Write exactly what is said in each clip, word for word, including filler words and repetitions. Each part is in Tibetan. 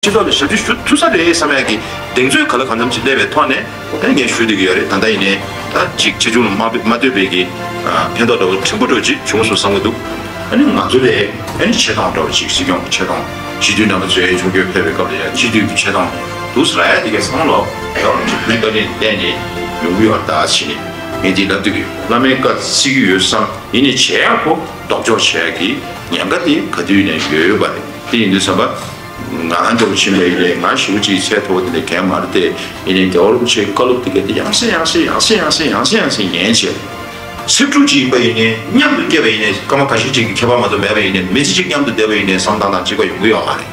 སྤྱི་ཚོགས་ལ་ཞབས་ཕྱི་ཞུ་ཐུབ་ས་རེད་བསམ་ཡག་གི་གདེང་ཚོད་ག་ལ་གང་འཚམ་ཅིག་སླེབས་པའི་ཐོག་ནས་ད་ངས་ཞུ་བསྡད་ཀྱི་ཡོད་རེད། ད་ལྟ་ཡིན་ནའི་ད་ཅིག་ཆེ་ཆུང་ལ་མ་མ་ལྟོས་པའི་གི་ཕན་ཐོགས་འདྲ་བོ་ཕྲན་བུ་འདྲ་བོ་ཅིག་བྱུང་སོང་བསམ་གྱི་འདུག་ཨ་ནི་ང་ཚོ་ལས་ཨ་ནི་ཆེ་མཐོང་འདྲ་བོ་ཅིག་སྲིད་སྐྱོང་གི་ཆེ་མཐོང་། སྤྱི་འཐུས་རྣམ་པ་ཚོའི་ཆུང་སྐྱོད་ཕེབས་པའི་སྐབས་ལ་ཡང་སྤྱི་འཐུས་ཀྱི་ཆེ་མཐོང་འདུག་ཟེར་ཡ་དེ་གའི་བསམ་བློ་ཡང་ཅིག་བོད་བཀའ་དྲིན་བརྟེན་ནས་ཡོང་གི་ཡོད་ད་ཕྱིན་ནས་ངས་འདི་ལབ་འདོད་ཀྱི་ཡོད། བླ་མའི་བཀའ་བརྩི་གི་ཡོད་བསམ། ཡིན་ནའི་བྱེད་ཡག་པོ་ལྡོག་ཕྱོགས་བྱེད་ཡག་གི་ཉེན་ཁ་དེ་ག་དུས་ནས་ཡོད་ཡོད་པ་རེད། དེ་ཡིན་དུས་ཙམ་པ། ང་འདྲ་བོ་ཕྱིན་པ་ཡིན་ནའི་ང་ཞེ་པོ་ཅིག་ཚད་མཐོ་བོ་དེ་འདྲ་གང་མ་རེད་དེ། ཡིན་ནའི་རྒྱལ་བ་རིན་པོ་ཆེའི་བཀའ་སློབ་དེ་ག་དེ་ཡང་སེ་ཡང་སེ་ཡང་སེ་ཡང་སེ་ཡང་སེ་ཡང་སེ་ཉན་བྱས། ཚིག་འབྲུ་ཅིག་ཡིན་པ་ཡིན་ནའི་མཉམ་དུ་སྐྱེས་པ་ཡིན་ནའི་སྐར་མ་ཁ་ཤས་ཅིག་གི་ཁྱད་པར་མ་གཏོགས་མེད་པ་ཡིན་ནའི་མི་ཚེ་གཅིག་མཉམ་དུ་བསྡད་པ་ཡིན་ནའི་བསམ་སྟངས་དང་གཅིག་པ་ཡོང་གི་ཡོད་མ་རེད།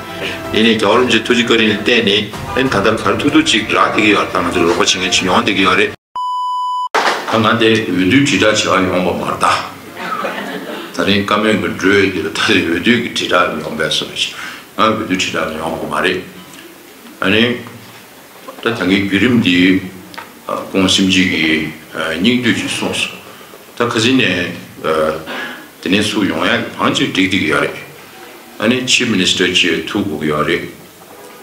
ཡིན་ནའི་རྒྱལ་བ་རིན་པོ་ཆེའི་ཐུགས་རྗེ་བཀའ་དྲིན་ལ་བརྟེན་ནས་ཨ་ནི་ད་ལྟར་ག་རེ་ཐུབ་ཐུབ་ཅིག་རག་བསྡད་ཀྱི་ཡོད་རེད། ད་ང་ཚོ་རོགས་པ་བྱེད་མཁན་བྱེད་མྱོང་བསྡད་ཀྱི་ཡོད་རེད། ད་ང་དེ་འོས་བསྡུའི་དྲིལ་བསྒྲགས་བྱེད་པར་ཡོང་བ་མ་རེད་ད། ད་རིང་བཀའ་མོལ་གྱི་འགྲོས་འདི་ལ་ད་རེས་འོས་བསྡུ་གི་དྲིལ་བསྒྲགས་ལ་ཡོང་པས་སོ་ཞེས། ང་འོས་བསྡུ་དྲིལ་བསྒྲགས་ལ་ཡོང་དགོས་མ་རེད། ཨ་ནི། ད་ད་གིན་བརྒྱུད་རིམ་འདི་ཨ་ཁོང་སེམས་ཅན་གྱི་ཨ་སྙིང་བསྡུས་ཀྱིས་གསུངས་སོང་། ད་ཁ་སང་ནས་ཨ་དེ་ནས་ཚུར་ཡོང་ཡག་གི་བང་ཅིག་བསྒྲིགས་བསྡད་ཀྱི་ཡོད་རེད། ཨ་ནི་ཆིབ་མི་ནི་སི་ཊར་ཅིག་ཐུག་དགོས་ཀྱི་ཡོད་རེད།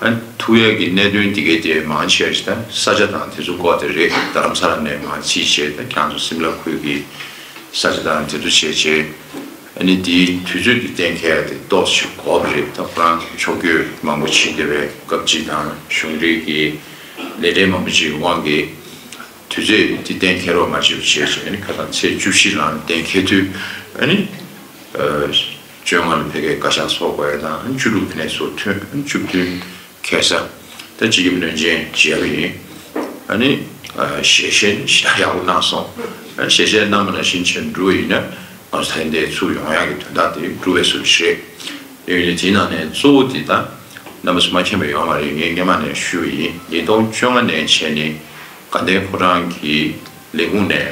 ཨ་ཐུག་ཡག་གི་གནད་དོན་འདི་གའི་དེ་མང་ཆེ་བ་ཞིག་ད་ས་ཆ་དང་དེ་ཚོ་སྐོར་དེ་རེད། རྡ་རམ་ས་ལ་ནས་མར་ཕྱིན་བྱས་ད་ཁྱེད་རང་ཚོ་སིམ་ལ་ཁུལ་གྱི་ས་ཆ་དང་དེ་ཚོ་བྱས་བྱས། ཨ་ནི་དེའི་དུས་ཚོད་དེ་གཏན་འཁེལ་ཡག་དེ་ཏོག་ཙམ་འགོར་བ་རེད། ད་ཁོ་རང་ཕྱོགས་བསྐྱོད་མང་པོ་ཕྱིན་བསྡད་པའི་སྐབས་ཅིག་དང་གཞུང་འབྲེལ་གྱི་ལས་རིམ་མང་པོ་ཅིག་གི་དབང་གིས་དུས་ཚོད་དེ་གཏན་འཁེལ་རོགས་མ་བྱེད་པ་བྱས་བྱས། ཨ་ནི་ཁ་སང་ཚེས་བཅུ་བཞི་ལ་གཏན་འཁེལ་དུས་ཨ་ནི། བཅོ་ལྔ་ལ་ཕ་གིའི་བཀའ་ཤག་ཚོགས་དགོས་ཡ་དང་། བཅུ་དྲུག་དེ་ནས་ཚུར་ཐོན། བཅུ་བདུན་ཁ་སང་ད་སྤྱི་ཁྱབ་བློན་ཆེན་མཇལ་བ་ཡིན། ཨ་ནི་ཞལ་བཞེས་ནི་ཞེ་དྲག་ཡག་པོ་གནང་སོང་། ཨ་ནི་ཞལ་བཞེས་གནང་བ་ནང་བཞིན་བྱས་འགྲུབ་པ་ཡིན་ན་ང་ཚོ་ད་ལྟའི་ཚུར་ཡོང་ཡག་གི་དོན་དག་དེ་འགྲུབ་པའི་བཟོ་འདྲ་རེད། དེ་ཡིན་དུས་དེའི་ནང་ནས་གཙོ་བོ་དེ་ད་རྣམ་པ་ཚོ་མ་མཁྱེན་པ་ཡོད་མ་རེད། ངས་སྔོན་མ་ནས་ཞུས་པ་ཡིན། ཉིས་སྟོང་བཅོ་ལྔ་ནས་བྱས་ནས་དགའ་ལྡན་ཕོ་བྲང་གི་ལས་ཁུངས་ནས།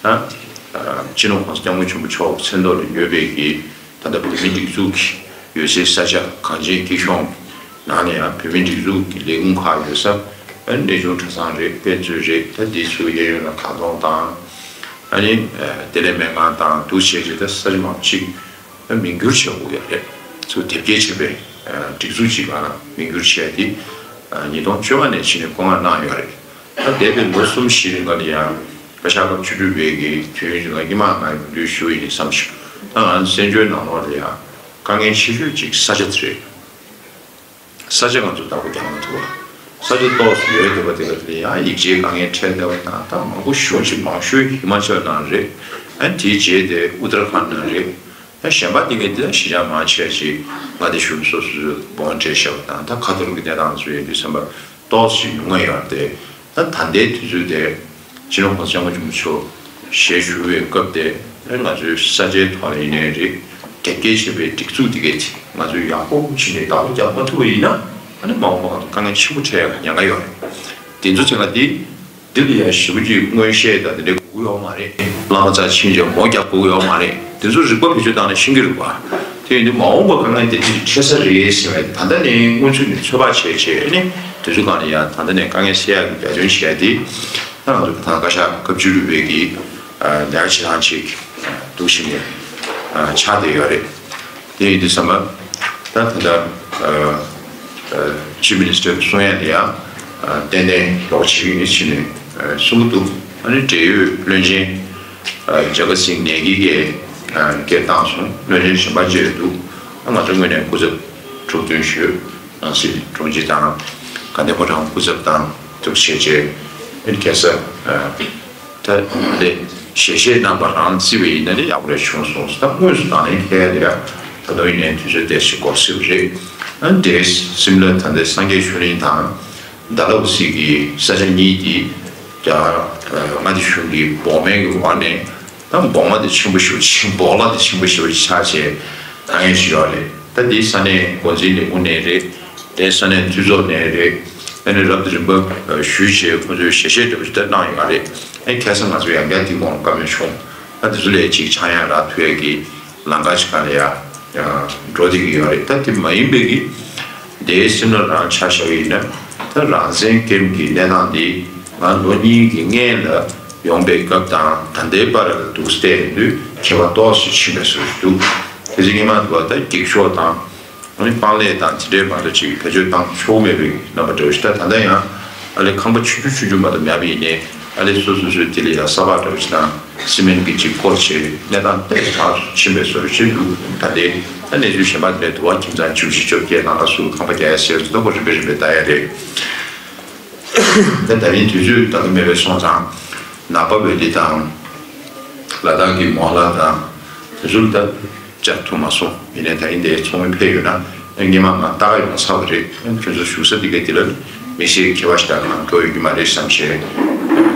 ད་སྤྱི་ནོར་༸གོང་ས་༸སྐྱབས་མགོན་ཆེན་པོ་མཆོག་མཚན་ཐོག་ལ་ཡོད་པའི་གི་ད་ལྟ་བོད་མིའི་སྒྲིག་འཛུགས་ཀྱི་ཡོད་སའི་ས་ཆ་གངས་ཅན་སྐྱིད་གཤོངས་ནང་ནས་ཡང་བོད་མིའི་སྒྲིག་འཛུགས་ཀྱི་ལས་ཁུངས་ཁག་ཡོད་ས། ཨ་ནི་གནས་ཆུང་གྲྭ་ཚང་རེད། དཔེ་མཛོད་རེད། ད་འདི་ཚོའི་གཡས་གཡོན་ལ་ཁ་གདོང་དང་། ཨ་ནི་བདེ་ལེགས་སྨན་ཁང་དང་འདུག་བྱས་བྱས་ད་ས་ཆ་མང་པོ་ཅིག་མིང་བསྒྱུར་བྱེད་དགོས་ཡོད་རེད། ཚུར་དེབ་སྐྱེལ་བྱས་པའི་སྒྲིག་འཛུགས་ཅིག་ལ་མིང་བསྒྱུར་བྱས་ཏེ་ཉིས་སྟོང་བཅོ་ལྔ་ནས་ཕྱི་ནས་བཀོད་མངགས་གནང་ཡོད་རེད། ད་འདས་པའི་ལོ་གསུམ་བཞི་རིང་ག་ལ་ཡང་བཀའ་ཤག་སྐབས་བཅུ་དྲུག་པའི་གི་དུས་ཡུན་ཞིག་ལ་སྔོན་མ་ང་ཡིས་འབུལ་ཞུས་ཡིན་བསམ་ཞིང་། ད་ང་ཚོ་བཙན་བྱོལ་ནང་ལོགས་ལ་ཡང་དཀའ་ངལ་ཆེ་ཤོས་ཅིག་ས་ཆ་དེ་རེད། ས་ཆ་ང་ཚོ་བདག་པོ་རྒྱག་མ་ཐུབ་པ། ས་ཆ་ཏོག་ཙམ་ཡོད་བསྡད་པ་དེ་ག་དེ་ལ་ཡང་ཡིག་ཆའི་དཀའ་ངལ་འཕྲད་བསྡད་པ་དང་། ད་མང་པོ་ཞེ་པོ་ཅིག་མང་ཤོས་ཧི་མ་ཅལ་ནང་རེད། ཨ་དེའི་རྗེས་དེ་ཨུ་ཏར་ཁཱན་ནང་རེད། ད་གཞན་པ་དེ་གའི་དེ་ལ་གཞིས་ཆགས་མང་ཆེ་ཅིག་མངའ་སྡེ་གཞུང་སོ་སོའི་དབང་སྤྲད་བཞག་པ་དང་། ད་ཁ་ཐོར་གྱི་གནས་སྟངས་ཚོ་ཡིན་དུས་ཙམ་པ་ཏོག་ཙམ་ཉུང་ང་ཡོད་རེད། ད་ད་ལྟའི་དུས་ཚོད་དེ་སྤྱི་ནོར་༸གོང་ས་༸སྐྱབས་མགོན་ཆེན་པོ་མཆོག་ཞལ་བཞུགས་པའི་སྐབས་དེ་ང་ཚོའི་ས་ཆའི་ཐོག་ལ་ཡིན་ནའི་རེད། དེབ་སྐྱེལ་བྱས་པའི་སྒྲིག་འཛུགས་དེ་གའི་དེ་ང་ཚོས་ཡག་པོ་བྱས་ནས་བདག་པོ་རྒྱག་མ་ཐུབ་པ་ཡིན་ན། ཨ་ནི་མ་འོངས་པ་ང་ཚོ་དཀའ་ངལ་ཆེན་པོ་འཕྲད་ཡག་ཉེན་ཁ་ཡོད་རེད། དེ་ཚོ་ཚང་མ་དེ། འདི་ལ་ཡང་ཞེ་པོ་ཅིག་མངོན་ཤེས་དང་དེ་འདྲ་དགོས་ཀྱི་ཡོད་མ་རེད། བླ་མ་རྩ་ཆེན་གྱིས་མོ་རྒྱག་དགོས་ཀྱི་ཡོད་མ་རེད། དེ་ཚོ་རིག་པ་བེད་སྤྱོད་བཏང་ནས་ཤེས་ཀྱི་རེད་པ། དེ་ཡིན་དུས་མ་འོངས་པ་དཀའ་ངལ་དེ་འདྲ་འཕྲད་ས་རེད་ཟེར་བའི་ད་ལྟ་ནས་སྔོན་ཚུད་ནས་ཚོད་དཔག་བྱས་བྱས་ནས། དེ་ཚོ་སྒང་ལ་ཡང་ད་ལྟ་ནས་དཀའ་ངལ་སེལ་ཡག་གི་རྒྱ་ཁྱོན་བྱས་ཏེ། ད་ང་ཚོ་ད་བཀའ་ཤག་སྐབས་བཅུ་དྲུག་པའི་གི་ལས་ཀ་བྱེད་སྟངས་ཅིག་འདུག་བྱས་ནས་ཆགས་བསྡད་ཡོད་རེད། དེ་ཡིན་དུས་ཙམ་པ། ད་ད་ལྟ་ཨ་ཨ་ཆིབ་མི་ནི་སི་ཊར་གསུང་ཡ་དེ་ཡང་ཨ་ཏན་ཏན་རོགས་བྱེད་ཀྱི་ཡིན་ཕྱིན་ནས་ཨ་གསུང་གི་འདུག་ཨ་ནི་འབྲེལ་ཡོད་བློན་ཆེན་ཨ་ཇ་ག་སིང་ནེ་གི་གིས་ཨ་སྐད་བཏང་སོང་། བློན་ཆེན་གཞན་པ་བཅས་འདུག་ཨ་ང་ཚོ་ངོས་ནས་སྐུ་ཚབ་འཁྲུག་སྟོན་ཞུས། ནང་སྲིད་དྲུང་ཆེ་དང་། དགའ་ལྡན་ཕོ་བྲང་སྐུ་ཚབ་དང་འདུག་བྱས་བྱས། ཨ་ནི་ཁ་སང་ཨ། ད་ལྟ་ཞལ་བཞེས་གནང་བ་རང་བརྩིས་པ་ཡིན་ན་ནི་ཡག་པོ་རེ་བྱུང་སོང་། ད་དངོས་སུ་དང་ལེན་འཁེལ་ཡ་དེ་ཡང་ད་དུང་ཡིན་ནའི་དུས་ཚོད་ཏོག་ཙམ་འགོར་སྲིད་པ་རེད། ཨ་འདྲའི་སིམ་ལ་ད་ལྟའི་སངས་རྒྱས་ཆོས་གླིང་དང་ཌལ་ཧོ་སི་གི་ས་ཆ་གཉིས་དེ་ད་མངའ་སྡེ་གཞུང་གི་འབོགས་མིན་གྱི་འོག་ནས་ད་འབོགས་མ་དེ་ཆེན་པོ་ཞེ་པོ་ཅིག་འབོགས་ལ་དེ་ཆེན་པོ་ཞེ་པོ་ཅིག་ཆགས་བྱས་དཀའ་ངལ་ཞིག་ཡོད་རེད། ད་དེ་ས་གནས་འགོ་འཛིན་ལས་ཁུངས་ནས་རེད། དེ་ས་གནས་འཐུས་ཚོགས་ནས་རེད། ཨ་ནི་རབ་དང་རིམ་པ་ཞུས་བྱས་ཁོང་ཚོས་ཞལ་བཞེས་འདྲ་པོ་ཞིག་ད་གནང་ཡོད་རེད། ཨ་ནི་ཁ་སང་ང་ཚོ་ཡང་བསྐྱར་འདི་གོང་བཀའ་མོལ་བྱུང་། ཨ་དེ་ཚོ་ལས་ཅིག་ཆག་ཡང་རག་ཐུབ་ཡས་ཀྱི་ལམ་ཁ་ཅིག་སྒང་ལ་ཡ་འགྲོ་བསྡད་ཀྱི་ཡོད་རེད། ད་དེ་མ་ཡིན་པའི་གི་དེའི་སེམས་ལ་རང་ཆ་བཞག་གི་ཡིན་ན། ད་རང་བཙན་སྐྱོན་གྱི་གནས་སྟངས་འདི་ང་ལོ་གཉིས་ཀྱི་སྔོན་ལ་ཡོང་པའི་སྐབས་དང་ད་ལྟའི་བར་ལ་འདུག་བལྟས་དུས་ཁྱད་པར་ཏོག་ཙམ་ཕྱིན་པའི་བཟོ་ཞིག་འདུག་དེ་ཚེ་སྔོན་མ་འདུག་བ། ད་འགྱིག་ཤོག་དང་། ཨ་ནི་པང་ལས་དང་དེ་འདྲའི་མ་གཏོགས་ཅིག་བེད་སྤྱོད་བཏང་ཆོག་མེད་པའི་རྣམ་པ་འདྲ་བོ་ཞིག་ད་ད་ལྟ་ཡང་ཨ་ལས་ཁང་པ་ཆུང་ཆུང་ཆུང་ཆུང་མ་གཏོགས་མེད་པ་ཡིན་ནའི་ཨ་ལས་སོ་སོ་སོའི་དེ་ལ་ཡང་ས་ཕག་འདྲ་བོ་ཞིག་དང་སི་མེན་གྱི་ཅིག་སྐོར་བྱས་གནས་སྟངས་ཏོག་ཙམ་དྲག་ཕྱིན་པའི་བཟོ་འདྲ་ཞིག་འདུག་ད་ལྟའི་ད་གནས་ཚུལ་གཞན་པ་དེ་འདྲ་དུ་བ་ཁྱིམ་ཚང་བཅུ་བཞི་བཅོ་བརྒྱད་ནང་ལ་སུ་ཁང་པ་རྒྱག་ཡ་ཟེར་ཚོ་ད་གོ་རིམ་པས་རིམ་པས་ལྟ་ཡ་རེད། ད་ད་རིང་དུས་ཚོད་ད་ག་མེད་པའི་སོང་ཙང་ནག་པ་ཝེ་ལི་དང་ལ་དྭགས་ཀྱི་མོ་ལ་དང་དེ་ཚོ་ལ་ད་བཅར་ཐུབ་མ་སོང་། ཡིན་ནའི་ད་རིང་དེ་ཚོགས་མི་ཕེབས་ཡོད་ན་སྔས་མ་ང་ལྟ་ག་ཡོང་ཚར་བ་རེད། ཁྱོད་ཚོ་བཞུགས་ས་དེ་ག་དེ་ལ་མི་ཤེས་མཁས་པ་ཞིག་དང་ང་འགྲོ་ཡོད་ཀྱི་མ་རེད་བསམ་བྱས་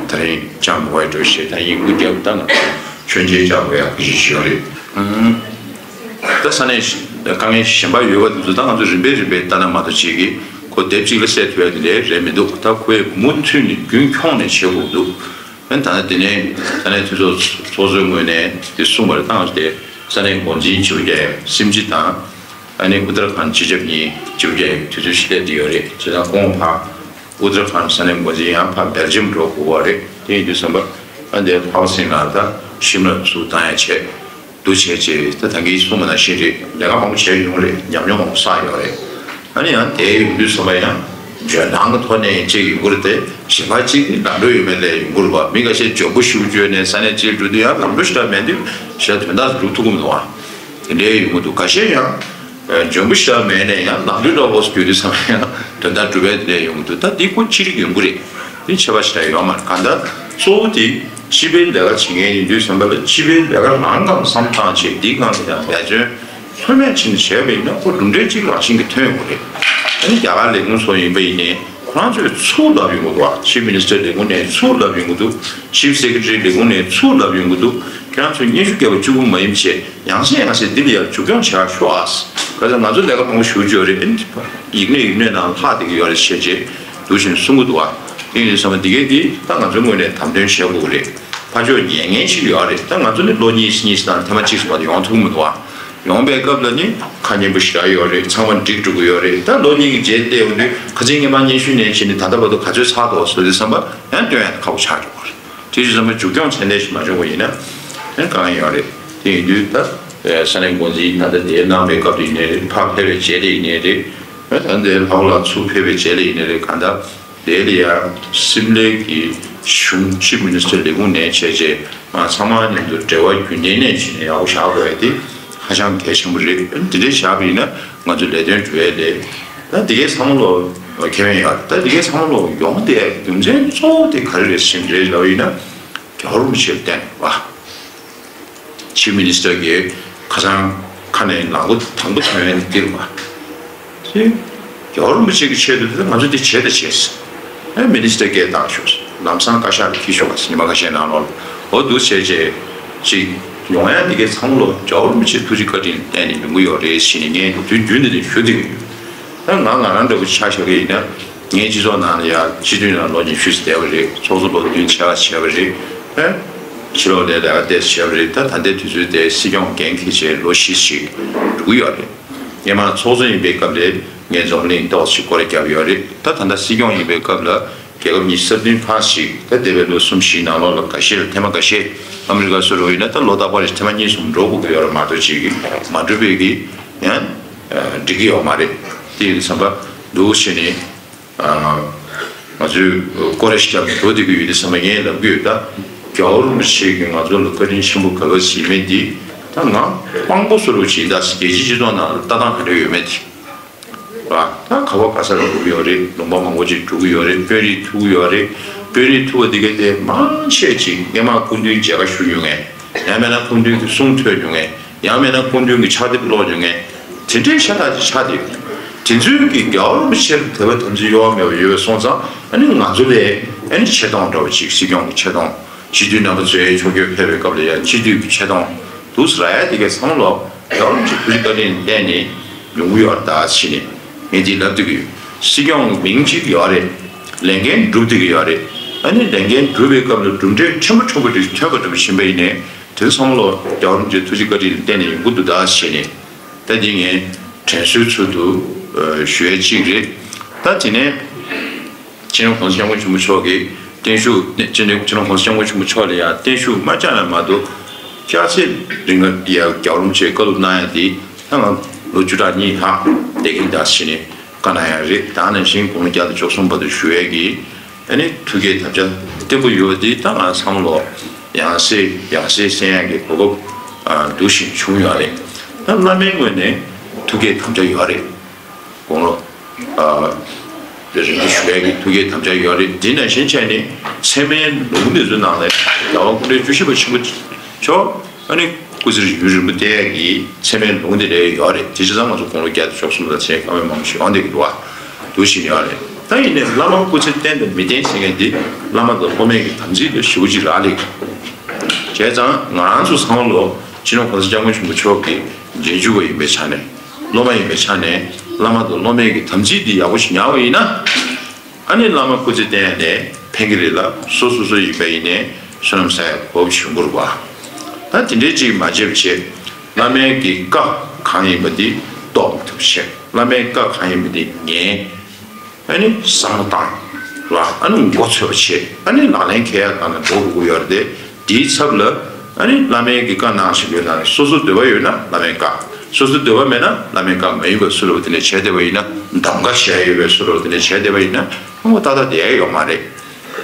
ད་རིང་ཅང་མི་བའི་འགྲོ་བྱས་ད་ཡིན་ངུ་རྒྱབ་ད་ང་ཚོ་མཆོད་མཇལ་བཅར་དགོས་ཡག་གི་གཞི་ཞིག་ཡོད་རེད། ད་ས་གནས་དཀའ་ངལ་གཞན་པ་ཡོད་པ་དེ་ཚོ་ད་ང་ཚོ་རིམ་པས་རིམ་པས་ལྟ་ན་མ་གཏོགས་བྱེད་ཀྱི་ཁོ་སྡེབ་གཅིག་ལ་སེལ་ཐུབ་ཡ་དེ་འདྲའི་རེད་མི་འདུག་ད་ཁོས་མུ་མཐུད་ནས་རྒྱུན་འཁྱོངས་ནས་བྱེད་དགོས་འདུག་ཨ་ནི་ད་ནི་དེ་ནས་ས་གནས་འཐུས་ཚོགས་ཚོགས་གཙོའི་ངོས་ནས་དེ་གསུངས་པ་རེད། ད་ང་ཚོ་དེ་ས་གནས་འགོ་འཛིན་བྱེད་རྒྱུ་སིམ་ཇི་དང་ཨ་ནི་ཨུ་ཏར་ཁན་སྤྱི་ཁྱབ་གཉིས་བྱེད་རྒྱུ་དུས་ཚོད་ཞིག་སླེབས་བསྡད་ཡོད་རེད། བྱས་ཙང་ཁོང་ཕར་ཨུ་ཏར་ཁན་ས་གནས་འགོ་འཛིན་ཡང་ཕར་སྦེལ་ཇམ་འགྲོ་དགོས་པ་རེད། དེ་ཡིན་དུས་ཙམ་པ་ཨ་འདིར་ཧའོ་སིང་ལ་ད་ཤིམ་ལ་ཚུར་བཏང་ཡ་བྱས། འདུ་བྱས་རྗེས་ད་ད་གིན་གསུངས་པ་ནང་བཞིན་རེད། ལས་ཀ་མང་པོ་བྱས་ཡོང་རེད། ཉམས་མྱོང་མང་པོ་བསགས་ཡོད་རེད། ཨ་ནི་ཡང་དེའི་ཡོང་དུས་ཙམ་པ་ཡང་འཇོན་ཐང་གི་ཐོག་ནས་ཅིག་ཡོང་གི་རེད་དེ། གཞན་པ་ཅིག་ལམ་འགྲོ་ཡོད་མེད་ལས་ཡོང་གི་རེད་པ། མི་འགའ་ཤས་འཇོན་པོ་ཞེ་པོ་བརྗོད་ནས་ས་གནས་ཅིག་འགྲོ་དུས་ཡང་ལམ་འགྲོ་ཞེ་དྲག་མེད་དུས་ཞེ་དྲག་དོན་དག་འགྲུབ་ཐུབ་ཀྱི་མི་འདུག་ཨ། དེ་འདྲའི་ཡོང་གི་འདུག་ཁ་ཤས་ཡང་འཇོན་པོ་ཞེ་དྲག་མེད་ནས་ཡང་ལམ་འགྲོ་འདྲ་བོ་ཞིག་འགྲོ་དུས་ཙམ་པ་ཡང་དོན་དག་འགྲུབ་པའི་དེ་འདྲའི་ཡོང་གི་འདུག་ད་འདི་ཁོ་ཅི་རིགས་ཡོང་གི་རེད། དེ་ཁྱད་པར་ཞེ་དྲག་ཡོད་མ་རེད། གང་ལྟར་གཙོ་བོ་དེ་སྤྱི་པའི་ལས་ཀ་བྱེད་མཁན་ཡིན་དུས་ཙམ་པ་ལ་སྤྱི་པའི་ལས་ཀ་རང་སྒང་བསམ་བཏང་བྱས་འདིའི་སྒང་ལ་ཡང་འབད་བརྩོན་ལྷོད་མེད་བྱས་ནས་བྱས་པ་ཡིན་ན་ཁོ་གྲུབ་འབྲས་གཅིག་རང་བཞིན་གྱིས་ཐོན་ཡོང་གི་རེད། ཨ་ནི་རྒྱ་གར་ལས་ཁུངས་སོགས་ཡིན་པ་ཡིན་ནའི་ཁོ་རང་ཚོས་ཚུར་ལབ་ཡོང་གི་འདུག་བ། Chief Minister ལས་ཁུངས་ནས་ཚུར་ལབ་ཡོང་གི་འདུག Chief Secretary ལས་ཁུངས་ནས་ཚུར་ལབ་ཡོང་གི་འདུག་ཁྱེད་རང་ཚོས་སྙན་ཞུ་བརྒྱབ་པ་གཅིག་པུ་མ་ཡིན་བྱས་ཡང་སེ་ཡང་སེ་འདི་ལ་ཡར་མཇུག་སྐྱོང་བྱེད་ཤོག་ཨ། ག་ཚོད་ང་ཚོ་ལས་ཀ་མང་པོ་ཞུ་རྒྱུ་ཡོད་རེད། ཡིག་སྣོད་ཡིག་སྣོད་ནང་ལྷག་བསྡད་ཀྱི་ཡོད་རེད་བྱས་རྗེས་འདུག་བཞིན་གསུང་གི་འདུག་བ། དེ་ཡིན་དུས་ཙམ་པ་འདི་གས་འདི་ད་ང་ཚོའི་ངོས་ནས་དམ་དོན་བྱེད་དགོས་ཀྱི་རེད། ཕར་ཕྱོགས་ཉན་མཁན་ཞིག་ཡོད་རེད། ད་ང་ཚོ་ནི་ལོ་གཉིས་གཉིས་དང་ཐེངས་མ་གཅིག་ཙམ་མ་གཏོགས་ཡོང་ཐུབ་མི་འདུག་བ། ཡོང་པའི་སྐབས་ལ་ནི་ཁ་སྙན་པོ་ཞེ་དྲག་ཡོད་རེད། ཚང་མ་འགྲིག་འགྲོ་གི་ཡོད་རེད། ད་ལོ་གཉིས་ཀྱི་རྗེས་བལྟས་ཡོང་དུས་ཁ་སང་སྔོན་མ་སྙན་ཞུ་ནས་བྱས་ནས་ད་ལྟ་བར་དུ་ག་ཚོད་ཚར་འདུག་བཟོ་དུས་ཙམ་པ་ཡང་སྟོན་ཡ་ཁག་པོ་ཆགས་འགྲོ་གི་རེད། དེ་དུས་ཙམ་པ་མཇུག་སྐྱོང་ཚད་ལྡན་ཞིག་མ་བྱུང་བ་ཡིན་ན་ཡང་དཀའ་ངལ་ཡོད་རེད། དེ་ཡིན་དུས་ད་ས་གནས་འགོ་འཛིན་ད་ལྟ་དེ་གནང་བའི་སྐབས་དུ་ཡིན་ནའི་རེད། ཕར་ཕེབས་པའི་རྗེས་ལ་ཡིན་ནའི་རེད། ད་ལྟའི་ལྷག་ལ་ཚུར་ཕེབས་པའི་རྗེས་ལ་ཡིན་ནའི་རེད། གང་ལྟར། དེ་ལ་ཡང་སིམ་ལའི་གི་གཞུང་ཅིབ་མི་ནི་སི་ཊར་ལས་ཁུངས་ནས་བྱས་རྗེས་ང་ཚང་མ་མཉམ་དུ་འབྲེལ་བ་རྒྱུན་ལྡན་ནས་བྱས་ནས་ཡག་པོ་བཞག་དགོས་ཡ་དེ་ཧ་ཅང་གལ་ཆེན་པོ་རེད། དེ་འདྲའི་བཞག་པ་ཡིན་ན་ང་ཚོ་ལས་དོན་འགྲོ་ཡ་ལས་ད་འདི་གའི་ཚང་མ་ལོ་ཁེ་ཕན་ཡོད་རེད། ད་འདི་གའི་ཚང་མ་ལོ་ཡོང་བསྡད་རྒྱུ་མཚན་གཙོ་བོ་དེ་ག་རེ་རེད་ཟེར་ན་རེད་ལབ་ཡིན་ན་རྒྱལ་བ་རིན་པོ་ཆེར་བརྟེན་པ། ཆིབ་མི་ནི་སི་ཊར་གྱིས་ཁ་སང་ཁ་ནས་ལམ་བུ་དང་པོ་ཐོན་ཡས་འདིར་མ། དེ་རྒྱལ་བ་རིན་པོ་ཆེ་གི་ཆེད་དུ་དེ་ང་ཚོ་འདི་བྱས་དང་བྱས། ཨེ་མི་ནི་སི་ཊར་སྐད་བཏང་ཤོག་ལམ་སང་བཀའ་ཤག་ལ་འཁྱེར་ཤོག་ཉི་མ་ཁ་ཤས་ནང་ལོགས་ལ་འོ་འདུག་བྱས་རྗེས་ཅིག་ཡོང་ཡ་འདི་གའི་ཚང་མ་ལོ་རྒྱལ་བ་རིན་པོ་ཆེ་ཐུགས་རྗེ་བཀའ་དྲིན་ལ་བརྟེན་ནས་ཡོང་གི་ཡོད་རེད་ཟེར་ནས་ངས་དུས་རྒྱུན་དུ་ནས་ཞུ་བསྡད་ཀྱི་ཡོད། ད་ང་ང་རང་འདྲ་བོ་ཆ་བཞག་གི་ཡིན་ན། ངའི་སྤྱི་ཚོགས་ནང་ལ་ཡང་སྤྱི་འཐུས་ནང་ལོ་ཉི་ཤུ་ཙམ་བསྡད་པ་རེད། ཚོགས་གཙོ་ལོ་བདུན་ཕྱེད་ཀ་བྱས་པ་རེད། ཨེ། ཕྱི་ལོགས་ལ་ལས་ཀ་ཏོག་ཙམ་བྱས་པ་རེད། ད་ད་ལྟའི་དུས་ཚོད་དེ་སྲིད་སྐྱོང་འགན་འཁྱེར་བྱས་ལོ་བཞི་ཞིག་འགྲོ་གི་ཡོད་རེད། སྔོན་མ་ཚོགས་གཙོ་ཡིན་པའི་སྐབས་ལ་ངས་འཛམ་གླིང་ཏོག་ཙམ་སྐོར་ར་བརྒྱབ་ཡོད་རེད། ད་ད་ལྟ་སྲིད་སྐྱོང་ཡིན་པའི་སྐབས་ལ་རྒྱལ་ཁབ་ཉི་ཤུ་རྩ་བདུན་ལྷག་ཞིག་ད་འདས་པའི་ལོ་གསུམ་བཞིའི་ནང་ལོགས་ལ་འགའ་ཤས་ལ་ཐེངས་མ་འགའ་ཤས་ཨ་མི་རི་ཀ་སུ་རུ་ཡིན་ན་ད་ལོ་རྟག་པར་རེ་ཐེངས་མ་གཉིས་གསུམ་འགྲོ་དགོས་ཀྱི་ཡོད་རེད་མ་གཏོགས་ཅིག་མ་འགྲོ་བའི་གི་ཡང་འགྲིག་གི་ཡོད་མ་རེད། དེ་ཡིན་དུས་ཙམ་པ་འདུག་བྱས་ནས། ང་ཚོས་སྐོར་ར་ཞིག་བརྒྱབ་ནས་འགྲོ་བསྡད་ཀྱི་ཡོད་དུས་ཙམ་པ་ངས་ལབ་ཀྱི་ཡོད། ད་རྒྱལ་བ་རིན་པོ་ཆེ་གིས་ང་ཚོ་ལ་བཀའ་དྲིན་ཆེན་པོ་ག་པར་བྱེད་མེད་འདི་ད་ང་དཔང་པོ་བཟོ་འདྲ་བྱེད་ད་རྒྱལ་སྤྱིའི་སྤྱི་ཚོགས་ནང་ལ་ལྟ་སྟངས་ག་འདྲ་ཡོད་མེད་དེ། ད་ག་བ་ག་ས་ལ་འགྲོ་གི་ཡོད་རེད། ལུང་པ་མང་པོ་ཅིག་འགྲོ་གི་ཡོད་རེད། དཔོན་རིགས་ཐུག་གི་ཡོད་རེད། དཔོན་རིགས་ཐུག་པ་འདི་ག་དེ་མང་ཆེ་ཅིག་སྔོན་མ་སྐུ་མདུན་མཇལ་ཁ་ཞུ་མྱོང་ངས། ཡང་མིན་ན་སྐུ་མདུན་གྱི་གསུང་ཐོས་མྱོང་ངས། ཡང་མིན་ན་སྐུ་མདུན་གྱི་ཕྱག་དེབ་ཀློག་མྱོང་ངས། དེ་འདྲའི་ཤ་སྟག་ཅིག་ཆགས་བསྡད་ཡོད། དེ་ཚོའི་གི་རྒྱལ་བ་རིན་པོ་ཆེར་དད་པ་དམ་ཚིག་གཡོ་བ་མེད་པ་ཡོད་པ་སོང་ཙང་ཨ་ནི་ང་ཚོ་ལས་ཨ་ནི་ཆེ་མཐོང་འདྲ་བོ་ཅིག་སྲིད་སྐྱོང་གི་ཆེ་མཐོང་། སྤྱི་འཐུས་རྣམ་པ་ཚོས་ཕྱོགས་བསྐྱོད་ཕེབས་པའི་སྐབས་ལ་ཡང་སྤྱི་འཐུས་ཀྱི་ཆེ་མཐོང་འདུག་ཟེར་ཡ་དེ་གའི་བསམ་བློ་རྒྱལ་བ་རིན་པོ་ཆེ་ཐུགས་རྗེ་བཀའ་དྲིན་བརྟེན་ནས་ཡོང་གི་ཡོད་རེད་ད་ཟེར་ནས་ངས་འདི་ལབ་བསྡད་ཀྱི་ཡོད། སྲིད་སྐྱོང་གི་མིང་གཅིག་ཡོད་རེད། ལས་འགན་སྒྲུབ་བསྡད་ཀྱི་ཡོད་རེད། ཨ་ནི་ལས་འགན་སྒྲུབ་པའི་སྐབས་ལ་གྲུབ་འབྲས་ཕྲན་བུ་ཕྲན་བུ་ཅིག་ཐོན་པ་འདྲ་བོ་ཕྱིན་པ་ཡིན་ནའི། དེ་ཚང་མ་ལོ་རྒྱལ་བ་རིན་པོ་ཆེའི་ཐུགས་རྗེ་བཀའ་དྲིན་ལ་བརྟེན་ནས་ཡོང་གི་འདུག་ད་ཟེར་ནས། ད་འདི་ངས་དྲན་གསོའི་ཚུལ་དུ་ཞུ་ཡས་གཅིག་རེད། ད་དེ་ནས་སྤྱི་ནོར་གོང་ས་སྐྱབས་མགོན་ཆེན་པོ་མཆོག་གིས་བརྟན་བཞུགས་སྤྱི་ནོར་སྤྱི་ནོར་གོང་ས་སྐྱབས་མགོན་ཆེན་པོ་མཆོག་ལ་ཡང་བརྟན་བཞུགས་མ་བསྐྱངས་ན་མ་གཏོགས་སྐྱག་རྫུན་རིང་ག་ཡ་རྒྱལ་བ་རིན་པོ་ཆེས་བཀའ་སློབ་གནང་ཡ་འདི་ད་ང་ ལོ་བཅུ་ཕྲག་གཉིས་ལྷག་བསྡད་ཀྱིན་གདའ་ཟེར་ནས་བཀའ་གནང་ཡ་རེད། ད་ནང་བཞིན་དགུང་ལོ་བརྒྱ་དང་བཅུ་གསུམ་བར་དུ་བཞུགས་ཡས་ཀྱི་ཨ་ནི་ཐུགས་བསྐྱེད་དམ་བཅའ་བརྟན་པོ་ཡོད་པ་འདི་ད་ང་བསམ་བློ་ཡང་སེ་ཡང་སེ་གསན་ཡ་གི་གོ་སྐབས་འདུག་བཞིན་བྱུང་ཡོད་རེད། ད་བླ་མའི་ངོས་ནས་ཐུགས་བསྐྱེད་དམ་བཅའ་ཡོད་རེད། དགུང་ལོ་རིང་པོ་བཞུགས་ཡ་གི་ཐུགས་བསྐྱེད་དམ་བཅའ་ཡོད་རེད། འདི་ནང་བཞིན་བྱས་ནས་ཚད་མའི་ལུང་འདི་ཚོའི་ནང་ལ་རྒྱལ་བ་སྐུ་ཕྲེང་བཅུ་བཞི་པ་ཆེན་པོ་མཆོག་ཨ་ནི་སྐུ་ཚེ་ཡུན་རིང་པོ་བསྟན་ཡ་གི་ཚད་མའི་ལུང་འདི་འདྲ་ཡོད་རེད། དེ་བྱས་ཙང་ང་ཚོ་དགུང་ལོ་བརྒྱ་དང་བཅུ་གསུམ་ལ་ཚེ་སྐར་མ་མང་པོ་ཞིག་ཡོང་བསྡད་ཀྱི་འདུག་བ། འདུག་བཞིན་ཡོད་རེད། ད་ཡིན་ནའི་བླ་མ་སྐུ་ཚེ་བརྟན་དང་མི་བརྟན་ཟེར་མཁན་འདི་བླ་མ་དང་སློབ་མའི་གི་དམ་ཚིག་ལ་ཞེ་པོ་ཅིག་རག་ལས། བྱས་ཙང་ང་རང་ཚོ་བསམ་བློ་སྤྱི་ནོར་གོང་ས་སྐྱབས་མགོན་ཆེན་པོ་མཆོག་གི་རྗེས་འཇུག་པ་ཡིན་པའི་ཆ་ནས་སློབ་མ་ཡིན་པའི་ཆ་ནས་བླ་མ་དང་སློབ་མའི་གི་དམ་ཚིག་འདི་ཡག་པོ་ཞིག་ཉར་བ་ཡིན་ན། ཨ་ནི་བླ་མ་སྐུ་ཚེ་བརྟན་ནས་ཕན་གྱི་རེད་ལ། སོ་སོ་སོ་ཡིན་པ་ཡིན་ནའི་བསོད་ནམས་བསགས་ཡ་གོ་བྱུང་དགོས་རེད་བ། ད་དེ་འདྲའི་ཅིག་མ་བྱས་པ་བྱས། བླ་མའི་གི་བཀའ་གང་ཡིན་པ་འདི་རྟོགས་མ་ཐུབ་བྱས། བླ་མའི་བཀའ་གང་ཡིན་པ་འདི་ཉན། ཨ་ནི་བསམ་བློ་བཏང་། རེད་བ། ཨ་ནི་མགོ་ཚོས་པ་བྱས། ཨ་ནི་ལག་ལེན་འཁེལ་ཡ་གང་ལ་འགྲོ་དགོས་ཀྱི་ཡོད་རེད་དེ། དེའི་ཚབ་ལ་ཨ་ནི་བླ་མའི་གི་བཀའ་གནང་བཞིན་ཡོད་ན་སོ་སོ་འདོད་པ་ཡོད་ན་བླ་མའི་བཀའ། སོ་སོ་འདོད་པ་མེད་ན་བླ་མའི་བཀའ་མ་ཡིན་པ་སུ་ལ་བ་དེ་ནས་བྱས་བསྡད་པ་ཡིན་ན། གདམ་ག་བྱས་ཡོད་པའི་སུ་ལ་བ་དེ་ནས་བྱས་བསྡད་པ་ཡིན་ན་ཧང་པོ་ཏག་ཏག་བསྡད་ཡ་ཡོད་མ་རེད།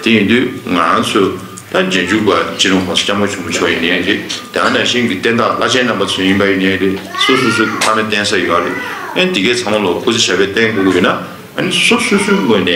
དེ་ཡིན་དུས་ང་རང་ཚོ་ད་རྗེས་འཇུག་པ་སྤྱི་ནོར་གོང་ས་སྐྱབས་མགོན་ཆེན་པོ་མཆོག་ཡིན་ནའི་རེད། དེ་ནང་བཞིན་གྱི་བསྟན་བདག་བླ་ཆེན་རྣམ་པ་ཚོ་ཡིན་པ་ཡིན་ནའི་རེད། སོ་སོ་སོ་གི་ཕ་མ་བསྟེན་ས་ཡོད་རེད། ཨ་ནི་དེ་གའི་ཚང་མ་ལོ་སྐུ་ཚེ་ཞབས་པད་བརྟན་དགོས་ཀྱི་ཡོད་ན། ཨ་ནི་སོ་སོ་སོའི་ངོས་ནས་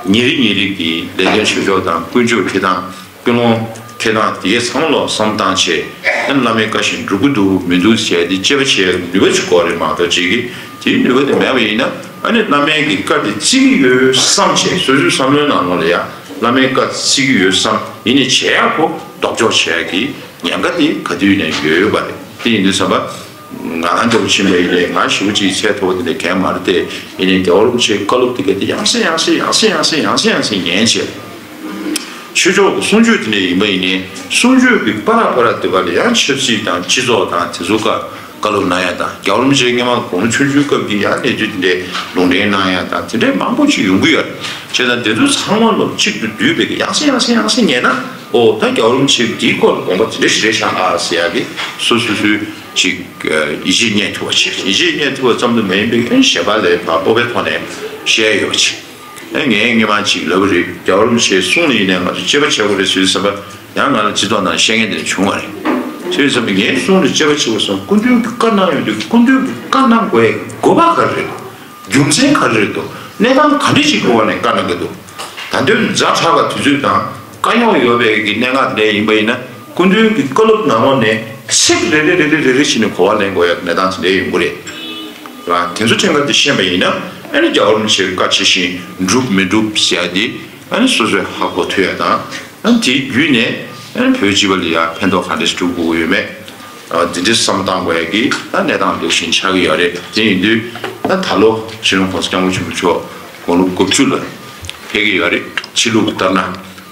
ཉིན་རེ་ཉིན་རེ་གི་ལས་དོན་བྱེད་ཕྱོགས་དང་ཀུན་སྤྱོད་འཁྱེར་སྟངས། ཀུན་སློང་འཁྱེར་སྟངས་དེ་ཚང་མ་ལོ་བསམ་བཏང་བྱས། ཨ་ནི་བླ་མའི་བཀའ་བཞིན་འགྲུབ་ཀྱི་འདུག་མི་འདུག་ཟེར་ཏེ་དཔྱད་པ་བྱེད་ཡག་ནུས་པ་ཅིག་དགོས་རེད་མ་གཏོགས། ཅིག་གིས་དེའི་ནུས་པ་དེ་མེད་པ་ཡིན་ན། ཨ་ནི་བླ་མའི་གི་བཀའ་དེ་བརྩི་གི་ཡོད་བསམ་བྱས། སོ་སོའི་བསམ་བློའི་ནང་ལོགས་ལ་ཡ་བླ་མའི་བཀའ་བརྩི་གི་ཡོད་བསམ་ཡིན་ནའི་བྱེད་ཡག་པོ་ལྡོག་ཕྱོགས་བྱེད་ཡག་གི་ཉེན་ཁ་དེ་ག་དུས་ནས་ཡོད་ཡོད་པ་རེད། དེ་ཡིན་དུས་ཙམ་པ། ང་འདྲ་པོ་ཕྱིན་པ་ཡིན་ནའི་ང་ཞེ་པོ་ཅིག་ཚད་མཐོ་པོ་དེ་འདྲ་གང་མ་རེད་དེ། ཡིན་ནའི་རྒྱལ་བ་རིན་པོ་ཆེའི་བཀའ་སློབ་དེ་ག་དེ་ཡང་སེ་ཡང་སེ་ཡང་སེ་ཡང་སེ་ཡང་སེ་ཡང་སེ་ཉན་བྱས། ཆོས་ཕྱོགས་ཀྱི་གསུང་ཆོས་དེ་འདྲ་ཡིན་པ་ཡིན་ནའི་གསུང་ཆོས་ཀྱི་བར་བར་དེ་བ་ལ་ཡང་ཆབ་སྲིད་དང་སྤྱི་ཚོགས་དང་དེ་ཚོ་བཀའ་བཀའ་སློབ་གནང་ཡ་དང་། རྒྱལ་བ་རིན་པོ་ཆེ་སྔོན་མ་དགུང་ལོ་ཆུང་ཆུང་སྐབས་ཀྱི་ཡང་གནས་ཚུལ་དེ་འདྲའི་ལུང་འདྲེན་གནང་ཡ་དང་དེ་འདྲའི་མང་པོ་ཅིག་ཡོང་གི་ཡོད་རེད། བྱས་ཙང་དེ་ཚོ་ཚང་མ་ལོ་གཅིག་ཏུ་བསྡུས་པའི་ཡང་སེ་ཡང་སེ་ཡང་སེ་ཉན་ན། ཨོ་ད་རྒྱལ་བ་རིན་པོ་ཆེ་འདིའི་སྐོར་ལ་དགོངས་པ་དེ་འདྲ་ཞིག་རེད་ཤག་ཨ་ཟེར་ཡ་གི་སོ་སོ་སོའི་ཅིག་ཡིད་ཆེས་རྙེད་ཐུབ་པ་བྱེད། ཡིད་ཆེས་རྙེད་ཐུབ་པ་ཙམ་དུ་མ་ཡིན་པའི་གཞན་པ་ལ་ཕར་སྤོབས་པའི་ཐོག་ནས་བཤད་ཡོད་པ་བྱེད། ཨེ་ངས་སྔོན་མ་ཅིག་ལབ་པ་རེད། རྒྱལ་བ་རིན་པོ་ཆེའི་གསུང་ལ་ཡིན་ནའི་ང་ཚོ་དཔྱད་པ་བྱེད་དགོས་རེད་ཟེར་དུས་ཙམ་པ་ཡང་ང་ལ་སྤྱི་ཚོགས་ནང་བཤད་མཁན་དེ་འདྲ་བྱུང་བ་རེད། དེ་ཡིན་ཙང་ངའི་གསུང་ལ་དཔྱད་པ་བྱེད་དགོས་སོང་། སྐུ་མདུན་གྱིས་བཀའ་གནང་ཡོང་དུས་སྐུ་མདུན་གྱིས་བཀའ་གནང་དགོས་ཡ་དགོས་པ་ག་རེ་རེད། རྒྱུ་མཚན་ག་རེ་རེད་འདུག་གནས་སྟངས་ག་འདྲ་ཞིག་གི་འོག་ནས་བཀའ་གནང་གི་འདུག་ད་དུང་ཛ་དྲག་ག་དུས་ཚོད་དང་དཀའ་རྙོག་ཡོད་པའི་གི་གནད་འགག་དེ་འདྲ་ཡིན་པ་ཡིན་ན་སྐུ་མདུན་གྱི་བཀའ་སློབ་ནང་ལོགས་ནས་ཚིག་རེ་རེ་རེ་རེ་རེ་རེ་བྱས་ནས་གོ་བ་ལེན་དགོས་ཡ་གནས་སྟངས་དེ་འདྲ་ཡོང་གི་རེད། ར་དེ་ཚོ་ཕྲན་ཁ་དེ་ཤེས་པ་ཡིན་ན་ཨ་ནི་རྒྱལ་བ་རིན་པོ་ཆེའི་བཀའ་ཇི་བཞིན་འགྲུབ་མི་འགྲུབ་ཟེར་ཡ་དེ་ཨ་ནི་སོ་སོས་ཧ་གོ་ཐུབ་ཡ་དང་། ཨ་ནི་དེའི་བརྒྱུད་ནས་ཨ་ནི་བོད་སྤྱི་པ་ལ་ཡ་ཕན་ཐོགས་ག་འདྲ་ཞིག་སྒྲུབ་དགོས་ཀྱི་ཡོད་མེད། ཨ་འདི་འདྲའི་བསམ་བཏང་དགོས་ཡ་གི་ད་གནས་སྟངས་འདུག་བཞིན་ཆགས་ཀྱི་ཡོད་རེད། དེ་ཡིན་དུས་ད་ད་ལོ་སྤྱི་ནོར་གོང་ས་སྐྱབས་མགོན་ཆེན་པོ་མཆོག་དགུང་ལོ་དགུ་བཅུ་ལ་ཕེབས་ཀྱི་ཡོད་རེད། ཕྱི་ལུགས་ཀྱི་ལྟར་ན།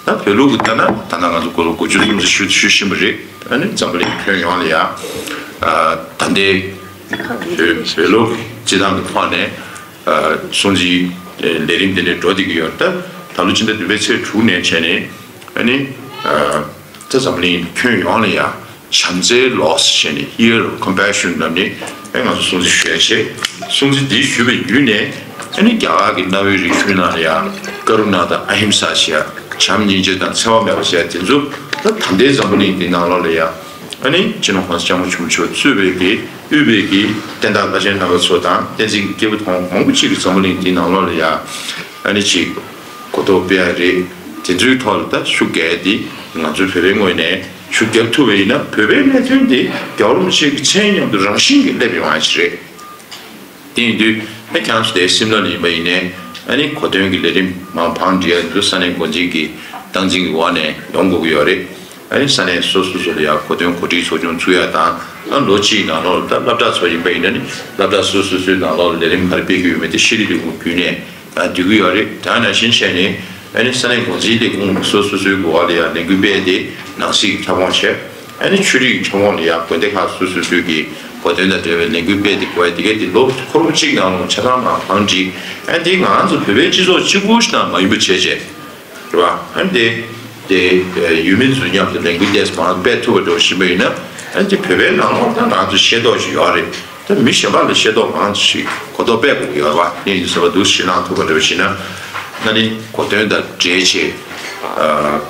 ད་བོད་ལུགས་ཀྱི་ལྟར་ན་ད་ལྟ་ང་ཚོ་དགུང་ལོ་དགུ་བཅུ་སོང་ཙམ་ཞུ་ཞུ་བཞིན་པ་རེད། ཨ་ནི་འཛམ་བུ་གླིང་ཁྱོན་ཡོངས་ལ་ཡ་ཨ་ད་ལྟའི་བོད་བོད་ལུགས་ཀྱི་སྤྱི་བཏང་གི་ཐོག་ནས་ཨ་སྲུང་བརྩིའི་ལས་རིམ་དེ་འདྲ་འགྲོ་བསྡད་ཀྱི་ཡོད་རེད། ད་ད་ལོ་ཕྱི་ཟླ་བདུན་པའི་ཚེས་དྲུག་ནས་བྱས་ནས་ཨ་ནི་ཨ་ད་འཛམ་བུ་གླིང་ཁྱོན་ཡོངས་ལ་ཡ་བྱམས་བརྩེའི་ལོ་ཟེར་ནས་Year of Compassion ལབ་ནས་ཨེ་ང་ཚོ་སྲུང་བརྩི་ཞུ་ཡ་བྱས། སྲུང་བརྩི་འདི་ཞུས་པའི་བརྒྱུད་ནས་ཨ་ནི་རྒྱ་གར་གྱི་གནའ་བོའི་རིག་གཞུང་ནང་ལ་ཡང་ཀ་རུ་ཎ་དང་ཨ་ཧིམ་ས་ཟེར་ཡ། བྱམས་སྙིང་རྗེ་དང་འཚེ་བ་མེད་པ་ཟེར་ཡ་དེ་ཚོ་ད་ད་ལྟའི་འཛམ་བུ་གླིང་འདིའི་ནང་ལོགས་ལ་ཡང་ཨ་ནི་སྤྱི་ནོར་གོང་ས་སྐྱབས་མགོན་ཆེན་པོ་མཆོག་གཙོས་པའི་གི་དབུས་པའི་གི་བསྟན་བདག་བླ་ཆེན་རྣམ་པ་ཚོ་དང་བསྟན་འཛིན་གྱི་སྐྱེས་བུ་དང་མང་པོ་ཅིག་གིས་འཛམ་བུ་གླིང་འདིའི་ནང་ལོགས་ལ་ཡང་ཨ་ནི་ཅིག་གོ་རྟོགས་སྤེལ་ཡ་རེད། དེ་ཚོའི་ཐོག་ལ་ད་ཤུགས་རྒྱག་ཡ་འདི་ང་ཚོའི་བོད་པའི་ངོས་ནས་ཤུགས་རྒྱག་ཐུབ་པ་ཡིན་ན་བོད་པའི་གནད་དོན་འདི་རྒྱལ་བ་རིན་པོ་ཆེ་གི་མཚན་མཉམ་དུ་རང་བཞིན་གྱིས་སླེབས་ཡོང་བ་ཞིག་རེད། དེ་ཡིན་དུས་ཨ་ཁྱེད་རང་ཚོ་དེའི་སིམ་ལ་ལ་ཡིན་པ་ཡིན་ནའི་ཨ་ནི་གོ་སྟོན་གྱི་ལས་རིམ་མང་བང་སྒྲིག་ཡ་འདུག་ས་གནས་འགོ་འཛིན་གྱི་སྟངས་འཛིན་གྱི་འོག་ནས་ཡོང་དགོས་ཀྱི་ཡོད་རེད། ཨ་ནི་ས་གནས་སོ་སོ་སོ་ལ་ཡང་གོ་སྟོན་གོ་སྒྲིག་ཚོགས་ཆུང་བཙུགས་ཡ་དང་། ཨ་ལོ་གཅིག་ནང་ལོགས་ལ་ད་སློབ་གྲྭ་ཚོ་ཡིན་པ་ཡིན་ན་ནི་སློབ་གྲྭ་སོ་སོ་སོའི་ནང་ལོགས་ལ་ལས་རིམ་ག་རེ་སྤེལ་གྱི་ཡོད་མེད་དེ་ཤེས་རིག་ལས་ཁུངས་བརྒྱུད་ནས་ཨ་བསྡུ་གི་ཡོད་རེད། ད་ནང་བཞིན་བྱས་ནས་ཨ་ནི་ས་གནས་འགོ་འཛིན་ལས་ཁུངས་སོ་སོ་སོའི་འགོ་བ་ལ་ཡང་ལས་འགུལ་སྤེལ་ཏེ་ནང་སྲིད་ཀྱི་ཁྱབ་ཁོངས་བྱས། ཨ་ནི་ཆོས་རིག་ཁྱབ་ཁོངས་ལ་ཡང་དགོན་སྡེ་ཁག་སོ་སོ་སོའི་གི་གོ་སྟོན་དང་འབྲེལ་བའི་ལས་འགུལ་སྤེལ་ཏེ་དགོས་ཡ་དེ་གའི་དེ་ལོ་འཁོར་གཅིག་ནང་ལ་ཆ་ཚང་མ་བང་སྒྲིག་ཨ་ནི་དེ་ང་རང་ཚོ་བོད་པའི་སྤྱི་ཚོགས་གཅིག་པུ་ཞིག་དང་མ་ཡིན་པ་བྱས་བྱས་རེད་བ། ཨ་ནི་དེ་དེ་ཡུལ་མི་ཚོ་མཉམ་དུ་ལས་འགུལ་ཏོག་ཙམ་སྤེལ་ཐུབ་པ་འགྲོ་བཞིན་པ་ཡིན་ན་ཨ་ནི་དེ་བོད་པའི་ནང་ལོགས་ད་ང་ཚོ་ཤེས་རྟོགས་ཤིག་ཡོད་རེད། ད་མི་གཞན་པ་ལ་ཤེས་རྟོགས་གང་ཞིག་གོ་རྟོགས་སྤེལ་དགོས་ཀྱི་ཡོད་རེད་བ། དེ་ཡིན་དུས་ཟེར་བ་འདུག་ཞེད་སྣང་ཐུབ་པ་འདྲ་བ་ཞིག་ན། ཨ་ནི་གོ་དོན་དང་འབྲེལ་བྱས། ཨ་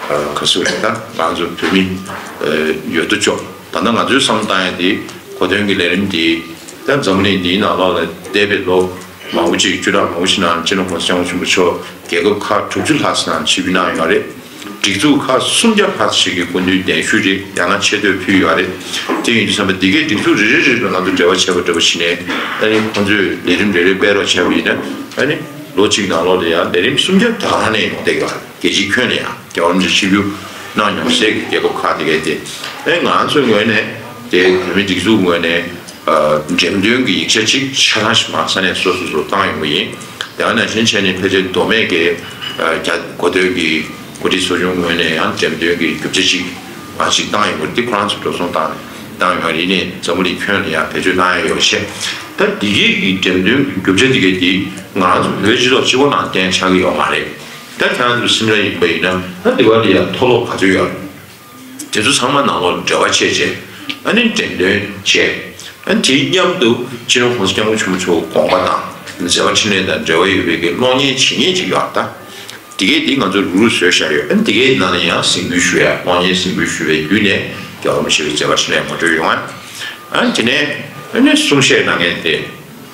ཨ་ག་ཟེར་རེད། ད་ང་ཚོ་བོད་མི་ཨ་ཡོད་དོ་ཅོག་ད་ལྟ་ང་ཚོའི་བསམ་བློ་བཏང་ཡ་དེ་གོ་དོན་གྱི་ལས་རིམ་འདི་ད་འཛམ་བུ་གླིང་འདིའི་ནང་ལོགས་ལ་འདས་པའི་ལོ་མང་པོ་ཅིག་བཅུ་ཕྲག་མང་པོ་ཞིག་ནང་སྤྱི་ནོར་༸གོང་ས་༸སྐྱབས་མགོན་ཆེན་པོ་མཆོག་རྒྱལ་ཁབ་ཁག་དྲུག་ཅུ་ལྷག་ཙམ་ནང་ཆིབས་བསྒྱུར་གནང་ཡོད་རེད། སྒྲིག་འཛུགས་ཁག་སུམ་བརྒྱ་ལྷག་ཙམ་ཞིག་གི་སྐུ་མདུན་གདན་ཞུ་རེད། ཡང་ན་ཆེ་བསྟོད་ཕུལ་ཡོད་རེད། དེ་ཡིན་དུས་ཙམ་པ་འདི་གའི་སྒྲིག་འཛུགས་རེ་རེ་རེ་ལ་ང་ཚོ་འབྲེལ་བ་བྱས་པ་འདྲ་པོ་བྱས་ནས། ཨ་ནི་ཁོང་ཚོས་ལས་རིམ་རེ་རེ་སྤེལ་རོགས་བྱས་པ་ཡིན་ན། ཨ་ནི་ལོ་གཅིག་ནང་ལོགས་ལ་ཡང་ལས་རིམ་སུམ་བརྒྱ་དེ་ག་རང་ནས་ཡོང་བསྡད་ཡོད་རེད། རྒྱལ་སྤྱིའི་ཁྱོན་ནས་ཡང་རྒྱལ་བ་རིན་པོ་ཆེ་ཆིབས་བསྒྱུར་གནང་མྱོང་སའི་རྒྱལ་ཁབ་ཁག་དེ་གའི་དེ། ཨ་ནི་ང་ཚོའི་ངོས་ནས་དེ་བོད་མི་སྒྲིག་འཛུགས་ངོས་ནས་ཨ་འགྲེམས་སྟོན་གྱི་ཡིག་ཆ་གཅིག་ཆ་ཚང་ཞིག་མར་ས་གནས་སོ་སོ་སོ་བཏང་ཡོང་གི་ཡིན། དེ་ག་ནང་བཞིན་བྱས་ནས་ཕལ་ཆེར་མདོ་སྨད་ཀྱི་ཨ་རྒྱ་གོ་ཐོས་ཀྱི་འགོ་ཁྲིད་ཚོགས་ཆུང་ངོས་ནས་ཡང་འགྲེམས་སྟོན་གྱི་རྒྱུ་ཆ་གཅིག་མར་ཞིག་བཏང་ཡོང་གི་རེད། འདི་ཁོ་རང་ཚོས་འགྲོ་སོང་བཏང་ནས་བཏང་ཡོང་བ་རེད། ཡིན་ནའི་འཛམ་བུ་གླིང་ཁྱོན་ལ་ཡང་བེད་སྤྱོད་གནང་ཡ་ཡོད་ཆེ། ད་འདི་གའི་གི་འགྲེམས་སྟོན་གྱི་རྒྱུ་ཆ་འདི་གའི་འདི་ང་རང་ཚོ་བོད་སྤྱི་ཚོགས་སྤྱི་བོ་ནང་བརྟེན་ཆགས་ཀྱི་ཡོད་མ་རེད། ད་ཁྱེད་རང་ཚོ་སིམ་ལ་ཡིན་པ་ཡིན་ན། ད་འདི་བ་འདི་ཡང་མཐོ་སློབ་ག་ཚོད་ཡོད་རེད། དེ་ཚོ་ཚང་མ་ནང་ལོགས་འབྲེལ་བ་བྱས་བྱས། ཨ་ནི་འགྲེམས་སྟོན་བྱས། ཨ་ནི་དེའི་མཉམ་དུ་སྤྱི་ནོར་༸གོང་ས་༸སྐྱབས་མགོན་ཆེན་པོ་མཆོག་དགོངས་པ་དང་མཛད་པ་འཕྲིན་ལས་དང་འབྲེལ་བ་ཡོད་པའི་གི་གློག་བརྙན་བྱེད་མཁན་ཅིག་ཡོད་ད། དེ་གས་དེ་ང་ཚོ་རུག་རུག་བཟོས་བཞག་ཡོད། ཨ་ནི་དེ་གས་ནང་ལ་ཡང་གཟིགས་འབུལ་ཞུ་ཡ། གློག་བརྙན་གཟིགས་འབུལ་ཞུ་བའི་བརྒྱུད་ནས་རྒྱལ་བ་རིན་པོ་ཆེའི་མཛད་པ་འཕྲིན་ལས་ངོ་སྤྲོད་ཡོང་ཡ། ཨ་ནི་དེ་ནས་ཨ་ནི་གསུང་བཤད་གནང་མཁན་དེ།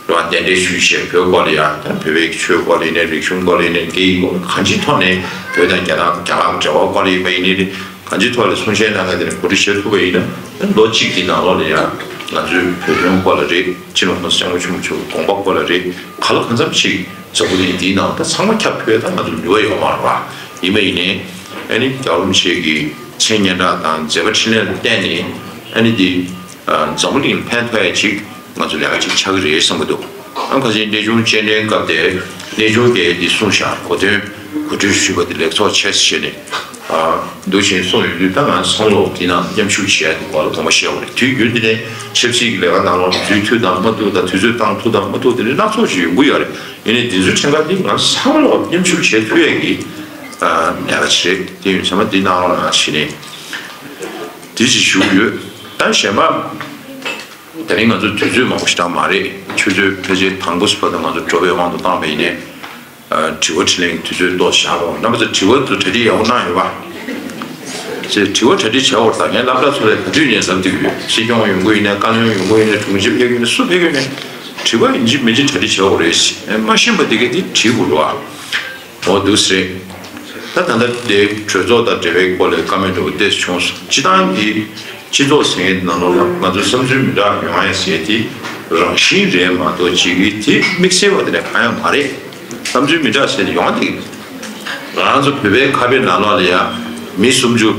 རང་གདན་འདྲེན་ཞུས་བྱས་བོད་སྐོར་ལ་ཡང་། ད་བོད་པའི་ཆོས་སྐོར་ལ་ཡིན་ནའི། རིག་གཞུང་སྐོར་ལ་ཡིན་ནའི། སྐད་ཡིག་སྐོར་ལ། གང་ཅིའི་ཐོག་ནས་བོད་དང་རྒྱ་ནག་རྒྱ་ནག་གི་འབྲེལ་བ་སྐོར་ལ་ཡིན་པ་ཡིན་ནའི་རེད། གང་ཅིའི་ཐོག་ལ་གསུང་བཤད་གནང་མཁན་དེ་ནས་གོ་སྒྲིག་བྱེད་ཐུབ་པ་ཡིན་ན། ད་ལོ་གཅིག་གི་ནང་ལོགས་ལ་ཡང་ང་ཚོའི་བོད་དོན་སྐོར་ལ་རེད། སྤྱི་ནོར་༸གོང་ས་༸སྐྱབས་མགོན་ཆེན་པོ་མཆོག་གི་དགོངས་པ་སྐོར་ལ་རེད། ག་ལ་གང་འཚམ་ཞིག་འཛམ་བུ་གླིང་འདིའི་ནང་ད་ཚང་མ་ཁྱབ་ཐུབ་ཡ་ད་ང་ཚོ་ནུས་པ་ཡོད་མ་རེད་པ། ཡིན་པ་ཡིན་ནའི་ཨ་ནི་རྒྱལ་བ་རིན་པོ་ཆེ་གི་མཚན་སྙན་གྲགས་དང་མཛད་པ་འཕྲིན་ལས་ལ་བརྟེན་ནས། ཨ་ནི་འདི་འཛམ་བུ་གླིང་ལ་ཕན་ཐོགས་ཡ་ཅིག་ང་ཚོ་ལས་ཀ་ཅིག་ཆགས་ཀྱི་རེད་བསམ་གྱི་འདུག་ཨ་ཁ་སང་གནས་ཆུང་སྤྱན་འདྲེན་སྐབས་དེ་གནས་ཆུང་གིས་འདི་གསུངས་ཤག་གོ་དོན་གོ་སྒྲིག་ཞུས་པ་དེ་ལེགས་ཚོགས་ཆེ་ཟེར་ནས། ཨ་འདུག་བཞིན་གསུངས་ཡོང་དུས། ད་ང་བསམ་བློ་འདི་ནང་མཉམ་ཞུགས་བྱེད་ཡ་དེ་སྐོར་ལ་དགོངས་པ་བཞེས་པ་རེད། དུས་རྒྱུན་དེ་ནས་ཆབ་སྲིད་ཀྱི་ལས་ཀ་ནང་ལོགས་འཛུལ་ཐུབ་དང་མ་ཐུབ་དང་། དུས་ཚོད་བཏང་ཐུབ་དང་མ་ཐུབ་དེ་འདྲའི་སྣ་ཚོགས་ཤིག་ཡོང་གི་ཡོད་རེད། ཡིན་ནའི་འདི་ཚོའི་ཕྲེང་བ་འདི་ང་ཚང་མ་ལོག་མཉམ་ཞུགས་བྱེད་ཐུབ་ཡས་ཀྱི་ཨ་ལས་ཀ་ཞིག་རེད། དེ་ཡིན་ཙང་འདི་ནང་ལོགས་ལ་ང་བྱས་ནས་འདི་ཅིག་ཞུ་གི་ཡོད། ད་གཞན་པ། དེ་རིང་ང་ཚོ་དུས་ཚོད་མང་པོ་ཞིག་བཏང་མ་རེད། ཆུ་ཚོད་ཕལ་ཆེར་དང་པོ་སུ་བ་དང་ང་ཚོ་འགྲོ་བའི་དབང་དུ་བཏང་བ་ཡིན་ནའི། ཨ་དྲི་བ་དྲིས་ལན་གྱི་དུས་ཚོད་ཏོག་བཞག་རོགས། རྣམ་པ་ཚོ་དྲི་བ་ཚོ་གྲ་སྒྲིག་ཡག་པོ་གནང་ཡོད་པ། ཅེས་དྲི་བ་གྲ་སྒྲིག་བྱ་འོར་དང་། ངས་སློབ་གྲྭ་ཚོ་ལ་ག་དུས་ནས་ལབ་བསྡད་ཀྱི་ཡོད། སྲིད་སྐྱོང་ཡོང་གི་ཡིན་ནའི། བཀའ་བློན་ཡོང་གི་ཡིན་ནའི། དྲུང་ཆེ་ཕེབས་ཀྱི་ཡིན་ནའི། སུ་ཕེབས་ཀྱི་ཡིན་ནའི། དྲི་བ་ཡིན་གཅིག་མིན་གཅིག་གྲ་སྒྲིག་བྱ་འོ་རེད་ཟེར། ཨེ་མ་ཤེས་པ་དེ་གས་དེ་དྲི་དགོས་རེད་བ། འོ་འདུག་སེ་རེད། ད་ད་ལྟ་དེ་གྲོས་ཚོགས་དང་འབྲེལ་བའི་སྐོར་ལ་བཀའ་མོལ་འདྲ་བོ་ཏོག་ཙམ་བྱུང་སོང་། སྤྱིར་བཏང་གི་སྤྱི་ཚོགས་ཟེར་མཁན་ནང་ལོགས་ལ་ང་ཚོ་བསམ་ཚུལ་མི་འདྲ་ཡོང་ཡ་ཟེར་དེ་རང་བཞིན་རེད་མ་གཏོགས་ཅིག་གི་དེ་དམིགས་བསལ་བ་དེ་འདྲ་གང་ཡང་མ་རེད། བསམ་ཚུལ་མི་འདྲ་ཟེར་ནས་ཡོང་བ་དེ། ང་རང་ཚོ་བོད་པའི་ཁ་དཔེ་ནང་ལོགས་ལ་ཡ་མི་སུམ་ཅུ།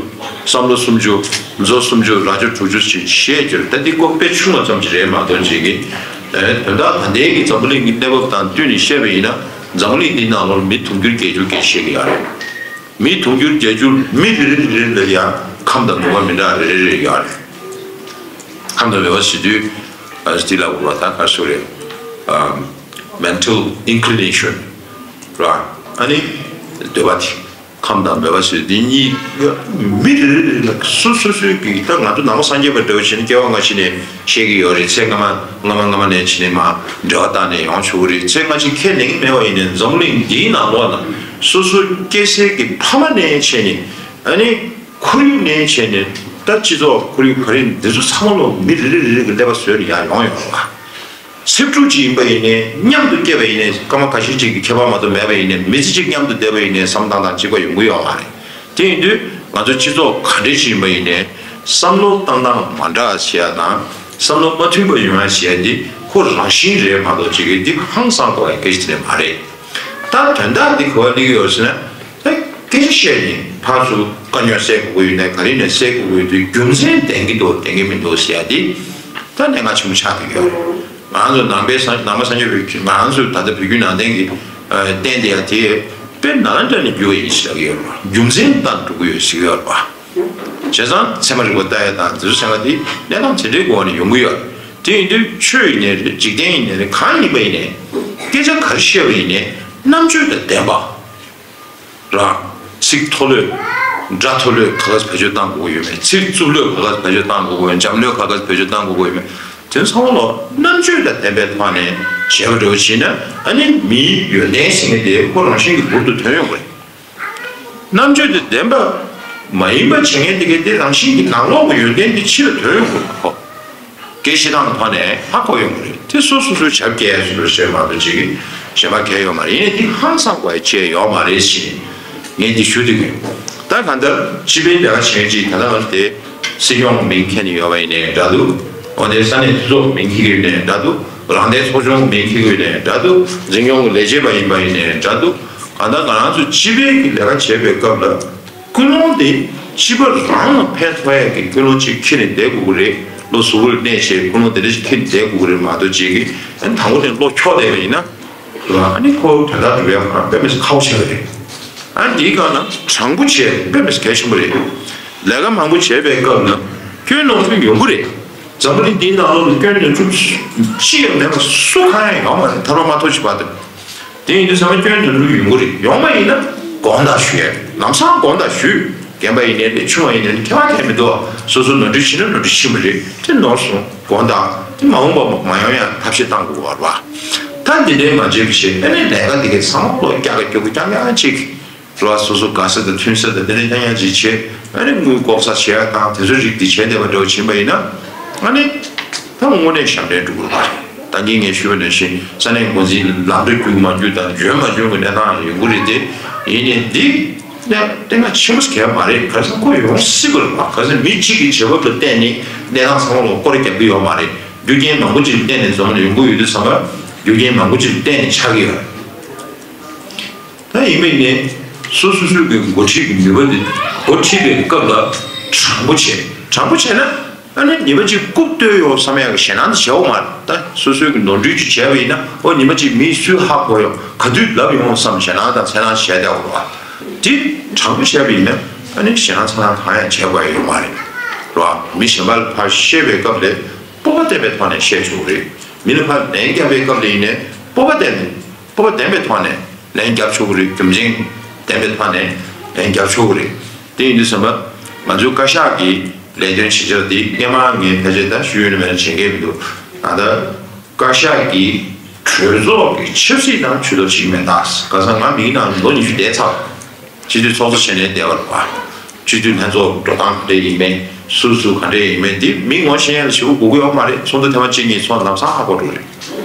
བསམ་བློ་སུམ་ཅུ། མཛོ་སུམ་ཅུ། རྭ་ཅོ་དྲུག་ཅུ་ཞེས་བཤད་རྒྱུ་རེད། ད་འདི་ཀོ་དཔེ་ཆུང་བ་ཙམ་ཞིག་རེད་མ་གཏོགས་ཅིག་གི། ཨེ་དོན་དག་ད་ལྟའི་གི་འཛམ་བུ་གླིང་གི་གནས་བབ་དང་བསྟུན་ནས་བཤད་པ་ཡིན་ན། འཛམ་བུ་གླིང་འདིའི་ནང་ལོགས་ལ་མི་དུང་ཕྱུར་བརྒྱད་ཅུ་སྐད་བཤད་ཀྱི་ཡོད་རེད། མི་དུང་ཕྱུར་བརྒྱད་ཅུ། མི་རེ་རེ་རེ་རེ་ལ་ཡང་ཁམས་དང་ནུས་པ་མི་འདྲ་རེ་རེ་རེ་ཡོད་རེད། ཁམས་དང་ནུས་པ་ཟེར་དུས་ཨ་སྟི་ལ་འུར་བ་དང་ག་སུ་རེད། ཨ་mental inclination ར། ཨ་ནི་འདོད་པ་དེ། ཁམས་དང་འདོད་པ་ཟེར་དུས་འདི་གཉིས་མི་རེ་རེ་རེ་ལ་སོ་སོ་སོའི་གི། ད་ང་ཚོ་ནང་པ་སངས་རྒྱས་པ་འདྲ་བོ་བྱས་ན་སྐྱེ་བ་སྔ་ཕྱི་ནས་ཤེས་ཀྱི་ཡོད་རེད། ཚེ་སྔ་མ་སྔ་མ་སྔ་མ་ནས་བྱས་ནས་མར་འབྲེལ་བ་བཏགས་ནས་ཡོང་ཆོག་གི་རེད། ཚེ་སྔ་ཕྱི་ཁས་ལེན་གྱི་མེད་པ་ཡིན་ནའི་འཛམ་གླིང་འདིའི་ནང་ལོགས་ན་སོ་སོ་སྐྱེ་སའི་གི་ཕ་མ་ནས་བྱས་ནས། ཨ་ནི་ཁོར་ཡུག་ནས་བྱས་ནས། ད་སྤྱི་ཚོགས་ཁོར་ཡུག་ག་རེ་འདི་ཚོ་ཚང་མ་ལོག་མི་རེ་རེ་རེ་རེ་གི་ཀླད་པ་བཟོས་ནས་ཡར་ཡོང་ཡོང་བ། ཚེ་ཕྲུག་ཅིག་ཡིན་པ་ཡིན་ནའི། མཉམ་དུ་སྐྱེས་པ་ཡིན་ནའི། སྐར་མ་ཁ་ཤས་ཅིག་གི་ཁྱད་པར་མ་གཏོགས་མེད་པ་ཡིན་ནའི། མི་ཚེ་གཅིག་མཉམ་དུ་བསྡད་པ་ཡིན་ནའི་བསམ་སྟངས་དང་གཅིག་པ་ཡོང་གི་ཡོད་མ་རེད། དེ་ཡིན་དུས་ང་ཚོ་སྤྱི་ཚོགས་ག་འདྲ་ཅིག་ཡིན་པ་ཡིན་ནའི། བསམ་བློ་བཏང་སྟངས་མ་འདྲ་བྱེད་ཡ་དང་། བསམ་བློ་མ་མཐུན་པ་ཡོང་ཡ་བྱེད་ཡ་འདི་ཁོ་རང་བཞིན་རེད་མ་གཏོགས་ཅིག་གི་འདི་ཧང་སང་དགོས་ཡ་སྐད་ཆ་དེ་འདྲ་མ་རེད། ད་དོན་དག་འདི་ག་པར་སླེབས་ཡོད་ཟེར་ན། ད་སྐད་ཆ་བཤད་ནས་ཕར་ཚུར་དཀའ་རྙོག་སེལ་དགོས་ཀྱི་ཡོད་ནའི་ག་རེ་ནས་སེལ་དགོས་ཀྱི་ཡོད་དུས། རྒྱུ་མཚན་ལྡན་གྱི་འདུག་ལྡན་གྱི་མི་འདུག་ཟེར་ཡ་འདི་ད་གནད་འགག་ཆེན་པོ་ཆགས་བསྡད་ཀྱི་ཡོད་རེད། ང་ཚོ་ནང་པའི་སངས་ནང་པ་སངས་རྒྱས་པའི། ང་ཚོ་ད་ལྟ་བོད་བརྒྱུད་ནང་བསྟན་གྱི་ཨ་བསྟན་བསྡད་ཡ་དེ་དཔེ་ནང་འདྲ་ནས་འགྱུར་བ་ཡིན་ཟེར་གྱི་ཡོད་རེད་པ། རྒྱུ་མཚན་དང་འགྲོ་གི་ཡོད་ཟེར་གྱི་ཡོད་རེད་པ། བྱས་ཙང་ཚད་མ་རིག་པ་ལྟ་ཡ་དང་དེ་ཚོ་ཚང་མ་དེ་གནས་སྟངས་དེ་འདྲའི་སྒོ་ནས་ཡོང་གི་ཡོད་རེད། དེ་ཡིན་དུས་ཆོས་ཡིན་ནའི་རེད། འཇིག་རྟེན་ཡིན་ནའི་རེད། གང་ཡིན་པ་ཡིན་ནའི། སྐད་ཆ་ག་རེ་བཤད་པ་ཡིན་ནའི་རྣམ་དཔྱོད་དང་ལྡན་པ། རང་ཚིག་མཐོ་ལོས། སྒྲ་མཐོ་ལོས་ག་ག་བེད་སྤྱོད་བཏང་དགོས་ཀྱི་ཡོད་མེད། ཚིག་རྩུབ་ལོས་ག་ག་བེད་སྤྱོད་བཏང་དགོས་ཀྱི་ཡོད། འཇམ་ལོས་ག་ག་བེད་སྤྱོད་བཏང་དགོས་ཀྱི་ཡོད་མེད། དེ་ཚང་མ་ལོ་རྣམ་དཔྱོད་དང་ལྡན་པའི་ཐོག་ནས་བྱས་པ་འདྲ་བོ་བྱས་ན། ཨ་ནི་མིའི་ཡོན་ཏན་ཟེར་མཁན་དེ་ཁོ་རང་བཞིན་གྱི་འབུར་དུ་ཐོན་ཡོང་གི་རེད། རྣམ་དཔྱོད་དང་ལྡན་པ་མ་ཡིན་པ་བྱེད་མཁན་དེ་གའི་དེ་རང་བཞིན་གྱི་ནང་ལོགས་ཀྱི་ཡོན་ཏན་དེ་ཕྱི་ལ་ཐོན་ཡོང་གི་རེད། ཁོ་སྐད་བཤད་སྟངས་ཀྱི་ཐོག་ནས་ཧ་གོ་ཡོང་གི་རེད། དེ་སོ་སོ་སོའི་བྱ་བ་སྐྱེལ་ཡ་སོ་སོར་བྱེད་མ་གཏོགས་ཅིག་གཞན་པ་གལ་ཡོད་མ་རེད། ཡིན་ནའི་དེ་ཧང་སང་དགོས་ཡ་ཅིག་ཡོད་མ་རེད་ཟེར་ངས་འདི་ཞུ་འདོད་ཀྱི་ཡོད། ད་གང་ལྟར་སྤྱི་པའི་ལས་ཀ་བྱེད་མཁན་ཅིག་ད་ལྟ་བར་དེ་སྲིད་སྐྱོང་མིང་འཁྱེར་ནས་ཡོད་པ་ཡིན་ནའི་འདྲ་འདུག་འོན་ཏེ་ས་གནས་འཐུས་ཚོགས་མིང་འཁྱེར་གྱི་ཡོད་ནའི་འདྲ་འདུག་རང་བདེན་ཚོགས་ཆུང་མིང་འཁྱེར་གྱི་ཡོད་ནའི་འདྲ་འདུག་འཛིན་སྐྱོང་གི་ལས་བྱེད་པ་ཡིན་པ་ཡིན་ནའི་འདྲ་འདུག་གང་ལྟར་ང་རང་ཚོ་སྤྱི་པའི་གི་ལས་ཀ་བྱེད་པའི་སྐབས་ལ་ཀུན་སློང་དེ་སྤྱི་པ་རང་ལ་ཕན་ཐོགས་ཡ་གི་ཀུན་སློང་ཅིག་འཁྱེར་ནས་བསྡད་དགོས་ཀྱི་རེད། བློ་གཟུ་བོར་གནས་བྱས་ཀུན་སློང་དེ་འདྲ་ཞིག་འཁྱེར་ནས་བསྡད་དགོས་ཀྱི་རེད་མ་གཏོགས་ཅིག་གི་ཨ་ནི་དང་པོ་ནས་བློ་འཁྱོག་བསྡད་པ་ཡིན་ན། ཨ་ནི་ཁོ་དོན་དག་སྒྲུབ་ཡ་ཁོ་རང་དཔེ་མི་སྲིད་ཁག་པོ་ཆེ་བ་རེད། ཨ་ནི་འདིའི་སྒང་ལ་དྲང་པོ་བྱས་དཔེ་མི་སྲིད་གལ་ཆེན་པོ་རེད། ལས་ཀ་མང་པོ་བྱས་པའི་སྐབས་ན་སྐྱོན་ནོར་འཁྲུལ་ཡོང་གི་རེད། འཛམ་བུ་གླིང་འདིའི་ནང་ལོགས་ལ་སྐྱོན་ནོར་འཁྲུལ་ཅི་ཡང་མེད་པ་སུ་གང་ཡང་ཡོད་མ་རེད། ཐར་པ་མ་ཐོབ་ཅིག་བར་དུ། དེ་ཡིན་དུས་ཚང་མ་སྐྱོན་ནོར་འཁྲུལ་ཡོང་གི་རེད། ཡོང་བ་ཡིན་ན་དགོངས་དག་ཞུ་ཡ་རེད། ལམ་སང་དགོངས་དག་ཞུས། རྒན་པ་ཡིན་ནའི་རེད། ཆུང་བ་ཡིན་ནའི་རེད། ཁྱད་པར་གང་ཡང་མི་འདུག་སོ་སོ་ནོར་འཁྲུལ་ཕྱིན་ན་ནོར་འཁྲུལ་ཕྱིན་པ་རེད། དེ་ནོར་སོང་དགོངས་དག་དེ་མ་འོངས་པ་མ་ཡོང་ཡ་ཐབས་ཤེས་གཏང་དགོས་པ་རེད་བ། ད་འདི་འདྲའི་མ་བྱེད་པ་བྱེད། ཨ་ནི་ལས་ཀ་འདི་གའི་ཚང་མ་བློ་རྒྱག་ག་རྒྱུག་ག་རྐྱང་རྐྱང་ཅིག་རེད་བ། སོ་སོ་དགའ་ས་དང་མཐུན་ས་དང་དེ་འདྲ་རྐྱང་རྐྱང་ཅིག་བྱེད། ཨ་ནི་དངུལ་ལྐོག་ཟ་བྱེད་ཡ་དང་དེ་ཚོའི་རིགས་འདི་བྱས་བསྡད་པ་འདྲ་བོ་ཕྱིན་པ་ཡིན་ན། ཨ་ནི་ད་དངོས་གནས་ཞབས་འདྲེན་འགྲོ་དགོས་པ་རེད། ད་གིན་ངས་ཞུས་པ་ནང་བཞིན་ས་གནས་འགོ་འཛིན་ལམ་འགྲོ་རྒྱུག་མ་རྒྱུག་དང་འཇོན་མ་འཇོན་གྱི་གནས་སྟངས་ཡོང་གི་རེད་དེ། ཡིན་ནའི་འདི་གནས་བརྟན་ང་ཆེན་པོ་གལ་མ་རེད། ག་རེ་ཟེར་ན་ཁོ་ཡོང་སྲིད་པ་རེད་བ། ག་རེ་ཟེར་ན་མི་གཅིག་གི་བྱེད་བབ་ལ་བརྟེན་ནས་གནས་སྟངས་ཚང་མ་ལ་སྐོར་ར་རྒྱག་གི་ཡོད་མ་རེད། རྒྱུ་རྐྱེན་མང་པོ་ཅིག་ལ་བརྟེན་ནས་འཛོམས་ནས་ཡོང་གི་ཡོད་དུས་ཙམ་པ་རྒྱུ་རྐྱེན་མང་པོ་ཅིག་ལ་བརྟེན་ནས་ཆགས་ཀྱི་ཡོད་རེད། ད་ཡིན་པས་ནི་སོ་སོ་སོའི་གི་འགོ་ཁྲིད་ཀྱི་ནུས་པ་དེ་འགོ་ཁྲིད་པའི་སྐབས་ལ་དྲང་པོ་བྱེད། དྲང་པོ་བྱས་ན་ཨ་ནི་ཉེས་པ་གཅིག་རྐུབ་བཏོད་ཡོང་བསམ་ཡག་གི་ཞེད་སྣང་དེ་བྱེད་འོང་མ་རེད། ད་སོ་སོའི་གི་ནོར་འཁྲུལ་ཅིག་བྱས་པ་ཡིན་ན་ཨོ་ཉི་མ་གཅིག་མིས་སུས་ཧ་གོ་ཡོང་ག་དུས་ལབ་ཡོང་བསམ་ཞེད་སྣང་དང་འཚེར་སྣང་བྱས་བསྡད་འོང་བ། དེ་དྲང་པོ་བྱས་པ་ཡིན་ན་ཨ་ནི་ཞེད་སྣང་འཚེར་སྣང་གང་ཡང་བྱས་དགོས་ཡ་ཡོད་མ་རེད། རེད་བ། མི་གཞན་པ་ལ་ཕར་བཤད་པའི་སྐབས་ལ་སྤོབས་པ་བསྟན་པའི་ཐོག་ནས་བཤད་ཆོག་གི་རེད། མི་ལ་ཕར་ལན་བརྒྱབ་པའི་སྐབས་ལ་ཡིན་ནའི་སྤོབས་པ་བསྟན་ནས། སྤོབས་པ་ལྡན་པའི་ཐོག་ནས་ལན་རྒྱབ་ཆོག་གི་རེད། རྒྱུ་མཚན་ལྡན་པའི་ཐོག་ནས་ལན་རྒྱབ་ཆོག་གི་རེད། དེ་ཡིན་དུས་ཙམ་པ་ང་ཚོའི་བཀའ་ཤག་གི་ལས་དོན་བྱེད་ཕྱོགས་འདི་སྔས་མ་ངས་ཕལ་ཆེར་ད་ཞུས་ཡོད་ན་མེད་ན་བྱེད་མཁན་མི་འདུག་ད་ལྟ་བཀའ་ཤག་གི་གྲོས་ཚོགས་ཀྱི་ཆབ་སྲིད་ནང་ཇུས་གཏོགས་བྱེད་ཀྱི་མེད། ད་ག་ས་ང་མིའི་ནང་ལོ་ཉི་ཤུ་བསྡད་ཚར། སྤྱི་འཐུས་ཚོགས་གཙོ་བྱས་ནས་བསྡད་པ་རེད་བ། སྤྱི་འཐུས་ལྷན་ཚོགས་འགྲོ་སྟངས་ག་འདྲ་ཡིན་མིན། སུ་སུ་ག་འདྲ་ཡིན་མིན་འདི་མི་ངོ་ཤེས་ཡ་ལ་ཞེ་པོ་དགོས་ཀྱི་ཡོད་མ་རེད། ཚོགས་འདུ་ཐེངས་མ་གཅིག་གཉིས་ཚོགས་ལམ་སང་ཧ་གོ་འགྲོ་རེད།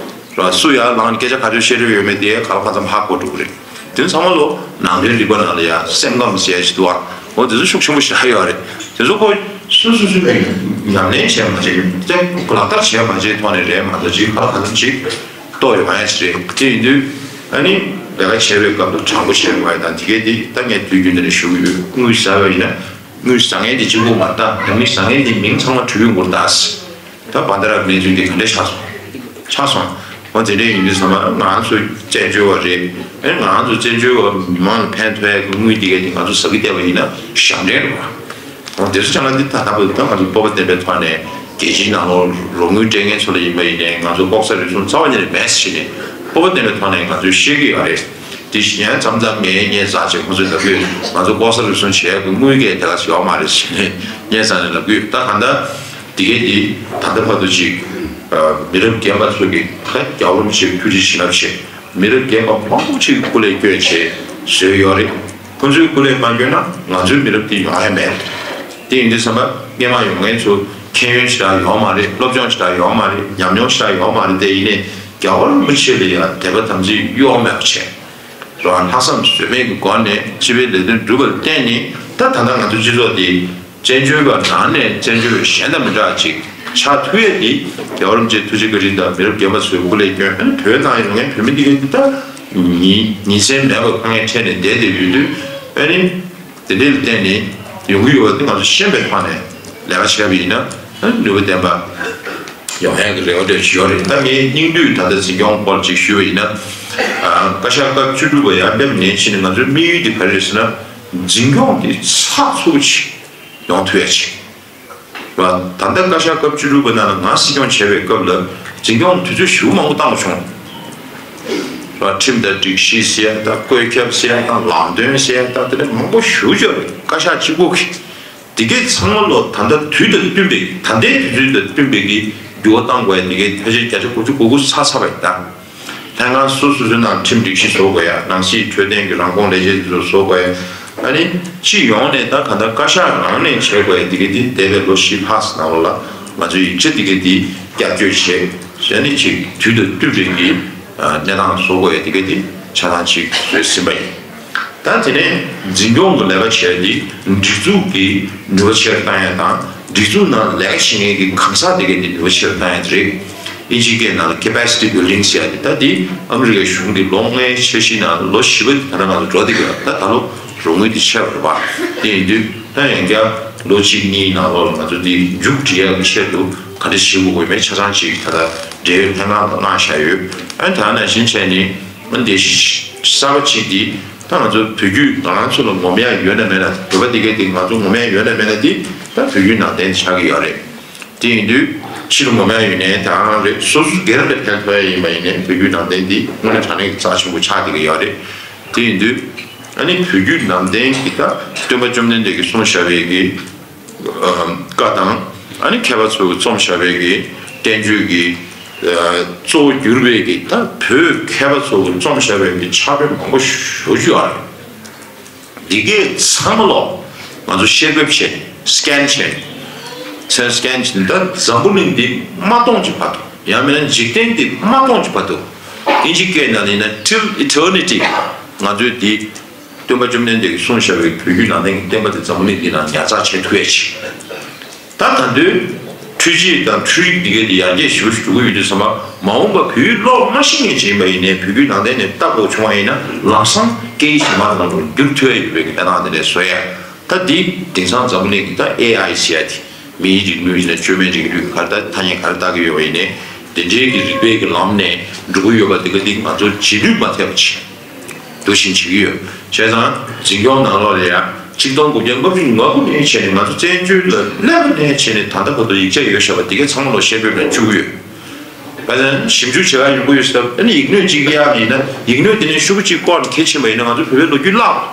ར་སུ་ཡར་ལངས་ནས་སྐད་ཆ་ག་ཚོད་བཤད་འདོད་ཡོད་མེད་དེ་ག་ལ་གང་འཚམ་ཧ་གོ་འགྲོ་གི་རེད། དེ་ཚང་མ་ལོ་ནང་དོན་རིག་པ་ནང་ལ་ཡ་སེམས་ཁམས་ཟེར་ཡ་ཞིག་འདུག་ཨ། འོ་དེ་ཚོ་ཤུགས་ཆེན་པོ་ཞིག་ཧ་ཡོད་རེད། དེ་ཚོ་ཁོ་སུ་སུ་སུ་ཉམས་ལེན་བྱས་མ་བྱས་ལག་བསྟར་བྱས་མ་བྱས་ཐོག་ནས་རེད་མ་གཏོགས་ཅིག་ག་ལ་གང་འཚམ་ཅིག་རྟོགས་ཡོང་ཡ་ཞིག་རེད། དེ་ཡིན་དུས་ཨ་ནི་ལས་ཀ་བྱེད་པའི་སྐབས་དུ་དྲང་པོ་བྱེད་དགོས་ཡ་དང་དེ་གས་དེ་ད་ངས་དུས་རྒྱུན་དུ་ནས་ཞུ་གི་ཡོད། དངུལ་ཟ་བ་ཡིན་ན་དངུལ་ཟ་མཁན་དེ་གཅིག་པུ་མ་རེད། ད་དངུལ་ཟ་མཁན་དེ་མིང་ཚང་མ་བྲིས་ཡོང་དགོས་རེད་ད། ད་བྷན་དྷ་ར་གི་གནས་ཚུལ་འདི་ག་འདྲས་ཆགས་སོང་། ཆགས་སོང་། འོ་དེ་འདྲས་ཡིན་དུས་ཙམ་པ་ང་ཚོ་བཙན་བྱོལ་བ་རེད། ཨེ་ང་ཚོ་བཙན་བྱོལ་བ་མི་མང་ལ་ཕན་ཐོགས་ཡག་གི་དངུལ་འདི་གས་འདི་ང་ཚོ་ཟ་གི་བསྡད་པ་ཡིན་ན་ཞབས་འདྲེན་རེད་བ། འོ་དེ་ཚོ་ཆ་ལ་འདི་ད་ལྟ་བུ་ད་ང་ཚོ་སྤོབས་པ་ལྡན་པའི་ཐོག་ནས་རྒྱལ་སྤྱིའི་ནང་ལོགས་རོགས་དངུལ་སྤྲད་མཁན་ཚོ་ལ་ཡིན་པ་ཡིན་ནའི་ང་ཚོ་ལྐོག་ཟ་རུལ་སུངས་རྩ་བ་ཉིད་ནས་མེད་ཟེར་ནས་སྤོབས་པ་ལྡན་པའི་ཐོག་ནས་ང་ཚོས་བཤད་ཀྱི་ཡོད་རེད། དེ་བཞིན་མཚམས་མཚམས་ངས་ངས་ཟ་བྱས་ཁོ་ཚོས་ལབ་ཀྱི་ཡོད། ང་ཚོ་ལྐོག་ཟ་རུལ་སུངས་བྱེད་ཡག་གི་དངུལ་གས་དེ་ག་ཡོད་མ་རེད་ཟེར་ནས་ངས་ཟ་ནས་ལབ་ཀྱི་ཡོད། ད་གང་ལྟར། དེ་གས་དེ་ད་ལྟ་བར་དུ་ཅིག་མི་རབས་རྒན་པ་ཚོ་གིས་ད་རྒྱལ་བ་རིན་པོ་ཆེའི་ཐུགས་རྗེ་བྱིན་རླབས་ཆེ། མི་རབས་རྒན་པ་མང་པོ་ཅིག་གིས་སྐུ་ལས་བསྐྱོན་བྱས་བཟོས་ཡོད་རེད། ཁོ་ཚོས་སྐུ་ལས་མ་བསྐྱོན་ན་ང་ཚོའི་མི་རབས་དེ་ཡོང་ཡ་མེད། དེ་ཡིན་དུས་ཙམ་པ་སྔས་མ་ཡོང་མཁན་ཚོ་མཁྱེན་ཡོན་ཞེ་དྲག་ཡོད་མ་རེད། སློབ་སྦྱོང་ཞེ་དྲག་ཡོད་མ་རེད། ཉམས་མྱོང་ཞེ་དྲག་ཡོད་མ་རེད། དེ་ཡིན་ནའི་རྒྱལ་བ་རིན་པོ་ཆེ་ལ་ཡང་དད་པ་དམ་ཚིག་གཡོ་མེད་པ་བྱས། རང་ལྷག་བསམ་ཟོལ་མེད་ཀྱི་སྒོ་ནས་སྤྱི་པའི་ལས་དོན་སྒྲུབ་པར་བརྟེན་ནས་ད་ད་ལྟ་ང་ཚོ་སྤྱི་ཚོགས་འདི་བཙན་བྱོལ་བ་ནང་ནས་བཙན་བྱོལ་བ་གཞན་དང་མི་འདྲ་བ་ཅིག་ཆགས་ཐུབ་ཡས་འདི་རྒྱལ་བ་རིན་པོ་ཆེའི་ཐུགས་རྗེ་བཀའ་དྲིན་དང་མི་རབས་རྒན་པ་ཚོའི་སྐུ་ལས་བསྐྱོན། ཨ་ནི་བོད་ནང་ཡོད་མཁན་བོད་མི་འདི་གའི་འདི་ད་ཉིན་ཉིན་མཚན་མེད་པར་དཀའ་ངལ་འཕྲད་ནས་བསྡད་བསྡད་ཡོད་དུས། ཨ་ནི་དེ་འདྲའི་ལ་བརྟེན་ནས་ཡོང་གི་ཡོད་པ་འདི་ང་ཚོ་ཤེས་པའི་ཐོག་ནས་ལས་ཀ་བྱས་པ་ཡིན་ན་ཨ་ནི་ནུས་པ་ལྡན་པ་ཡོང་ཡག་གི་རེ་བ་འདྲ་ཞིག་ཡོད་རེད། ད་ངས་སྙིང་བསྡུས་ད་ལྟ་འཛིན་སྐྱོང་སྐོར་ཅིག་ཞུས་པ་ཡིན་ན། ཨ་བཀའ་ཤག་སྐབས་བཅུ་དྲུག་པ་ཡར་སླེབས་ནས་ཕྱིན་ནས་ང་ཚོའི་དམིགས་ཡུལ་འདི་ག་རེ་རེད་ཟེར་ན། འཛིན་སྐྱོང་འདི་ཚགས་ཚུད་པོ་ཅིག་ཡོང་ཐུབ་ཡ་ཅིག་རེད་བ། ད་ལྟ་བཀའ་ཤག་སྐབས་བཅུ་དྲུག་པ་ནང་ལ་ང་སྲིད་སྐྱོང་བྱས་པའི་སྐབས་ལ་འཛིན་སྐྱོང་དུས་ཚོད་ཞེ་པོ་མང་པོ་བཏང་བྱུང་། རེད་བ། ཁྲིམས་དང་སྒྲིག་གཞི་ཟེར་ཡ་དང་བཀོད་ཁྱབ་ཟེར་ཡ་དང་ལམ་སྟོན་ཟེར་ཡ་དང་དེ་འདྲ་མང་པོ་ཞེ་པོ་ཅིག་ཡོད་རེད། བཀའ་ཤག་གཅིག་པོ་གིས་དེ་གའི་ཚང་མ་ལོ་ད་ལྟ་དུས་དང་བསྟུན་པའི་ད་ལྟའི་དུས་ཚོད་དང་བསྟུན་པའི་གི་ འགྱུར་བ་གཏང་དགོས་ཡ་དེ་གའི་ཕལ་ཆེར་བརྒྱ་ཆ་དགུ་བཅུ་གོ་དགུ་ཚར་ཚར་བ་ཡིན་ད། ལྷན་ཁང་སོ་སོ་སོའི་ནང་ཁྲིམས་སྒྲིག་གཞི་བཟོ་དགོས་ཡ། ནང་སྲིད་འཕྲོད་བསྟེན་གྱི་རང་ཁོངས་ལས་བྱེད་དེ་ཚོ་བཟོ་དགོས་ཡ། ཨ་ནི་སྤྱི་ཡོངས་ནས་ད་ག་ད་བཀའ་ཤག་ནང་ནས་བྱེད་དགོས་ཡ་དེ་གའི་དེ་འདས་པའི་ལོ་བཞི་ལྷག་ཙམ་ནང་ལོགས་ལ་ང་ཚོའི་ཡིག་ཆ་དེ་གའི་དེ་བསྐྱར་བཅོས་བྱས། ཨ་ནི་ཅིག་དུས་དང་བསྟུན་པའི་གི་གནས་སྟངས་བཟོ་དགོས་ཡ་དེ་གའི་དེ་ཆ་ཚང་ཅིག་བཟོས་ཟིན་པ་ཡིན། ད་དེ་ནས་འཛིན་སྐྱོང་གི་ལས་ཀ་བྱས་ཏེ་སྒྲིག་འཛུགས་ཀྱི་ནུས་པ་ཆེ་རུ་བཏང་ཡ་དང་། སྒྲིག་འཛུགས་ནང་ལས་ཀ་བྱེད་མཁན་གྱི་གང་ཟག་དེ་གའི་དེ་ནུས་པ་ཆེ་རུ་བཏང་ཡ་དེ་རེད། ཨིན་ཇིའི་སྐད་ནང་ལ་capacity building ཟེར་ཡ་དེ། ད་དེ་ཨ་མི་རི་ཀའི་གཞུང་གི་ལོ་ལྔའི་འཆར་གཞི་ནང་ལོ་བཞི་པ་དེ་ད་ལྟ་ང་ཚོ་འགྲོ་བསྡད་ཀྱི་ཡོད། ད་ད་ལོ་རོགས་དངུལ་དེ་ཆད་པ་རེད་པ། དེ་ཡིན་དུས་ད་ཡང་བསྐྱར་ལོ་གཅིག་གཉིས་ནང་ལོགས་ལ་ང་ཚོ་དེ་མཇུག་སྒྲིལ་ཡ་གི་ཆེད་དུ་ག་འདྲ་བྱེད་དགོས་ཡོད་མེད་ཆ་ཚང་ཅིག་ད་ལྟ་འབྲེལ་ཡོད་ལྷན་ཁང་དང་གནང་བཞག་ཡོད། ཨ་ནི་ད་ནང་བཞིན་བྱས་ནས་ཨ་ནི་སྡེ་གཞི་གསར་པ་ཅིག་དེ། ད་ང་ཚོ་བོད་བརྒྱུད་ང་རང་ཚོ་ལ་ངོམ་ཡ་ཡོད་ན་མེད་ན། བོད་པ་དེ་གའི་དེ་ང་ཚོ་ངོམ་ཡ་ཡོད་ན་མེད་ན་དེ་ད་བོད་བརྒྱུད་ནང་བསྟན་དེ་ཆགས་ཀྱི་ཡོད་རེད། དེ་ཡིན་དུས་ཕྱི་ལ་ངོམ་ཡ་ཡོད་ནའི་ད་རང་རེད། སོ་སོ་སྒེར་ལ་ཕན་ཐོགས་ཡ་ཡིན་པ་ཡིན་ནའི་བོད་བརྒྱུད་ནང་བསྟན་དེ་དངོས་གནས་དྲང་གནས་ཀྱི་རྩ་ཆེན་པོ་ཆགས་བསྡད་ཀྱི་ཡོད་རེད། དེ་ཡིན་དུས་ཨ་ནི་བོད་བརྒྱུད་ནང་བསྟན་གྱི་ད་སྟོན་པ་བཅོམ་ལྡན་འདས་ཀྱིས་གསུངས་བཞག་པའི་གི་བཀའ་དང་། ཨ་ནི་མཁས་པ་ཚོས་རྩོམ་བཞག་པའི་གི་བསྟན་བཅོས་ཀྱི་གཙོ་བོ་གྱུར་པའི་གི་ད་བོད་མཁས་པ་ཚོས་རྩོམ་བཞག་པའི་གི་ཕྱག་དཔེ་མང་པོ་ཞེ་པོ་ཅིག་ཡོད་རེད། འདི་གས་ཚང་མ་ལོ་ང་ཚོ་བཤེར་འབེབས་བྱས། སི་ཀེན་བྱས། མཚན་སི་ཀེན་བྱས། ད་འཛམ་བུ་གླིང་འདི་མ་སྟོངས་ཀྱི་བར་དུ། ཡང་མིན་ན་འཇིག་རྟེན་འདི་མ་སྟོངས་ཀྱི་བར་དུ། ཨིན་ཇི་སྐད་ནང་ནས་ན་till eternity ང་ཚོས་འདི་སྟོན་པ་བཅོམ་ལྡན་འདས་ཀྱིས་གསུངས་བཞག་པའི་བོད་བརྒྱུད་ནང་བསྟན་གྱི་བསྟན་པ་དེ་འཛམ་བུ་གླིང་འདི་ནང་ཉར་ཚགས་བྱེད་ཐུབ་ཡ་ཆེད། ད་ད་དུང་འཕྲུལ་ཆས་དང་འཕྲུལ་རིག་འདི་གའི་དེ་ཡར་རྒྱས་ཞེ་པོ་ཞིག་འགྲོ་གི་ཡོད་དུས་ཙམ་པ། མ་འོངས་པ་བོད་ཡིག་ཀློག་མ་ཤེས་མཁན་ཅིག་ཡིན་པ་ཡིན་ནའི་བོད་བརྒྱུད་ནང་བསྟན་ནས་ལྟ་དགོས་བྱུང་བ་ཡིན་ན། ལམ་སང་སྐད་ཡིག་གཞན་པ་ནང་ལ་བསྒྱུར་ཐུབ་ཡ་ཡོད་པའི་གི་གནས་སྟངས་དེ་འདྲ་བཟོ་ཡ། ད་འདི་དེང་སང་འཛམ་བུ་གླིང་གི་ད་ཨེ་ཨའི་ཟེར་ཡ་དེ། མིའི་རིག་ནུས་ཡིན་ན་བཅོས་མའི་རིག་ནུས་ག་རེ་ད་ཐ་སྙད་ག་རེ་བཏགས་ཀྱི་ཡོད་པ་ཡིན་ནའི། དེ་འདྲའི་གི་རིག་པའི་གི་ལམ་ནས་འགྲོ་གི་ཡོད་པ་དེ་ག་དེ་ང་ཚོ་རྗེས་ལུས་མ་ཐེབས་པ་བྱེད། འདུག་བཞིན་བྱེད་ཀྱི་ཡོད། བྱས་ཙང་འཛིན་སྐྱོང་ནང་ལོགས་ལ་ཡ་ཆིག་སྟོང་དགུ་བརྒྱ་ལྔ་བཅུ་ང་དགུ་ནས་བྱས་ནས་ང་ཚོ་བཙན་བྱོལ་ལ་སླེབས་པ་ནས་བྱས་ནས་ད་ལྟ་བར་དུ་ཡིག་ཆ་ཡོད་བཞག་པ་དེ་གའི་ཚང་མ་ལོ་བཤེར་འབེབས་ལ་བཅུག་གི་ཡོད། བྱས་ཙང་ཞིབ་འཇུག་བྱེད་ག་ཡོང་གི་ཡོད་ཟེར་སྐབས། ཨ་ནི་ཡིག་སྣོད་གཅིག་གཡར་བ་ཡིན་ན་ཡིག་སྣོད་དེ་ནས་ཤོག་གུ་གཅིག་བཀོག་ནས་ཁ་ཕྱེ་བ་ཡིན་ན་ང་ཚོ་བོད་པའི་ལོ་རྒྱུས་བརླག་པ།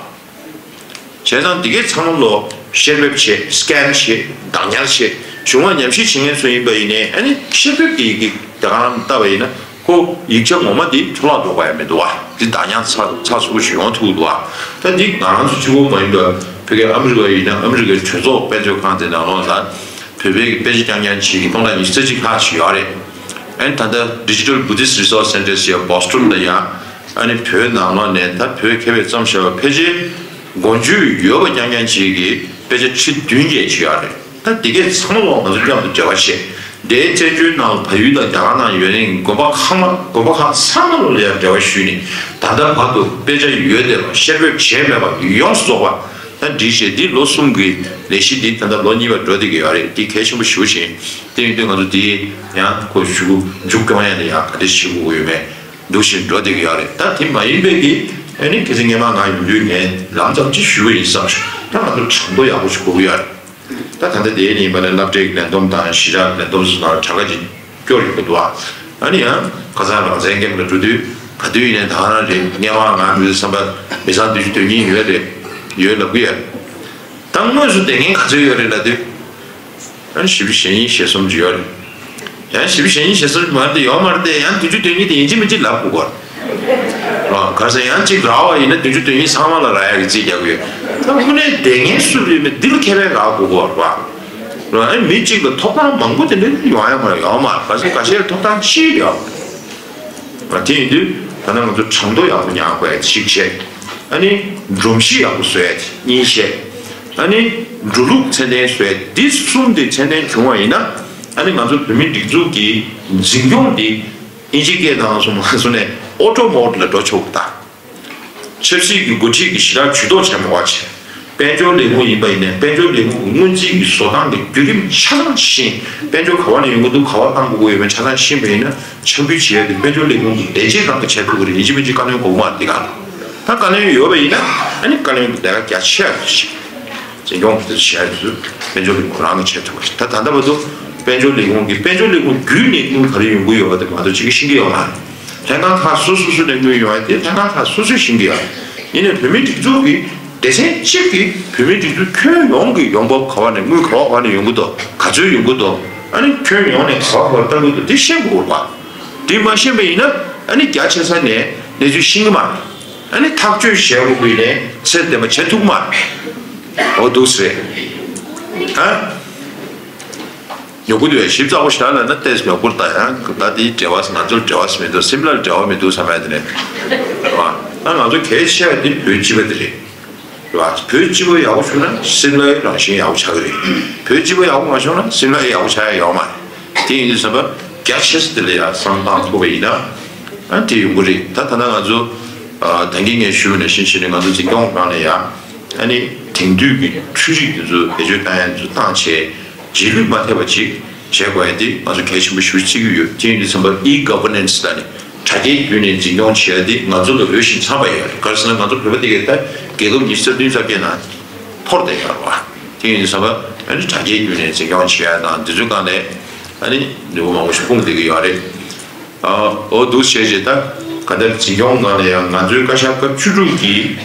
བྱས་ཙང་འདི་གའི་ཚང་མ་ལོ་བཤེར་འབེབས་བྱེད། སི་ཀེན་བྱེད། བདག་ཉར་བྱེད། གཞུང་ལ་ཉམས་ཞིབ་བྱེད་མཁན་ཚོ་ཡིན་པ་ཡིན་ནའི་ཨ་ནི་བཤེར་འབེབས་ཀྱི་ཡི་གེ་དེ་ག་རང་བལྟས་པ་ཡིན་ན། ཁོ་ཡིག་ཆ་ངོ་མ་འདི་འཕྲོ་བརླག་འགྲོ་གི་ཡ་མི་འདུག་བ། འདི་བདག་ཉར་ཚགས་ཚགས་ཚུད་པོ་ཞིག་ཡོང་ཐུབ་འདུག་བ། ད་འདི་ང་རང་ཚོ་གཅིག་པོ་མ་ཡིན་པར་ཕ་གིའི་ཨ་མི་རི་ཀ་ཡིན་ན་ཨ་མི་རི་ཀའི་གྲོས་ཚོགས་དཔེ་མཛོད་ཁང་དེ་ནང་ལོགས་ལ་བོད་པའི་གི་དཔེ་ཆ་རྐྱང་རྐྱང་བྱེད་ཀྱི་སྟོང་ཕྲག་ཉི་ཤུ་རྩ་གཅིག་ལྷག་ཞིག་ཡོད་རེད། ཨ་ནི་ད་ལྟ་Digital Buddhist Resource Center ཟེར་ཡ་བོ་སི་ཊོན་ལ་ཡ། ཨ་ནི་བོད་ནང་ལོགས་ནས་ད་བོད་མཁས་པས་བརྩམས་བཞག་པ་ཕལ་ཆེར་མགོ་མཇུག་ཡོད་པ་རྐྱང་རྐྱང་ཅིག་གི་དཔེ་ཆ་ཁྲི་བདུན་བརྒྱད་ཅིག་ཡོད་རེད། ད་འདི་གས་ཚང་མ་ལོག་ང་ཚོ་མཉམ་དུ་འབྲེལ་བ་བྱས། འདིའི་བཙན་བྱོལ་ནང་བལ་ཡུལ་དང་རྒྱ་གར་ནང་ཡོད་མཁན་གྱི་དགོན་པ་ཁག་མ་དགོན་པ་ཁག་ཚང་མ་ལོག་ལ་ཡང་འབྲེལ་བ་ཞུས་ནས། ད་ལྟ་བར་དུ་དཔེ་ཆ་ཡོད་བསྡད་པ་བཤེར་འབེབས་བྱས་མེད་པ་ཡོངས་སུ་རྫོགས་པ་ད་སྒྲིག་བྱས། འདི་ལོ་གསུམ་གྱི་ལས་གཞི་འདི་ད་ལྟ་ལོ་གཉིས་པ་འགྲོ་བསྡད་ཀྱི་ཡོད་རེད། འདི་གལ་ཆེན་པོ་ཞེ་པོ་ཅིག་ཡིན། དེ་ཡིན་དུས་ང་ཚོ་འདི་ཡང་ཁོ་ཞུ་མཇུག་སྐྱོང་ཡ་ནི་ཡང་ག་འདྲ་ཞུ་དགོས་ཡོད་མེད། འདུག་བཞིན་འགྲོ་བསྡད་ཀྱི་ཡོད་རེད། ད་དེ་མ་ཡིན་པའི་གི་ཨ་ནི་ཁ་སང་སྔོན་མ་ང་ཡོང་དུས་ངས་ལམ་ཙམ་ཅིག་ཞུས་པ་ཡིན་བསམ་བྱུང་། ད་ང་ཚོ་གྲངས་ཐོ་ཡག་པོ་ཞིག་དགོས་ཀྱི་ཡོད་རེད། ད་ད་ལྟ་དེ་ཡིན་པ་ནི་སློབ་གྲྭའི་ལས་བསྡོམས་དང་གཞིས་ཆགས་ལས་བསྡོམས་སོགས་ནང་ལ་གྲངས་ཀ་ཅིག་སྐྱོར་ཡོང་གི་འདུག་ཨ། ཨ་ནི་ཡང་ཁ་སང་རང་བཙན་ཁེམ་ལ་འགྲོ་དུས་ག་དུས་ཡིན་ནའི་ད་ག་རང་རེད། སྔོན་མ་ང་མི་བསམ་པ་མི་ཚང་བདུན་ཅུ་དོན་གཉིས་ཡོད་རེད། ཡོད་ལབ་ཀྱི་ཡོད། ད་དངོས་སུ་དེ་ངན་ག་ཚོད་ཡོད་རེད་ལབ་དུས། ཡང་བཞི་བཅུ་ཞེ་གཉིས་ཞེ་གསུམ་ཅིག་ཡོད་རེད། ཡང་བཞི་བཅུ་ཞེ་གཉིས་ཞེ་གསུམ་ཅིག་མ་རེད་དེ་ཡོད་མ་རེད་དེ། ཡང་བདུན་ཅུ་དོན་གཉིས་དེ་ཡིན་གཅིག་མིན་གཅིག་ལབ་དགོས་ཀྱི་རེད། ག་རེ་ཟེར་ཡང་གཅིག་རག་པ་ཡིན་ན་བདུན་ཅུ་དོན་གཉིས་ཚང་མ་ལ་རག་ཡ་གི་རྩིས་རྒྱག་གི་ཡོད། ད་དངོས་གནས་དེ་ངན་སུ་ཡོད་མེད་འདི་ལ་ཁེ་ཕན་རག་དགོས་ཀྱི་རེད་པ། ཨ་མི་གཅིག་ལ་ཐོབ་ཐང་མང་པོ་དེ་འདྲ་ཡོང་ཡ་མ་རེད། ཡོད་མ་རེད། ག་རེ་ཟེར་ཁ་ཤས་ཐོབ་ཐང་ཕྱིར་ཡོད། དེ་ཡིན་དུས་ད་ནང་ང་ཚོ་གྲངས་ཐོ་ཡག་པོ་ཉར་དགོས་ཡ་གཅིག་བྱས། ཨ་ནི་སྒྲོམ་གཞི་ཡག་པོ་བཟོ་ཡ་དེ་གཉིས་བྱས། ཨ་ནི་འགྲོ་ལུགས་ཚད་ལྡན་བཟོ་ཡ་འདི་གསུམ་དེ་ཚད་ལྡན་བྱུང་བ་ཡིན་ན། ཨ་ནི་ང་ཚོ་བོད་མིའི་སྒྲིག་འཛུགས་ཀྱི་འཛིན་སྐྱོང་འདི་ཨིན་ཇིའི་སྐད་ནང་སོང་སོང་ནས་ཨོ་ཊོ་མོཌ་ལ་འགྲོ་ཆོག་གི་ད། ཆབ་སྲིད་ཀྱི་འགོ་ཁྲིད་ཀྱི་ཞེ་དྲག་ཇུས་གཏོགས་བྱས་མ་དགོས་པ་བྱས། དཔལ་འབྱོར་ལས་ཁུངས་ཡིན་པ་ཡིན་ནའི་དཔལ་འབྱོར་ལས་ཁུངས་ཀྱི་སྔོན་རྩིས་ཀྱི་བཟོ་སྟངས་ཀྱི་བརྒྱུད་རིམ་ཆ་ཚང་ཤེས། དཔལ་འབྱོར་ག་བ་ནས་ཡོང་གི་འདུག་ག་བ་བཏང་དགོས་ཀྱི་ཡོད་མེད་ཆ་ཚང་ཤེས་པ་ཡིན་ན། འཆར་འབུལ་བྱེད་ཡ་དེ་དཔལ་འབྱོར་ལས་ཁུངས་ཀྱི་ལས་བྱེད་རང་གིས་བྱེད་ཐུབ་ཀྱི་རེད། ཡིན་གཅིག་མིན་གཅིག་བཀའ་བློན་དགོས་མ་རེད། དེ་ག་ལ་ད་བཀའ་བློན་ཡོད་པ་ཡིན་ན་ཨ་ནི་བཀའ་བློན་གྱི་ལས་ཀ་རྒྱ་ཆེ་བ་ཞིག་འཛིན་སྐྱོང་དེ་བྱས་དུས་དཔལ་འབྱོར་ལས་ཁུངས་རང་གིས་བྱེད་ཐུབ་པ་ཞིག་ད་ད་ལྟ་བར་དུ་དཔལ་འབྱོར་ལས་ཁུངས་ཀྱིས་དཔལ་འབྱོར་ལས་ཁུངས་བརྒྱུད་ནས་དངུལ་ག་རེ་ཡོང་གི་ཡོད་པ་དེ་མ་གཏོགས་ཅིག་གིས་ཤེས་ཀྱི་ཡོད་མ་རེད། ལྷན་ཁང་ཁག་སོ་སོ་སོ་ནས་དངུལ་ཡོང་ཡ་དེ་ལྷན་ཁང་ཁག་སོ་སོས་ཤེས་ཀྱི་ཡོད་རེད། ཡིན་ནའི་བོད་མིའི་སྒྲིག་འཛུགས་ཀྱི་སྡེ་ཚན་གཅིག་གིས་བོད་མིའི་སྒྲིག་འཛུགས་ཁྱོན་ཡོངས་ཀྱི་ཡོང་འབབ་ག་བ་ནས་དངུལ་ག་བ་ག་བ་ནས་ཡོང་གི་འདུག་ག་ཚོད་ཡོང་གི་འདུག་ཨ་ནི་ཁྱོན་ཡོངས་ནས་ག་བར་གཏང་གི་འདུག་དེ་ཤེས་དགོས་པ། དེ་མ་ཤེས་པ་ཡིན་ན་ཨ་ནི་རྒྱ་ཆེ་ས་ནས་གནས་ཚུལ་ཤེས་ཀྱི་མ་རེད། ཨ་ནི་ཐག་གཅོད་བྱེད་དགོས་པ་ཡིན་ནའི་ཚད་ལྡན་པ་བྱེད་ཐུབ་ཀྱི་མ་རེད། འོ་འདུག་སེ་རེད། ཨ། ཉོ་གི་འདུག་ཞིབ་ཚགས་པོ་ཞིག་ལབ་ན་ཏོག་ཙམ་ཉོ་གི་རེད། ད་ཡང་ད་དེའི་འབྲེལ་བ་ང་ཚོར་འབྲེལ་བ་མི་འདུག་སིམ་ལར་འབྲེལ་བ་མི་འདུག་བསམ་ཡ་དེ་རེད། རེད་བ། ད་ང་ཚོ་གལ་ཆེ་བ་དེ་བོད་སྤྱི་པ་དེ་རེད། རེད་བ། བོད་སྤྱི་པ་ཡག་པོ་བྱུང་ན་སིམ་ལའི་རང་བཞིན་ཡག་པོ་ཆགས་ཀྱི་རེད། བོད་སྤྱི་པ་ཡག་པོ་མ་བྱུང་ན་སིམ་ལ་ཡག་པོ་ཆགས་ཡ་ཡོད་མ་རེད། དེ་ཡིན་དུས་ཙམ་པ་རྒྱ་ཆེ་ས་དེ་ལ་ཡ་བསམ་བློ་བཏང་ཐུབ་པ་ཡིན་ན་ཨ་དེ་ཡོང་གི་རེད། ད་ད་ལྟ་ང་ཚོ་ད་གིན་ངས་ཞུས་པ་ནང་བཞིན་བྱས་ནས་ང་ཚོ་འཛིན་སྐྱོང་ཁང་ནས་ཡ་ཨ་ནི་དེང་དུས་ཀྱི་འཕྲུལ་རིག་དེ་ཚོ་བེད་སྤྱོད་བཏང་ཡ་དེ་ཚོ་བཏང་བྱས་རྗེས་ལུས་མ་ཐེབས་པ་ཅིག་བྱེད་དགོས་ཡ་དེ་ང་ཚོ་གལ་ཆེན་པོ་ཞེ་པོ་བརྩི་གི་ཡོད། དེ་ཡིན་དུས་ཙམ་པ་ཨི་གོ་ཝར་ནན་སི་ལབ་ནས་དྲ་རྒྱའི་བརྒྱུད་ནས་འཛིན་སྐྱོང་བྱེད་ཡ་དེ་ང་ཚོ་ལ་འོས་ཤིང་འཚམས་པ་ཡོད་རེད། ག་རེ་ཟེར་ན་ང་ཚོ་བོད་པ་དེ་གས་ད་རྒྱལ་ཁབ་ཉི་ཤུ་རྩ་བདུན་རྩ་བརྒྱད་ནང་འཐོར་བསྡད་ཡོད་རེད་བ། དེ་ཡིན་དུས་ཙམ་པ་ཨ་ནི་དྲ་རྒྱའི་བརྒྱུད་ནས་འཛིན་སྐྱོང་བྱེད་ཡ་དང་དེ་ཚོའི་སྒང་ནས་ཨ་ནི་ནུས་པ་མང་པོ་ཞིག་སྤུངས་བསྡད་ཀྱི་ཡོད་རེད། ཨ། འོ་འདུག་བྱས་རྗེས་ད་ག་འདྲ་འཛིན་སྐྱོང་སྒང་ལ་ཡང་ང་ཚོའི་བཀའ་ཤག་སྐབས་བཅུ་དྲུག་གི་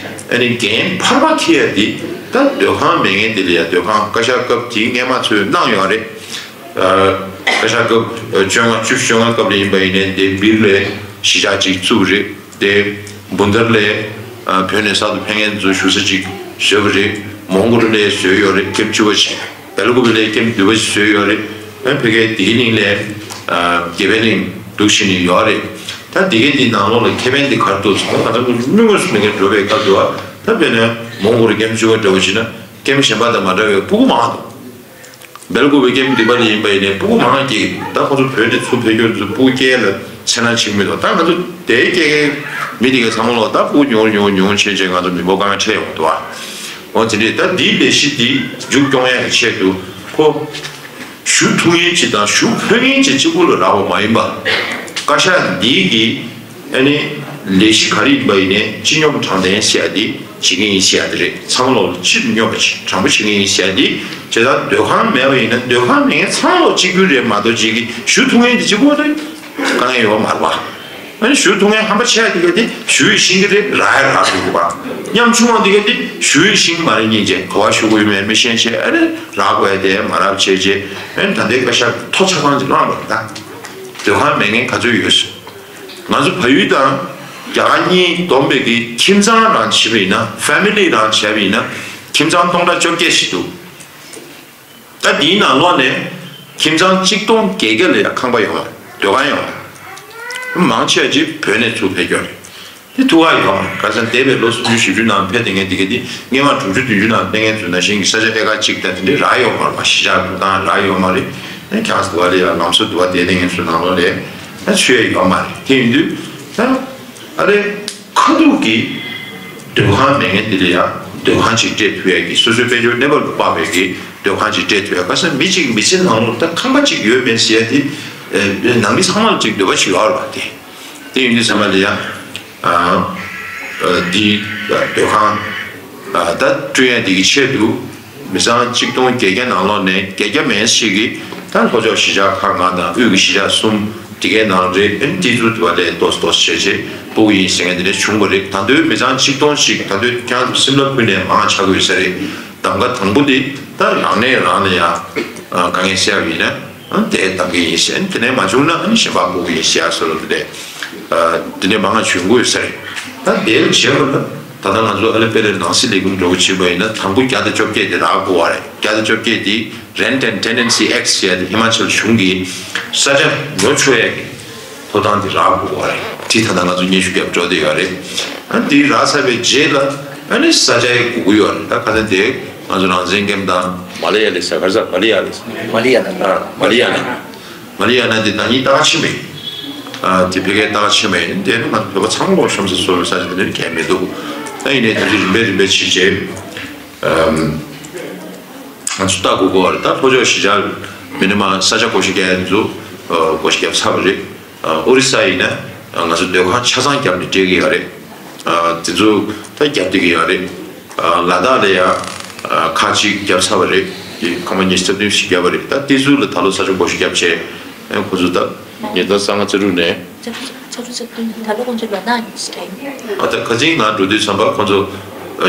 ཨ་ནི་འགན་འཕར་མ་འཁྱེར་ཡ་དེ་ད་སྡོད་ཁང་མེད་མཁན་དེ་ལ་ཡ་སྡོད་ཁང་བཀའ་ཤག་སྐབས་དེའི་སྔས་མ་ཚོས་གནང་ཡོད་རེད། ཨ། བཀའ་ཤག་སྐབས་བཅོ་ལྔ་བཅུ་བཅོ་ལྔ་སྐབས་ལ་ཡིན་པ་ཡིན་ནའི་དེ་སྦིར་ལའི་གཞིས་ཆགས་ཅིག་བཙུགས་རེད། དེ་འབུན་ཐར་ལའི་ཨ། བོད་ནས་གསར་དུ་ཕེབས་མཁན་ཚོ་བཞུགས་ས་ཅིག་བཟོས་པ་རེད། མོང་གོ་ལི་ལའི་བཟོས་ཡོད་རེད། ཀེམ་བཅུ་པ་ཅིག་བེལ་ཀོབ་ལའི་ཀེམ་བདུན་པ་ཞིག་བཟོས་ཡོད་རེད། ཨ་ཕ་གིའི་བདེ་སྐྱིད་གླིང་ལའི་ཨ་དགེ་འཕེལ་གླིང་འདུག་བཞིན་ཡོད་རེད། ད་དེ་གའི་འདི་ནང་ལོགས་ལ་ཁེ་ཕན་འདི་ག་རེ་འདུག་ཟེར་ན་ང་ཚོ་མི་དངོས་སུ་མེད་མཁན་འགྲོ་བའི་སྐབས་དུ་ད་དཔེར་ན་མོང་གོ་ལི་ཀེམ་བཅུ་པ་འདྲ་བོ་བྱས་ན་ཀེམ་གཞན་པ་དང་མ་འདྲ་བའི་སྤུ་གུ་མང་འདུག་བེལ་ཀོབ་ཀེམ་བདུན་པ་ལ་ཡིན་པ་ཡིན་ནའི་སྤུ་གུ་མང་སྐྱེས་ད་ཁོ་ཚོ་བོད་དེ་ཚུར་ཕེབས་རྒྱུ་ཚོ་སྤུ་གུ་སྐྱེས་ལ་ཚེ་ན་ཆིག་མི་འདུག་ད་ང་ཚོ་དེའི་སྐྱེས་མཁན་མི་དེ་གའི་ཚང་མ་ལོག་ད་སྤུ་གུ་ཉུང་ཉུང་ཉུང་བྱས་བྱས་ང་ཚོ་མི་འབོར་དཀའ་ངལ་འཕྲད་ཡོང་འདུག་ཨ། འོ་དེ་འདྲས་ད་འདིའི་ལས་གཞི་འདི་མཇུག་སྐྱོང་ཡག་གི་ཆེད་དུ་ཁོ་ཞུ་ཐུབ་མཁན་ཅིག་དང་ཞུ་ཕོད་མཁན་ཅིག་གཅིག་པུ་ལ་རག་པ་མ་ཡིན་པ། བཀའ་ཤག་འདི་གི་ཨ་ནི་ལས་གཞི་ག་རེ་ཡིན་པ་ཡིན་ནའི་སྤྱི་སྙོམས་དྲང་བདེན་ཟེར་ཡ་འདི་བྱེད་ཀྱི་ཡིན་ཟེར་ཡ་འདི་རེད། ཚང་མ་ལོག་ལ་སྤྱི་སྙོམས་པ་ཅིག་དྲང་པོ་བྱེད་ཀྱི་ཡིན་ཟེར་ཡ་འདི་བྱས་ཙང་སྡོད་ཁང་མེད་པ་ཡིན་ན་སྡོད་ཁང་མེད་མཁན་ཚང་མ་ལོག་གཅིག་གྱུར་རེད་མ་གཏོགས་ཅིག་གི་ཞུ་ཐུབ་མཁན་འདི་གཅིག་པུ་རེད། དཀའ་ངལ་ཡོད་མ་རེད་པ། ཨ་ནི་ཞུ་ཐུབ་མཁན་ཧམ་པ་ཆེ་ཡ་དེ་ག་དེ་ཞུ་ཡི་ཤེས་ཀྱི་རེད། རག་ཡ་རག་ཐུབ་ཀྱི་པ། ཉམ་ཆུང་བ་དེ་ག་དེ་ཞུ་ཡི་ཤེས་ཀྱི་མ་རེད་སྙིང་རྗེ། ག་བ་ཞུ་དགོས་ཡོད་མེད་མི་ཤེས་བྱས་ཨ་ནི་རག་དགོས་ཡ་དེ་མ་རག་བྱས་རྗེས་ཨ་ནི་ད་ལྟའི་བཀའ་ཤག་མཐོ་ཆ་ཚང་ཅིག་བླངས་པ་རེད་ད། སྡོད་ཁང་མེད་མཁན་ག་ཚོད་ཡོད་སོང་། ང་ཚོ་བལ་ཡུལ་དང་རྒྱ་གར་གཉིས་བསྡོམས་པའི་གི་ཁྱིམ་ཚང་རང་བྱས་པ་ཡིན་ན་ཕེ་མི་ལི་རང་བྱས་པ་ཡིན་ན་ཁྱིམ་ཚང་སྟོང་ཕྲག་བཅོ་བརྒྱད་ཞིག་འདུག་ད་འདིའི་ནང་ལོགས་ནས་ཁྱིམ་ཚང་གཅིག་སྟོང་བརྒྱད་བརྒྱ་ལ་ཡང་ཁང་པ་ཡོང་བ་སྡོད་ཁང་ཡོང་བ། མང་ཆེ་བ་ཅིག་བོད་ནས་ཚུར་ཕེབས་ཀྱི་ཡོད་རེད། དེ་ཐུགས་ཁག་ཡོད་མ་རེད། ག་ས་འདས་པའི་ལོ་སུམ་ཅུ་བཞི་བཅུ་ནང་ཕེབས་བསྡད་མཁན་དེ་ག་དེ་སྔས་མ་དྲུག་ཅུ་བདུན་ཅུ་ནང་ཕེབས་མཁན་ཚོ་ནང་བཞིན་གྱི་ས་ཆ་ཨེ་ཀར་གཅིག་དང་དེ་འདྲའི་རག་ཡོད་མ་རེད་པ། གཞིས་ཆགས་འདུག་སྟངས་རག་ཡོད་མ་རེད། ཨ་ཁྱང་ས་འདུག་པ་ལ་ཡང་ལམ་སང་འདུག་པ་བསྡད་བསྡད་མཁན་ཚོའི་ནང་ལོགས་ལ་ཨ་ཚུད་ཡ་ཡོད་མ་རེད། དེ་ཡིན་དུས་ད་ཨ་རེ། ཁ་ཐུག་གི་སྡོད་ཁང་མེད་མཁན་དེ་ལ་ཡང་སྡོད་ཁང་ཅིག་སྤྲད་ཐུབ་ཡ་གི་སོ་སོའི་དཔལ་འབྱོར་གནས་བབ་ལ་དཔག་པའི་གི་སྡོད་ཁང་ཅིག་སྤྲད་ཐུབ་ཡ། ག་ས་མི་གཅིག་མི་ཚེ་ནང་ལོགས་ད་ཁང་པ་གཅིག་ཡོད་མེད་ཟེར་ཡ་དེ་ནང་མི་ཚང་མ་ལ་གཅིག་འདོད་པ་ཞིག་ཡོད་རེད་པ། དེ་དེ་ཡིན་དུས་ཚང་མ་ལ་ཡང་འདི་སྡོད་ཁང་ད་བསྐྲུན་ཡ་འདི་གི་ཆེད་དུ། མི་ཚང་གཅིག་སྟོང་བརྒྱད་བརྒྱ་ནང་ལོགས་ནས་བརྒྱད་བརྒྱ་མན་ཞིག་གིས་ད་ལྷོ་ཕྱོགས་གཞིས་ཆགས་ཁག་ལྔ་དང་དབུས་ཀྱི་གཞིས་ཆགས་གསུམ་དེ་གའི་ནང་རེད། ཨ་ནི་དེ་ཚོ་དུ་བ་ལས་ཏོག་ཙམ་ཏོག་ཙམ་བྱས་བྱས་སྤུ་གུ་ཡིན་ཟེར་མཁན་དེ་འདྲ་བྱུང་བ་རེད། ད་དུང་མི་ཚང་གཅིག་སྟོང་ཞིག་ད་དུང་ཁྱེད་རང་ཚོ་སིམ་ལ་ཁུལ་ནས་མང་ཆགས་ཀྱི་ཡོད་ས་རེད། གདམ་ག་དང་པོ་དེ་ད་རང་ནས་རང་ལ་ཡང་དཀའ་ངལ་སེལ་བ་ཡིན་ན་དེ་གདམ་ག་ཡིན་ཟེར། དེ་ནས་མ་བྱུང་ན་ཨ་ནི་གཞན་པ་སྤུ་གུ་ཡིན་ཟེར་ཡ་བཟོ་འདྲ་དེ་འདྲས་དེ་འདྲས་མང་ང་བྱུང་དགོས་ས་རེད། ད་དེ་ལ་བྱས་པ་ན། ད་ལྟ་ང་ཚོ་ཨ་ལེ་པེ་རེ་ནང་སྲིད་ལས་ཁུངས་འགྲོ་གི་བྱེད་པ་ཡིན་ན་དང་པོ་བརྒྱ་དང་བཅོ་བརྒྱད་དེ་རག་དགོས་པ་རེད། བརྒྱ་དང་བཅོ་བརྒྱད་དེ་Rent and Tenancy Act ཟེར་ཡ་དེ་ཧི་མ་ཅལ་གཞུང་གིས་ས་ཆ་ཉོ་ཆོག་ཡ་གི་ཐོབ་ཐང་དེ་རག་དགོས་པ་རེད། དེ་ད་ལྟ་ང་ཚོ་སྙན་ཞུ་རྒྱབ་འགྲོ་བསྡད་ཡོད་རེད། ཨ་དེ་རག་ཚར་བའི་རྗེས་ལ་ཨ་ནི་ས་ཆ་ཡི་དགོས་ཀྱི་ཡོད་རེད། ད་ཁ་སང་དེ་ང་ཚོ་རང་བཙན་སྐྱབས་དང་མ་ལ་ཡ་ལི་ས་ག་རེ་ཟ་མ་ལ་ཡ་ལི་ས་མ་ལ་ཡ་ན་ཨ་མ་ལ་ཡ་ན། མ་ལ་ཡ་ན་དེ་ད་ནི་ཏག་ཕྱི་མེད། ཨ་དེ་ཕ་གིའི་ཏག་ཕྱི་མེད། དེ་ནི་ང་ཚོ་བོད་པ་ཚང་མ་ལོག་གཤམ་ས་སོ་སོའི་ས་ཆ་དེ་ནི་གལ་མི་འདུག་ད་ཡིན་ནའི་དེ་ཚོ་རིམ་པས་རིམ་པས་ཕྱི་རྗེས་ང་ཚོ་ལྟ་དགོས་ཀྱི་ཡོད་རེད། ད་ལྷོ་ཕྱོགས་གཞིས་ཆགས་མི་ནི་མ་ས་ཆ་བགོ་བཤའ་རྒྱག་ཡ་དེ་ཚོ་བགོ་བཤའ་བརྒྱབ་ཚར་བ་རེད། ཨོ་རི་ས་ཡིན་ན་ང་ཚོ་སྡོད་ཁང་ཆ་ཚང་བརྒྱབ་ནས་སྤྲད་ཀྱི་ཡོད་རེད། དེ་ཚོ་ད་བརྒྱབ་བསྡད་ཀྱི་ཡོད་རེད། ལ་དྭགས་ལ་ཡང་ཁག་ཅིག་བརྒྱབ་ཚར་བ་རེད། དེ་ཁང་པ་ཉི་ཤུ་རྩ་བདུན་ཞིག་བརྒྱབ་པ་རེད། ད་དེ་ཚོ་ལ་ད་ལོ་ས་ཆ་བགོ་བཤའ་བརྒྱབ་བྱས་ཁོ་ཚོ་ད་ཉིས་སྟོང་ལྔ་ཙམ་རུ་ནས་ད་ལོ་ཁོང་ཚོ་ལོ་ན་ཡིན་ཟེར། ཨ་ད་ཁ་སང་ང་འགྲོ་དུས་ཙམ་པ་ཁོང་ཚོ་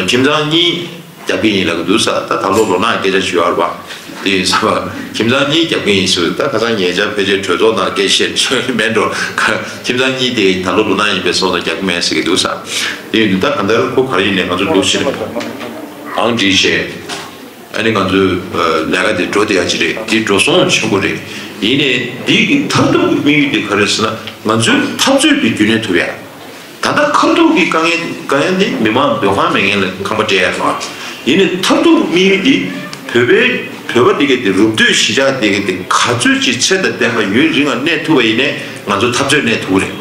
ཁྱིམ་ཚང་གཉིས་རྒྱབ་ཀྱི་ཡིན་ལབ་ཀྱི་འདུག་ས། ད་ད་ལོ་ལོ་ན་སྐད་ཆ་ཞུ་བར་བ། དེ་ཡིན་ཙང་ཁྱིམ་ཚང་གཉིས་རྒྱབ་ཀྱི་ཡིན་ཟེར། ད་ཁ་སང་ཉེ་ཆར་ཕལ་ཆེར་གྲོས་ཚོགས་ནང་སྐད་ཆ་བཤད་མེད་འགྲོ། ཁྱིམ་ཚང་གཉིས་དེ་ད་ལོ་ལོ་ན་ཡིན་པའི་སོགས་ལ་རྒྱག་གི་མེད་ཟེར་གྱི་འདུག་ས། དེ་ཡིན་དུས་ད་གང་ལྟར་ཁོ་ག་རེ་ཡིན་ནའི་ང་ཚོ་འདུག་ཕྱིན་ནས་ཨང་བྲིས་བྱས། ཨ་ནི་ང་ཚོའི་ལས་ཀ་དེ་འགྲོ་བསྡད་ཡ་ཅིག་རེད། དེ་འགྲོ་སོང་ཆེན་པོ་རེད། ཡིན་ནའི་འདི་གི་མཐར་ཐུག་གི་དམིགས་ཡུལ་དེ་ག་རེ་ཟེར་ན། ང་ཚོའི་འཐབ་རྩོད་དེ་རྒྱུན་གནས་ཐུབ་ཡ། ད་ལྟ་ཁ་ཐུག་གི་དཀའ་ངལ་དཀའ་ངལ་དེ་མི་མང་སྡོད་ཁང་མེད་མཁན་ལ་ཁང་པ་སྤྲད་ཡ་རེད་བ། ཡིན་ནའི་མཐར་ཐུག་དམིགས་ཡུལ་དེ་བོད་པའི་བོད་པ་དེ་གས་དེ་རུབ་སྟོད་གཞིས་ཆགས་དེ་གས་དེ་ག་ཚོད་ཅིག་ཚད་དང་ལྡན་པ་ཡུན་རིང་ང་གནས་ཐུབ་པ་ཡིན་ནའི་ང་ཚོ་འཐབ་རྩོད་གནས་ཐུབ་ཀྱི་རེད།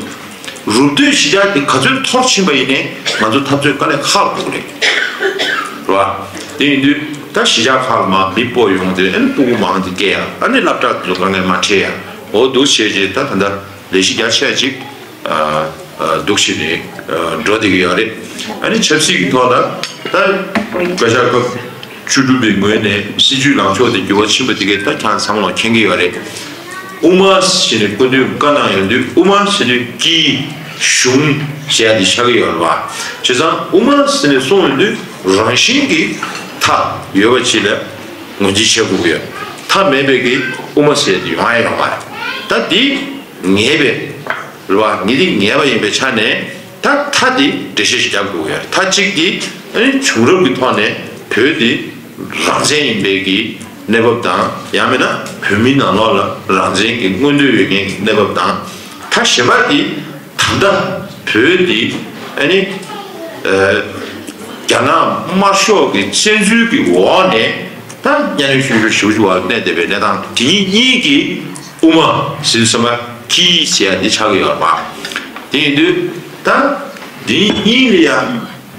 རུབ་སྟོད་གཞིས་ཆགས་དེ་ག་ཚོད་མཐོར་ཕྱིན་པ་ཡིན་ནའི་ང་ཚོ་འཐབ་རྩོད་དཀའ་ལས་ཁག་འདུག་རེད། རེད་བ། དེ་ཡིན་དུས་ད་གཞིས་ཆགས་ཁག་ལ་མ་མི་སྤོ་ཡོང་དུས་ཨ་ནི་སྤུ་གུ་མང་དེ་སྐྱེ་ཡ། ཨ་ནི་སློབ་གྲྭ་དེ་ཚོ་དཀའ་ངལ་མ་འཕྲད་ཡ། འོ་འདུག་བྱས་རྗེས་ད་ད་ལྟ་ལས་གཞི་རྒྱ་ཆེ་ཅིག་འདུག་བྱས་ནས་འགྲོ་བསྡད་ཀྱི་ཡོད་རེད། ཨ་ནི་ཆབ་སྲིད་ཀྱི་ཐོག་ལ་ད་བཀའ་ཤག་སྐབས་བཅུ་དྲུག་པའི་ངོས་ནས་སྲིད་བྱུས་ལངས་ཕྱོགས་དེ་འགྱུར་བ་ཕྱིན་པ་དེ་གས་ད་ཁྱེད་ཚང་མ་ལ་མཁྱེན་གྱི་ཡོད་རེད། དབུ་མ་ཟེར་ནས་སྐུ་མདུན་བཀའ་གནང་ཡོང་དུས་དབུ་མ་ཟེར་དུས་དཀྱིལ་གཞུང་ཟེར་ཡ་དེ་ཆགས་ཀྱི་ཡོད་རེད་བ། བྱས་ཙང་དབུ་མ་ཟེར་ནས་གསུངས་ཡོང་དུས་རང་བཞིན་གྱིས་མཐའ་ཡོད་པ་ཅིག་ལ་ངོས་འཛིན་བྱེད་དགོས་ཀྱི་ཡོད། མཐའ་མེད་པའི་གི་དབུ་མ་ཟེར་ཡ་དེ་ཡོང་ཡ་ཡོད་མ་རེད། ད་དེ་ངེས་པའི་རེད་བ། ངེས་དེ་ངེས་པ་ཡིན་པའི་ཆ་ནས་ད་མཐའ་དེ་འགྲེལ་བཤད་ཞིག་རྒྱབ་དགོས་ཀྱི་ཡོད་རེད། མཐའ་གཅིག་དེ་ཨ་ནི་བྱུང་རབས་ཀྱི་ཐོག་ནས་བོད་དེ་རང་བཙན་ཡིན་པའི་གི་གནས་བབ་དང་། ཡང་མིན་ན་བོད་མིའི་ནང་ལོགས་ལ་རང་བཙན་གྱི་མངོན་འདོད་ཡོད་མཁན་གྱི་གནས་བབ་དང་། མཐའ་གཞན་པ་དེ་ད་ལྟ་བོད་དེ་ཨ་ནི་ཨ་རྒྱ་ནག་དམར་ཤོག་གི་བཙན་འཛུལ་གྱི་འོག་ནས་ད་གཉའ་གནོན་ཤུགས་ཆེ་ཞེ་པོ་ཅིག་འོག་ལ་གནས་བསྡད་པའི་གནས་སྟངས་དེ་གཉིས་ཀྱི་དབུ་མ་ཟེར་དུས་ཙམ་པ་དཀྱིལ་ཟེར་ཡ་དེ་ཆགས་ཀྱི་ཡོད་རེད་པ། དེ་ཡིན་དུས་ད་དེ་གཉིས་ལ་ཡང་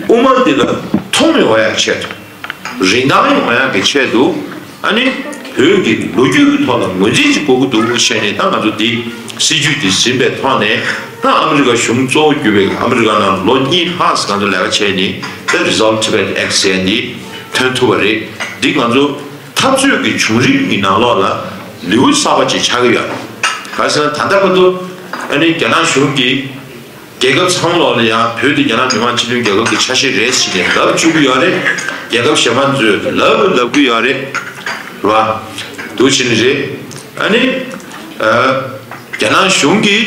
དབུ་མ་འདི་ལ་མཐོང་ཡོང་ཡག་ཆེད་དུ། རིན་ཐང་ཡོང་ཡག་གི་ཆེད་དུ། ཨ་ནི་བོད་ཀྱི་ལོ་རྒྱུས་ཀྱི་ཐོག་ལ་ངོས་འཛིན་ཅིག་དགོས་ཀྱི་འདུག་བྱས་ནས་ད་ང་ཚོ་འདི་སྲིད་བྱུས་འདི་ཟིན་པའི་ཐོག་ནས་ད་ཨ་མི་རི་ཀ་གཞུང་གཙོ་བོ་གྱུར་པའི་ཨ་མི་རི་ཀ་ནང་ལོ་གཉིས་ལྷག་ཙམ་ང་ཚོ་ལས་ཀ་བྱས་ནས་ད་Resolve Tibet Act ཟེར་ཡ་འདི་ཐོན་ཐུབ་པ་རེད། འདི་ང་ཚོ་འཐབ་རྩོད་ཀྱི་བྱུང་རིམ་གྱི་ནང་ལོགས་ལ་ལེའུ་གསར་པ་ཅིག་ཆགས་ཀྱི་ཡོད། ག་རེ་ཟེར་ན་ད་ལྟ་བར་དུ་ཨ་ནི་རྒྱ་ནག་གཞུང་གིས་རྒྱལ་ཁབ་ཚང་མ་ལོག་ལ་ཡང་བོད་དེ་རྒྱ་ནག་མི་དམངས་སྤྱི་མཐུན་རྒྱལ་ཁབ་ཀྱི་ཆ་ཤས་རེད་ཟེར་ནས་ལབ་བཅུག་གི་ཡོད་རེད། རྒྱལ་ཁབ་གཞན་པ་ཚོས་ལབ་ལབ་གི་ཡོད་རེད། རེད་བ། འདུག་བྱས་ནས་རེད། ཨ་ནི་ཨ་རྒྱ་ནག་གཞུང་གིས་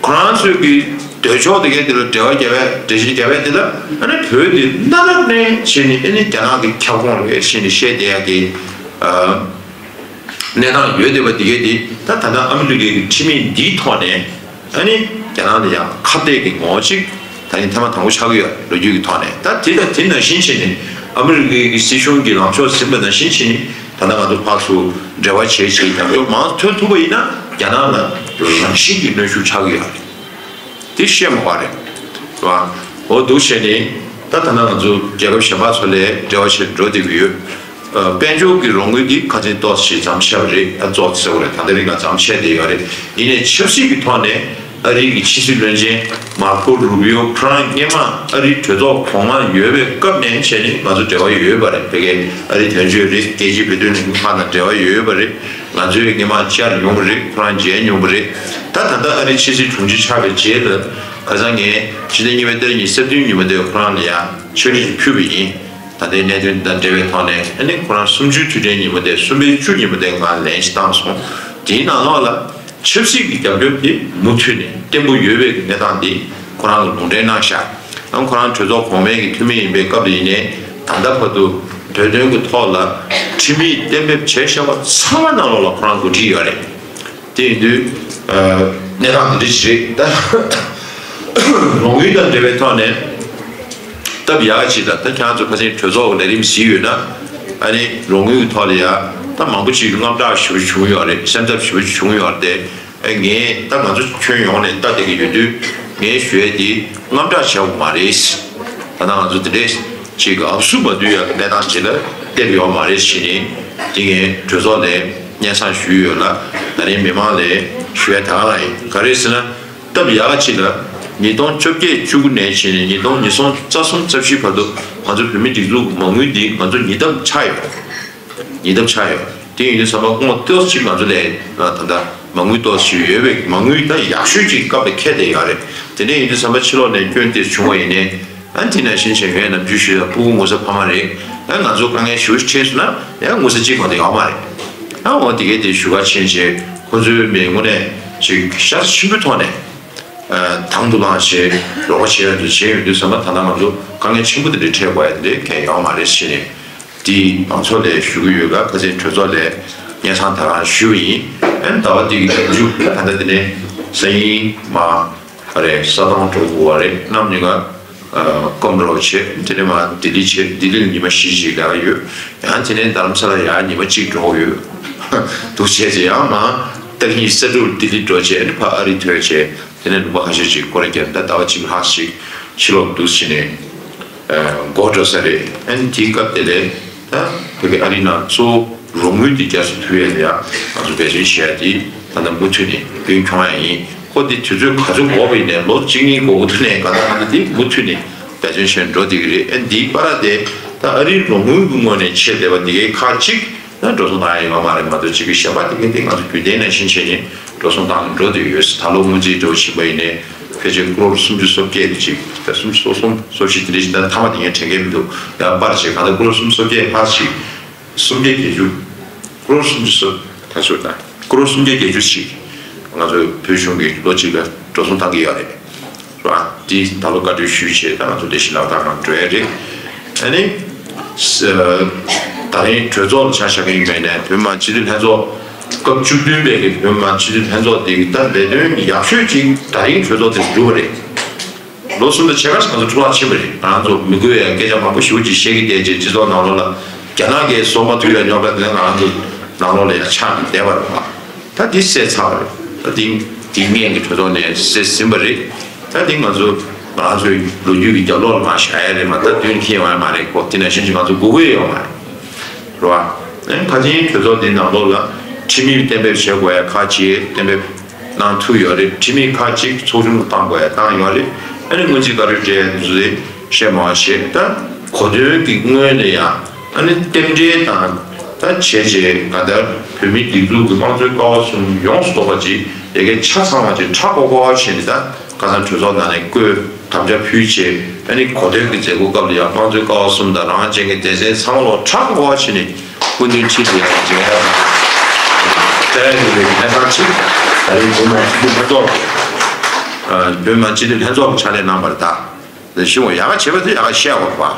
ཁོ་རང་ཚོའི་གི་འདོད་ཕྱོགས་དེ་གའི་དེ་ལ་འབྲེལ་བ་རྒྱབ་པའི་འགྲེལ་བཤད་རྒྱབ་པའི་དེ་ལ་ཨ་ནི་བོད་དེ་གནའ་རབས་ནས་བྱས་ནས་ཨ་ནི་རྒྱ་ནག་གི་ཁྱབ་ཁོངས་རེད་ཟེར་ནས་བཤད་བསྡད་ཡ་གི་ཨ། གནས་སྟངས་ཡོད་བསྡད་པ་འདི་གས་འདི་ད་ད་ལྟ་ཨ་མི་རི་ཀའི་ཁྲིམས་ཡིག་འདིའི་ཐོག་ནས་ཨ་ནི་རྒྱ་ནག་ལ་ཡང་ཁ་གཏད་ཀྱི་ངོ་བོ་ཅིག་ད་ནི་ཐེངས་མ་དང་པོ་ཆགས་ཀྱི་ཡོད། ལོ་རྒྱུས་ཀྱི་ཐོག་ནས། ད་དེ་དང་དེ་ནང་བཞིན་བྱས་ནས་ཨ་མི་རི་ཀའི་སྲིད་གཞུང་གི་ལངས་ཕྱོགས་ཟིན་པ་ནང་བཞིན་བྱས་ནས་ད་ལྟ་ང་ཚོ་ཕར་ཚུར་འབྲེལ་བ་བྱེད་བྱེད་རྒྱབ་སྐྱོར་མང་ཐོན་ཐུབ་པ་ཡིན་ན་རྒྱ་ནག་ལ་རང་བཞིན་གྱི་གནོན་ཤུགས་ཆགས་ཀྱི་ཡོད་རེད། དེ་བཤད་མ་དགོས་རེད། རེད་བ། འོ་འདུག་བྱས་ནས་ད་ད་ལྟ་ང་ཚོ་རྒྱལ་ཁབ་གཞན་པ་ཚོ་ལས་འབྲེལ་བ་བྱས་འགྲོ་བསྡད་ཀྱི་ཡོད། ཨ་དཔལ་འབྱོར་གྱི་རོགས་དངུལ་འདི་ཁ་སང་ཏོག་ཙམ་ཞིག་མཚམས་ཆད་པ་རེད། ད་ཏོག་ཙམ་ཟེར་བ་རེད། ད་ལྟ་རིང་ལ་མཚམས་ཆད་བསྡད་ཡོད་རེད། ཡིན་ནའི་ཆབ་སྲིད་ཀྱི་ཐོག་ནས་ཨ་རིའི་གི་ཕྱི་སྲིད་བློན་ཆེན་མར་ཁོ་རུ་བི་ཡོ་ཁོ་རང་སྔོན་མ་ཨ་རིའི་གྲོས་ཚོགས་གོང་མ་ཡོད་པའི་སྐབས་ནས་བྱས་ནས་ང་ཚོ་འབྲེལ་བ་ཡོད་པ་རེད། ཕ་གིའི་ཨ་རིའི་དོན་གཅོད་རེད། རྒྱལ་སྤྱིའི་བོད་དོན་ལས་འགུལ་ཁང་དང་འབྲེལ་བ་ཡོད་པ་རེད། ང་ཚོས་སྔོན་མ་བཅར་མྱོང་བ་རེད། ཁོ་རང་མཇལ་མྱོང་བ་རེད། ད་ད་ལྟ་ཨ་རིའི་ཕྱི་སྲིད་དྲུང་ཆེ་ཆགས་པའི་རྗེས་ལ་ཁ་སང་ངས་ཕྱི་ཟླ་གཉིས་པའི་ཏ་རིག་ཉི་ཤུ་རྩ་བདུན་ཉིན་མོ་དེར་ཁོ་རང་ལ་ཡང་ཕྱག་བྲིས་ཤིག་ཕུལ་བ་ཡིན། ད་ལྟའི་གནད་དོན་དང་འབྲེལ་བའི་ཐོག་ནས་ཨ་ནི་ཁོ་རང་གསུམ་བཅུའི་དུས་དྲན་ཉིན་མོ་དེ་གསུམ་པའི་བཅུ་ཉིན་མོ་དེ་ང་ལན་ཞིག་བཏང་སོང་། དེའི་ནང་ལོགས་ལ་ཆབ་སྲིད་ཀྱི་རྒྱབ་སྐྱོར་དེ་མུ་མཐུད་ནས་བརྟན་པོ་ཡོད་པའི་གནས་སྟངས་དེ་ཁོ་རང་གིས་ལུང་འདྲེན་གནང་ཤག་ཨང་ཁོ་རང་གྲོས་ཚོགས་གོང་མའི་གི་འཐུས་མི་ཡིན་པའི་སྐབས་ལ་ཡིན་ནའི་ད་ལྟ་བར་དུ་བོད་དོན་གྱི་ཐོག་ལ་ཁྲིམས་ཡིག་གཏན་འབེབས་བྱས་བཞག་པ་ཚང་མ་ནང་ལོགས་ལ་ཁོ་རང་འགོ་ཁྲིད་ཡོད་རེད། དེ་ཡིན་དུས་ཨ་གནས་སྟངས་འདི་འདྲ་ཞིག་རེད། ད་རོགས་དངུལ་དང་འབྲེལ་བའི་ཐོག་ནས་སྟབས་ཡག་ཅིག་ལ་ད་ཁྱེད་རང་ཚོ་ཁ་སང་གྲོས་ཚོགས་ཀྱི་ལས་རིམ་གཟིགས་ཡོད་ན་ཨ་ནི་རོགས་དངུལ་གྱི་ཐོག་ལ་ཡ་ད་མང་པོ་ཅིག་གི་དངངས་སྐྲག་ཞེ་པོ་བྱུང་ཡོད་རེད། སེམས་འཚབ་ཞེ་པོ་བྱུང་ཡོད་རེད། དེ་ཨ་ངས་ད་ང་ཚོ་ཁྱོན་ཡོངས་ནས་ལྟ་བསྡད་ཀྱི་ཡོད་དུས་ངས་ཞུ་ཡས་དེ་དངངས་སྐྲག་བྱས་པ་མ་རེད། ད་ལྟ་ང་ཚོ་དེ་འདྲས་ཅིག་གི་ཨབ་སུ་མ་བསྡུས་ཡ་གི་གནས་སྟངས་ཅིག་ལ་སླེབས་ཡོད་མ་རེད་ཟེར་ནས་དེ་ངས་གྲོས་ཚོགས་ལ་སྙན་སེང་ཞུས་ཡོད་ལ། ད་རིང་མི་མང་ལ་ཞུ་ཡ་དེ་ག་རང་ཡིན། ག་རེ་ཟེར་ན། སྟབས་ཡག་ཅིག་ལ་ཉིས་སྟོང་བཅོ་བརྒྱད་བཅུ་དགུ་ནས་བྱས་ནས་ཉིས་སྟོང་ཉི་ཤུ་རྩ་གསུམ་རྩ་བཞི་བར་དུ་ང་ཚོ་བོད་མིའི་སྒྲིག་འཛུགས་མ་དངུལ་འདི་ང་ཚོ་ཉིས་ལྡབ་ཆག་ཡོད། ཉིས་ལྡབ་ཆག་ཡོད། དེ་ཡིན་དུས་ཙམ་པ་སྔོན་ཏོག་ཙམ་ང་ཚོ་ལས་ད་ལྟ་མ་དངུལ་ཏོག་ཙམ་ཡོད་པའི་མ་དངུལ་ད་ཡག་ཤོས་ཅིག་སྐབས་ལ་འཁེལ་བསྡད་ཡོད་རེད། དེ་འདྲ་ཡིན་དུས་ཙམ་པ་ཕྱི་ལོགས་ནས་སྐྱོན་དེ་བྱུང་བ་ཡིན་ནའི་ཨ་དེ་ནང་བཞིན་བྱས་ངས་ནམ་རྒྱུན་ཞུས་ཡ་སྤུ་གུ་ངོ་ཚ་ཕ་མ་རེད། ཨ་ང་ཚོ་དཀའ་ངལ་ཞེ་པོ་ཅིག་འཕྲད་སོང་ན་ཡང་ངོ་ཚ་གཅིག་མ་གཏོགས་ཡོད་མ་རེད། ཨ་འོ་དེ་གའི་དེ་ཞུ་ག་ཕྱིན་བྱས་ཁོ་ཚོའི་མི་དངོས་གནས་ཅིག་ཤ་ཚ་ཆེན་པོའི་ཐོག་ནས་དང་དུ་བླངས་བྱས་རོགས་པ་བྱེད་ཡ་འདུག་བྱས་ཡོད་དུས་ཙམ་པ་ད་ལྟ་ང་ཚོ་དཀའ་ངལ་ཆེན་པོ་དེ་འདྲ་འཕྲད་དགོས་ཡ་དེ་འདྲ་གང་ཡང་ཡོད་མ་རེད་ཟེར་ནས། དེ་མང་ཚོགས་ལ་ཞུ་གི་ཡོད་ལ། ཁ་སང་གྲོས་ཚོགས་ལ་སྙན་སེང་ད་རང་ཞུས་པ་ཡིན། ཨ་ནི་ཟླ་བ་འདི་གི་མཇུག་ད་ལྟ་དེ་ནས་སང་ཉིན་མ་རེད། ས་དོང་འགྲོ་དགོས་པ་རེད། གནམ་ཉིན་ཀ་སྐོམ་རོགས་བྱེད། དེ་ནས་མ་ལྡི་ལི་བྱེད། ལྡི་ལི་ལ་ཉི་མ་བཞི་ཞིག་ལས་ཀ་ཡོད། ཡང་དེ་ནས་རྡ་རམ་ས་ལ་ཡར་ཉི་མ་གཅིག་འགྲོ་དགོས་ཡོད། འདུག་བྱས་རྗེས་ཡང་མ་ཏ་ལྷིང་ས་འབྲུག་ལྡི་ལི་འགྲོ་བྱས་ཨ་ནི་ཕ་ཨ་རི་ཐོན་བྱས། དེ་ནས་ལུང་པ་ཁ་ཤས་ཅིག་སྐོར་ར་བརྒྱབ། ད་ཟླ་བ་གཅིག་ལྷག་ཅིག་ཕྱི་ལོགས་འདུག་བྱས་ནས་འགོ་འགྲོ་ས་རེད། ཨ་ནི་དེའི་སྐབས་དེ་ལས་ད་བོད་པའི་ཨ་རིའི་ནང་གཙོ་བོ་རོགས་དངུལ་དེ་རྒྱ་སུ་ཐུབ་ཡས་ལ་ཡ་ང་ཚོ་འབད་བརྩོན་བྱེད་ཡ་དེ་ད་ལྟ་མུ་མཐུད་ནས་རྒྱུན་འཁྱོངས་ཡ་ཡིན། ཁོ་དེ་དུས་ཚོད་ག་ཚོད་འགོར་བ་ཡིན་ནའི་ལོ་གཅིག་གཉིས་འགོར་གི་འདུག་ནའི་གང་ལྟར་ང་ཚོ་དེ་མུ་མཐུད་ནས་འབད་བརྩོན་བྱས་འགྲོ་བསྡད་ཀྱི་རེད། ཨ་ནི་དེའི་བར་དེ་ད་ཨ་རིའི་རོགས་དངུལ་གྱི་ངོས་ནས་ཆེད་དེ་བ་དེ་གའི་ཁག་ཅིག་ད་འགྲོ་སོང་བཏང་ཡ་ཡོད་མ་རེད་མ་གཏོགས། གཅིག་གི་གཞན་པ་དེ་གའི་དེ་ང་ཚོ་རྒྱུན་ལྡན་ནང་བཞིན་བྱས་ནས་འགྲོ་སོང་བཏང་འགྲོ་བསྡད་ཡོད། ད་ལོ་སྔོན་རྩིས་འགྲོ་བཞིན་པ་ཡིན་ནའི་ཕལ་ཆེར་ཀྲོར་སུམ་ཅུ་སོ་བརྒྱད་དེ་ཅིག་ད་སུམ་ཅུ་སོ་གསུམ་སོ་བཞི་དེ་འདྲ་ཞིག་ད་མཐའ་མ་དེ་ངས་དྲན་གྱི་མི་འདུག་ཡང་པར་ཆེ་གང་ལྟར་ཀྲོར་སུམ་ཅུ་སོ་བརྒྱད་ལྷག་ཅིག་སུམ་བརྒྱ་བརྒྱད་ཅུ། ཀྲོར་སུམ་ཅུ་སོ་ད་ཞོར་ད་ཀྲོར་སུམ་བརྒྱ་བརྒྱད་ཅུ་ཞིག་ང་ཚོའི་བོད་གཞུང་གིས་ལོ་གཅིག་ལ་འགྲོ་སོང་བཏང་གི་ཡོད་རེད། རེད་བ། དེ་ད་ལོ་བཀའ་འཁྲོལ་ཞུས་བྱས་ད་ང་ཚོ་ལས་གཞི་ལག་བསྟར་ནང་འགྲོ་ཡ་རེད། ཨ་ནི། ད་རིང་གྲོས་ཚོགས་ལ་ཆ་བཞག་གི་ཡིན་པ་ཡིན་ནའི་བོད་མི་མང་སྤྱི་འཐུས་ལྷན་ཚོགས་སྐབས་བཅུ་བདུན་པའི་གི་བོད་མི་མང་སྤྱི་འཐུས་ལྷན་ཚོགས་དེ་གི་ད་ལས་དོན་ཡག་ཤོས་ཅིག་ད་རིང་གྲོས་ཚོགས་དེ་གྲུབ་པ་རེད། ལོ་གསུམ་དང་ཕྱེད་ཀ་ཞིག་ང་ཚོ་འཕྲོ་བརླག་ཕྱིན་པ་རེད། ང་ཚོ་མི་དགོས་ཡ་སྐད་ཆ་མང་པོ་ཞེ་པོ་ཅིག་བཤད་ཀྱི་བསྡད་རྗེས་སྤྱི་ཚོགས་ནང་ལོགས་ལ་རྒྱ་ནག་གིས་བཟོ་མ་ཐུབ་ཡ་རྙོག་དྲ་དེ་ང་ཚོ་ནང་ལོགས་ལ་ཡ་ཆགས་ནས་བསྡད་པ་རེད་བ། ད་འདི་སེལ་ཚར་བ་རེད། ད་འདི་འདི་སྔོན་གྱི་གྲོས་ཚོགས་ནས་སེལ་ཟིན་པ་རེད། ད་འདི་ང་ཚོ་ང་ཚོའི་ལོ་རྒྱུས་ཀྱི་རྒྱབ་ལོགས་ལ་མར་བཞག་ཡ་རེད་མ། ད་དུས་འཁེལ་ཡོང་ཡ་མ་རེད་ཁོ། དེ་ནང་བཞིན་གྱི་ང་ཚོ་དགོས་མཁོ་ཡོད་མ་རེད། རེད་བ། ཨེ་ཁ་ཆེན་གྲོས་ཚོགས་འདི་ནང་ལོགས་ལ་ཁྲིམས་ཡིག་གཏན་འབེབས་བྱེད་དགོས་ཡ་ཁག་ཅིག་གཏན་འབེབས་གནང་ཐུབ་ཡོད་རེད། ཁྲིམས་ཡིག་ཁག་ཅིག་ཚོགས་ཆུང་ལ་བཏང་དགོས་ཡ་བཏང་ཡོད་རེད། ཨ་ནི་སྔོན་རྩིས་བཀའ་འཁྲོལ་སྤྲད་ཡ་འདི་ཚོ་དེ་བཤད་མ་བཤད་ད་གོ་དོན་གྱི་སྔོན་ལ་ཡང་ཨ་ནི་རྟེན་འབྲེལ་དང་ད་བྱས་རྗེས་ག་ད་བོད་མིའི་སྒྲིག་འཛུགས་ཀྱི་དམངས་གཙོའི་ཀ་བ་གསུམ་ཡོངས་སུ་རྫོགས་པ་ཅིག་ཡ་གི་ཆ་ཚང་བ་ཅིག་ཁྲ་ཀོ་ཀོ་བྱས་ནས་ད་ཁ་སང་གྲོས་ཚོགས་ནང་ནས་བཀོད། དམ་བཅའ་ཕུལ་བྱས་ཨ་ནི་གོ་དོན་གྱི་མཛད་སྒོ་སྐབས་ལ་ཡང་དམངས་གཙོའི་ཀ་བ་གསུམ་དང་རང་དབང་ཅན་གྱི་སྡེ་ཚན་ཚང་མ་ལོག་ཁྲ་ཀོ་ཀོ་བྱས་ནས་སྐུ་མདུན་ཁྲི་ལ་ཡང་མཇལ་ཡ་དང་། བལྟ་ཡ་ཡོད་པའི་གནས་སྟངས་ཅིག་ད་རེས་བོད་མི་མང་སྤྱི་འཐུས་ལྷན་ཚོགས་ལ་བོད་མི་མང་སྤྱི་འཐུས་ལྷན་ཚོགས་ལ་ཕྱག་ལས་གནང་བར་གདའ། གཞུང་ཡག་ག་བྱེད་པ་དེ་ཡག་ག་བཤད་དགོས་པ།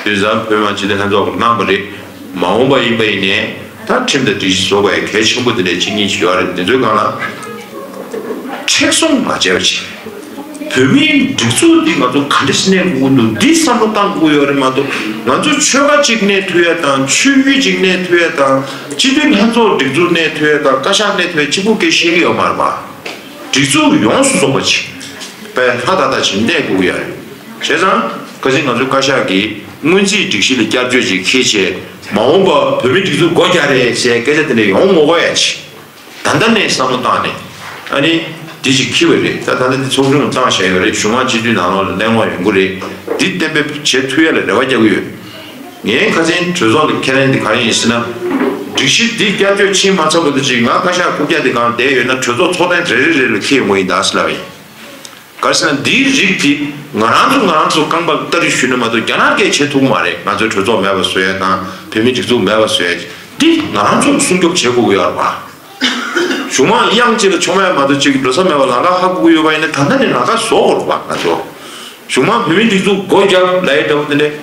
དུས་ཙམ་བོད་མི་མང་སྤྱི་འཐུས་ལྷན་ཚོགས་ཀྱིས་གནང་པ་རེད། མ་འོངས་པ་ཡིན་པ་ཡིན་ནའི་ད་ཁྲིམས་དང་སྒྲིག་གཞི་བཟོ་དགོས་ཡ་གལ་ཆེན་པོ་དེ་འདྲའི་གཅིག་གཉིས་ཤིག་ཡོད་རེད། དེ་ཚོའི་སྒང་ལ་མཁྲེགས་བཟུང་མ་བྱས་པ་བྱས། བོད་མིའི་སྒྲིག་འཛུགས་འདི་ང་ཚོ་ག་འདྲ་ཞིག་གནས་དགོས་ཀྱི་འདུག་འདི་བསམ་བློ་བཏང་དགོས་ཡོད་རེད་མ་གཏོགས། ང་ཚོ་ཆོལ་ཁ་གཅིག་གནས་ཐུབ་ཡ་དང་ཆོས་བརྒྱུད་གཅིག་གནས་ཐུབ་ཡ་དང་སྤྱི་འཐུས་ལྷན་ཚོགས་སྒྲིག་འཛུགས་གནས་ཐུབ་ཡ་དང་བཀའ་ཤག་གནས་ཐུབ་ཡ་གཅིག་པུ་སྐད་བཤད་ཀྱི་ཡོད་མ་རེད་པ། སྒྲིག་འཛུགས་ཡོངས་སུ་རྫོགས་པ་ཅིག་པའི་ལྷ་ད་ལྟ་ཅིག་གནས་དགོས་ཀྱི་ཡོད་རེད། བྱས་ཙང་ཁ་སང་ང་ཚོའི་བཀའ་ཤག་གིས་སྔོན་རྩིས་སྒྲིག་གཞི་ལ་བསྐྱར་བཅོས་ཅིག་འཁྱེར་བྱས་མ་འོངས་པ་བོད་མིའི་སྒྲིག་འཛུགས་སྒོ་རྒྱག་རེད་ཟེར་སྐད་ཆ་དེ་འདྲ་ཡོང་མ་དགོས་ཡ་ཅིག་ད་ལྟ་ནས་བསམ་བློ་བཏང་ནས་ཨ་ནི་འདི་ཅིག་འཁྱེར་བ་རེད། ད་ད་ལྟ་འདི་ཚོགས་ཆུང་ལ་བཏང་བཞག་ཡོད་རེད། གཞུང་མང་སྤྱི་འཐུས་ནང་ལོགས་ལ་གླེང་སློང་ཡོང་གི་རེད། འདི་གཏན་འབེབས་བྱེད་ཐུབ་ཡ་ལ་རེ་བ་རྒྱག་གི་ཡོད། ངས་ཁ་སང་གྲོས་ཚོགས་ལ་ཁས་ལེན་འདི་ག་རེ་ཡིན་ཟེར་ན། སྒྲིག་གཞི་འདི་བསྐྱར་བཅོས་ཕྱིན་མ་ཚར་བར་དུ་ཅིག་ང་བཀའ་ཤག་རྐུབ་བཀྱག་འདི་སྒང་བསྡད་ཡོད་ན་གྲོས་ཚོགས་ཚོགས་ཐེངས་རེ་རེ་རེ་ལ་འཁེལ་ཡོང་གི་ཡིན་ད་ཟེར་ལབ་པ་ཡིན། ག་རེ་ཟེར་ན་འདིའི་རིགས་འདི་ང་རང་ཚོ་ང་རང་ཚོ་རྐང་པ་ལ་སྟ་རེ་གཞུས་ན་མ་གཏོགས་རྒྱ་ནག་གིས་བྱེད་ཐུབ་ཀྱི་མ་རེད། ང་ཚོའི་གྲོས་ཚོགས་མེད་པ་བཟོ་ཡ་དང་བོད་མིའི་སྒྲིག་འཛུགས་མེད་པ་བཟོ་ཡ་འདི་ང་རང་ཚོ་སྲུང་སྐྱོབ་བྱེད་དགོས་ཀྱི་ཡོད་རེད་པ། གཞུང་མང་དབྱངས་གཅིག་ལ་མཆོང་ཡ་མ་གཏོགས་ཅིག་འགྲོ་ས་མེད་པ་ལམ་ཁ་ཧ་གོ་གི་ཡོད་པ་ཡིན་ན་ད་ལྟ་ནས་ལམ་ཁ་བཟོ་དགོས་རེད་པ་ང་ཚོ། གཞུང་མང་བོད་མིའི་སྒྲིག་འཛུགས་སྒོ་རྒྱབ་ལབ་ཡ་འདྲ་བོ་དེ་འདྲས་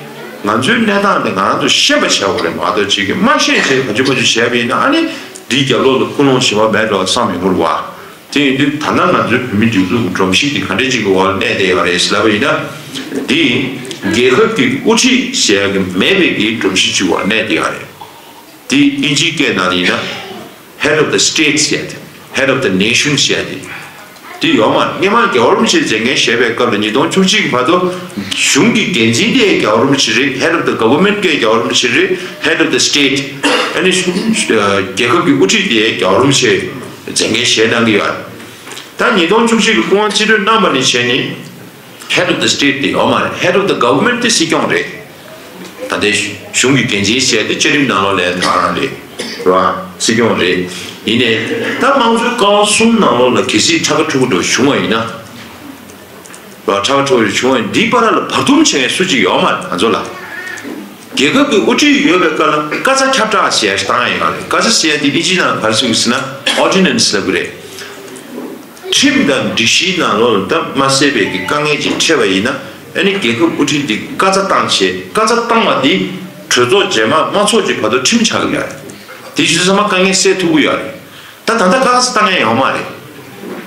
ང་ཚོའི་གནས་སྟངས་དེ་ང་རང་ཚོ་ཤེས་པ་བྱ་དགོས་རེད་མ་གཏོགས་ཅིག་གིས་མ་ཤེས་བྱས་བ་ཅུ་བ་ཅུ་བྱས་པ་ཡིན་ན་ཨ་ནི་འདིའི་རྒྱབ་ལོགས་ལ་ཀུན་སློང་གཞན་པ་མེད་འགྲོ་བསམ་ཡོང་གི་རེད་པ། དེ་ཡིན་དུས་ད་ལྟ་ང་ཚོའི་བོད་མིའི་སྒྲིག་འཛུགས་ཀྱི་སྒྲོམ་གཞི་དེ་ག་འདྲས་ཅིག་གི་འོག་ལ་གནས་བསྡད་ཡོད་རེད་ཟེར་ལབ་པ་ཡིན་ན། འདི་རྒྱལ་ཁབ་ཀྱི་དབུ་ཁྲིད་ཟེར་ཡ་གི་མེད་པའི་གི་སྒྲོམ་གཞི་ཅིག་འོག་ལ་གནས་བསྡད་ཡོད་རེད། འདི་དབྱིན་ཇིའི་སྐད་ནང་ལ་ཡིན་ན། Head of the State ཟེར་ཏེ། Head of the Nation ཟེར་ཏེ། འདི་ཡོད་མ་རེད། སྔན་མ་རྒྱལ་བ་རིན་པོ་ཆེ་མཛད་འགན་བཞེས་པའི་སྐབས་ལ་ཉིས་སྟོང་བཅུ་གཅིག་གི་བར་དུ་གཞུང་གི་འགན་འཛིན་དེ་རྒྱལ་བ་རིན་པོ་ཆེ་རེད། Head of the Government གི་རྒྱལ་བ་རིན་པོ་ཆེ་རེད། Head of the State ཨ་ནི་རྒྱལ་ཁབ་ཀྱི་དབུ་ཁྲིད་དེ་རྒྱལ་བ་རིན་པོ་ཆེ་མཛད་འགན་བཞེས་གནང་གི་ཡོད་རེད། ད་ཉིས་སྟོང་བཅུ་གཅིག་གི་སྐུ་དབང་རྩིས་སྤྲོད་གནང་བ་ནས་བྱས་ནས། Head of the State དེ་ཡོད་མ་རེད། Head of the Government དེ་སྲིད་སྐྱོང་རེད། ད་ལྟའི་གཞུང་གི་འགན་འཛིན་བྱས་ཏེ་བཅའ་ཁྲིམས་ནང་ལོགས་ལ་ད་རང་རེད། རེད་བ། སྲིད་སྐྱོང་རེད། ཡིན་ནའི་ད་དམངས་གཙོའི་ཀ་བ་གསུམ་ནང་ལོགས་ལ་གལ་སྲིད་ཁྲ་ཁ་ཁྲུ་ཁ་འདྲ་བྱུང་བ་ཡིན་ན། རེད་བ། ཁྲ་ཁ་ཁྲུ་ཁ་བྱུང་བ་ཡིན་འདིའི་བར་ལ་བར་འདུམ་བྱེད་མཁན་སུ་གཅིག་ཡོད་མ་རེད་ང་ཚོ་ལ། རྒྱལ་ཁབ་ཀྱི་དབུ་ཁྲིད་ཡོད་པའི་སྐབས་ལ་བཀའ་རྩ་ཁྱབ་བསྒྲགས་ཟེར་ཡ་ཞིག་བཏང་ཡ་ཡོད་རེད། བཀའ་རྩ་ཟེར་ཡ་དེ་ཨིན་ཇི་ནང་ག་རེ་ཟེར་གི་ཟེར་ན་ཨོར་ཌི་ནན་སི་ལབ་གི་རེད། ཁྲིམས་དང་སྒྲིག་གཞིའི་ནང་ལོགས་ལ་ད་མ་གསལ་བའི་གི་དཀའ་ངལ་ཅིག་འཕྲད་པ་ཡིན་ན། ཨ་ནི་རྒྱལ་ཁབ་དབུ་ཁྲིད་འདི་བཀའ་རྩ་བཏང་བྱས། བཀའ་རྩ་བཏང་བ་འདི་གྲོས་ཚོགས་རྗེས་མ་དམངས་ཚོགས་ཀྱི་བར་དུ་ཁྲིམས་ཆགས་ཀྱི་ཡོད་རེད། དེ་བྱས་ཙང་མ་དཀའ་ངལ་སེལ་ཐུབ་ཀྱི་ཡོད་རེད། ད་ད་ལྟ་བཀའ་རྩ་བཏང་མཁན་ཡོད་མ་རེད།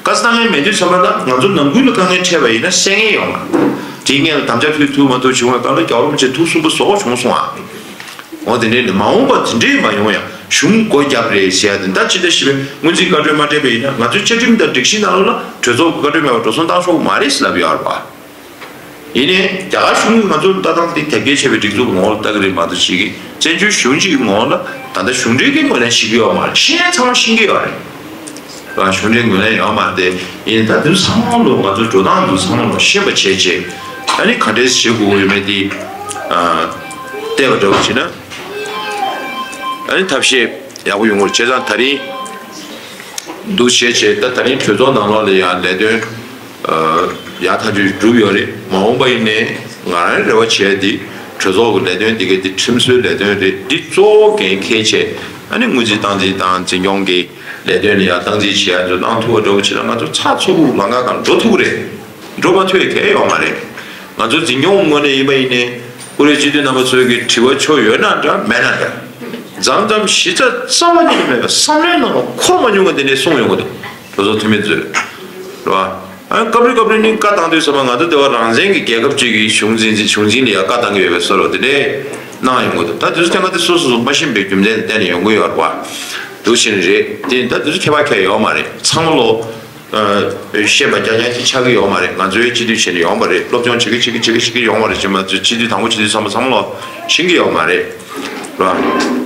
བཀའ་རྩ་བཏང་མཁན་མེད་དུས་ཙམ་པ་ལ་ང་ཚོ་ནང་ཁུལ་ལ་དཀའ་ངལ་འཕྲད་པ་ཡིན་ན་སེལ་མཁན་ཡོད་མ་རེད། དེའི་སྔོན་ལ་དམ་བཅའ་ཕུལ་ཐུབ་མ་ཐུབ་བྱུང་བའི་སྐབས་ལ་རྒྱལ་བ་རིན་པོ་ཆེ་ཐུགས་སུན་པོ་བཟོ་བ་བྱུང་སོང་ཨ། འོ་དེ་འདྲའི་ནི་མ་འོངས་པ་དེ་འདྲའི་མ་ཡོང་ཡ་གཞུང་སྒོ་བརྒྱབ་རེད་ཟེར་ཡ་དེ། ད་ཅི་འདྲ་ཞིག་པའི་སྔོན་རྩིས་བཀའ་འཁྲོལ་མ་སྤྲད་པ་ཡིན་ན་ང་ཚོའི་བཅའ་ཁྲིམས་དང་སྒྲིག་གཞི་ནང་ལོགས་ལ་གྲོས་ཚོགས་ཀྱི་བཀའ་འཁྲོལ་མེད་པར་འགྲོ་སོང་བཏང་ཆོག་གི་མ་རེད་ཟེར་ལབ་ཡོད་རེད་པ། ཡིན་ནའི་རྒྱ་གར་གཞུང་གིས་ང་ཚོར་ལྟ་སྟངས་དེ་དེབ་སྐྱེལ་བྱས་པའི་སྒྲིག་འཛུགས་ངོ་བོར་ལྟ་གི་རེད་མ་གཏོགས་ཅིག་གིས་བཙན་བྱོལ་གཞུང་གཅིག་གི་ངོ་བོ་ལ་ད་ལྟ་གཞུང་འབྲེལ་གྱི་ངོས་ནས་ཤེས་ཀྱི་ཡོད་མ་རེད། ཤེས་མཁན་ཚང་མ་ཤེས་ཀྱི་ཡོད་རེད། གཞུང་འབྲེལ་ངོས་ནས་ཡོད་མ་རེད། དེ་ཡིན་ད་དུས་ཚང་མ་ལོ་ང་ཚོའི་འགྲོ་སྟངས་དུ་ཚང་མ་ལོ་ཤེས་པ་བྱས་རྗེས་ཨ་ནི་ག་འདྲས་བྱེད་དགོས་ཀྱི་ཡོད་མེད་དེ་བལྟས་པ་འདྲ་བོ་བྱས་ན་ཨ་ནི་ཐབས་ཤེས་ཡག་པོ་ཡོང་གི་རེད། བྱས་ཙང་ད་རིང་འདུག་བྱས་བྱས་ད་ད་རིང་གྲོས་ཚོགས་ནང་ལོགས་ལ་ཡང་ལས་དོན་ཡག་ཐག་ཆོད་གྲུབ་ཡོད་རེད། མ་འོངས་པ་ཡིན་ནའི་ང་རང་རེ་བ་བྱས་ཏེ་གྲོས་ཚོགས་ཀྱི་ལས་དོན་འདི་ག་འདི་ཁྲིམས་བཟོའི་ལས་དོན་རེད། འདི་གཙོ་བོ་འགན་འཁྱེར་བྱས་ཨ་ནི་སྔོན་རྩིས་བཏང་རྩིས་དང་འཛིན་སྐྱོང་གི་ལས་དོན་ལ་ཡང་བཏང་རྩིས་བྱེད་ཡ་ཚོ་གནང་ཐུབ་པ་འདྲ་བོ་བྱས་ན་ང་ཚོ་ཚགས་ཚུད་པོ་ལམ་ཁ་སྒང་འགྲོ་ཐུབ་ཀྱི་རེད། འགྲོ་མ་ཐུབ་ཡ་གང་ཡང་ཡོད་མ་རེད། ང་ཚོ་འཛིན་སྐྱོང་ངོས་ནས་ཡིན་པ་ཡིན་ནའི་བཀུར་འོས་སྤྱི་འཐུས་རྣམ་པ་ཚོའི་གི་དྲི་བ་ཆོ་ཡོད་ན་འདྲ་མེད་ན་འདྲ། མཚམས་མཚམས་གཞི་རྩ་རྩ་བ་ཉིད་ནས་མེད་པའི་བསམ་བློའི་ནང་ལ་འཁོར་མ་མྱོང་བ་དེ་འདྲས་གསུངས་ཡོང་གི་འདུག་གྲོས་ཚོགས་འཐུས་མི་ཚོས། རེད་བ། ཨ་སྐབས་རེ་སྐབས་རེ་ནི་བཀའ་བཏང་དུས་ཙམ་པ་ང་ཚོ་དེ་བ་རང་བཙན་གྱི་རྒྱལ་ཁབ་ཅིག་གི་གཞུང་འཛིན་གཞུང་འཛིན་ལ་ཡང་བཀའ་བཏང་གི་ཡོད་པའི་བཟོ་འདྲ་དེ་འདྲས་གནང་ཡོང་གི་འདུག་ད་དུས་ཚོད་ཐེངས་མ་དེ་སོ་སོ་སོ་མ་ཤེས་པའི་རྒྱུ་མཚན་དེ་བརྟེན་ནས་ཡོང་གི་ཡོད་རེད་བ། འདུག་ཕྱིན་རེད་དེ་ད་དུས་ཚོད་ཁྱད་པར་ཁྱད་ཡོད་མ་རེད། ཚང་མ་ལོ། ཤེས་པ་རྐྱང་རྐྱང་ཅིག་ཆགས་ཀྱི་ཡོད་མ་རེད། ང་ཚོའི་སྤྱི་འཐུས་བྱས་ནས་ཡོང་བ་རེད། སློབ་སྦྱོང་བྱེད་ཀྱི་བྱེད་ཀྱི་བྱེད་ཀྱི་བྱེད་ཀྱི་ཡོང་བ་རེད། ཅེས་མ་ཚོས་སྤྱི་འཐུས་དང་པོ་སྤྱི་འཐུས་ཚང་མ་ཚང་མ་ལོ་ཤེས་ཀྱི་ཡོད་མ་རེད། ར།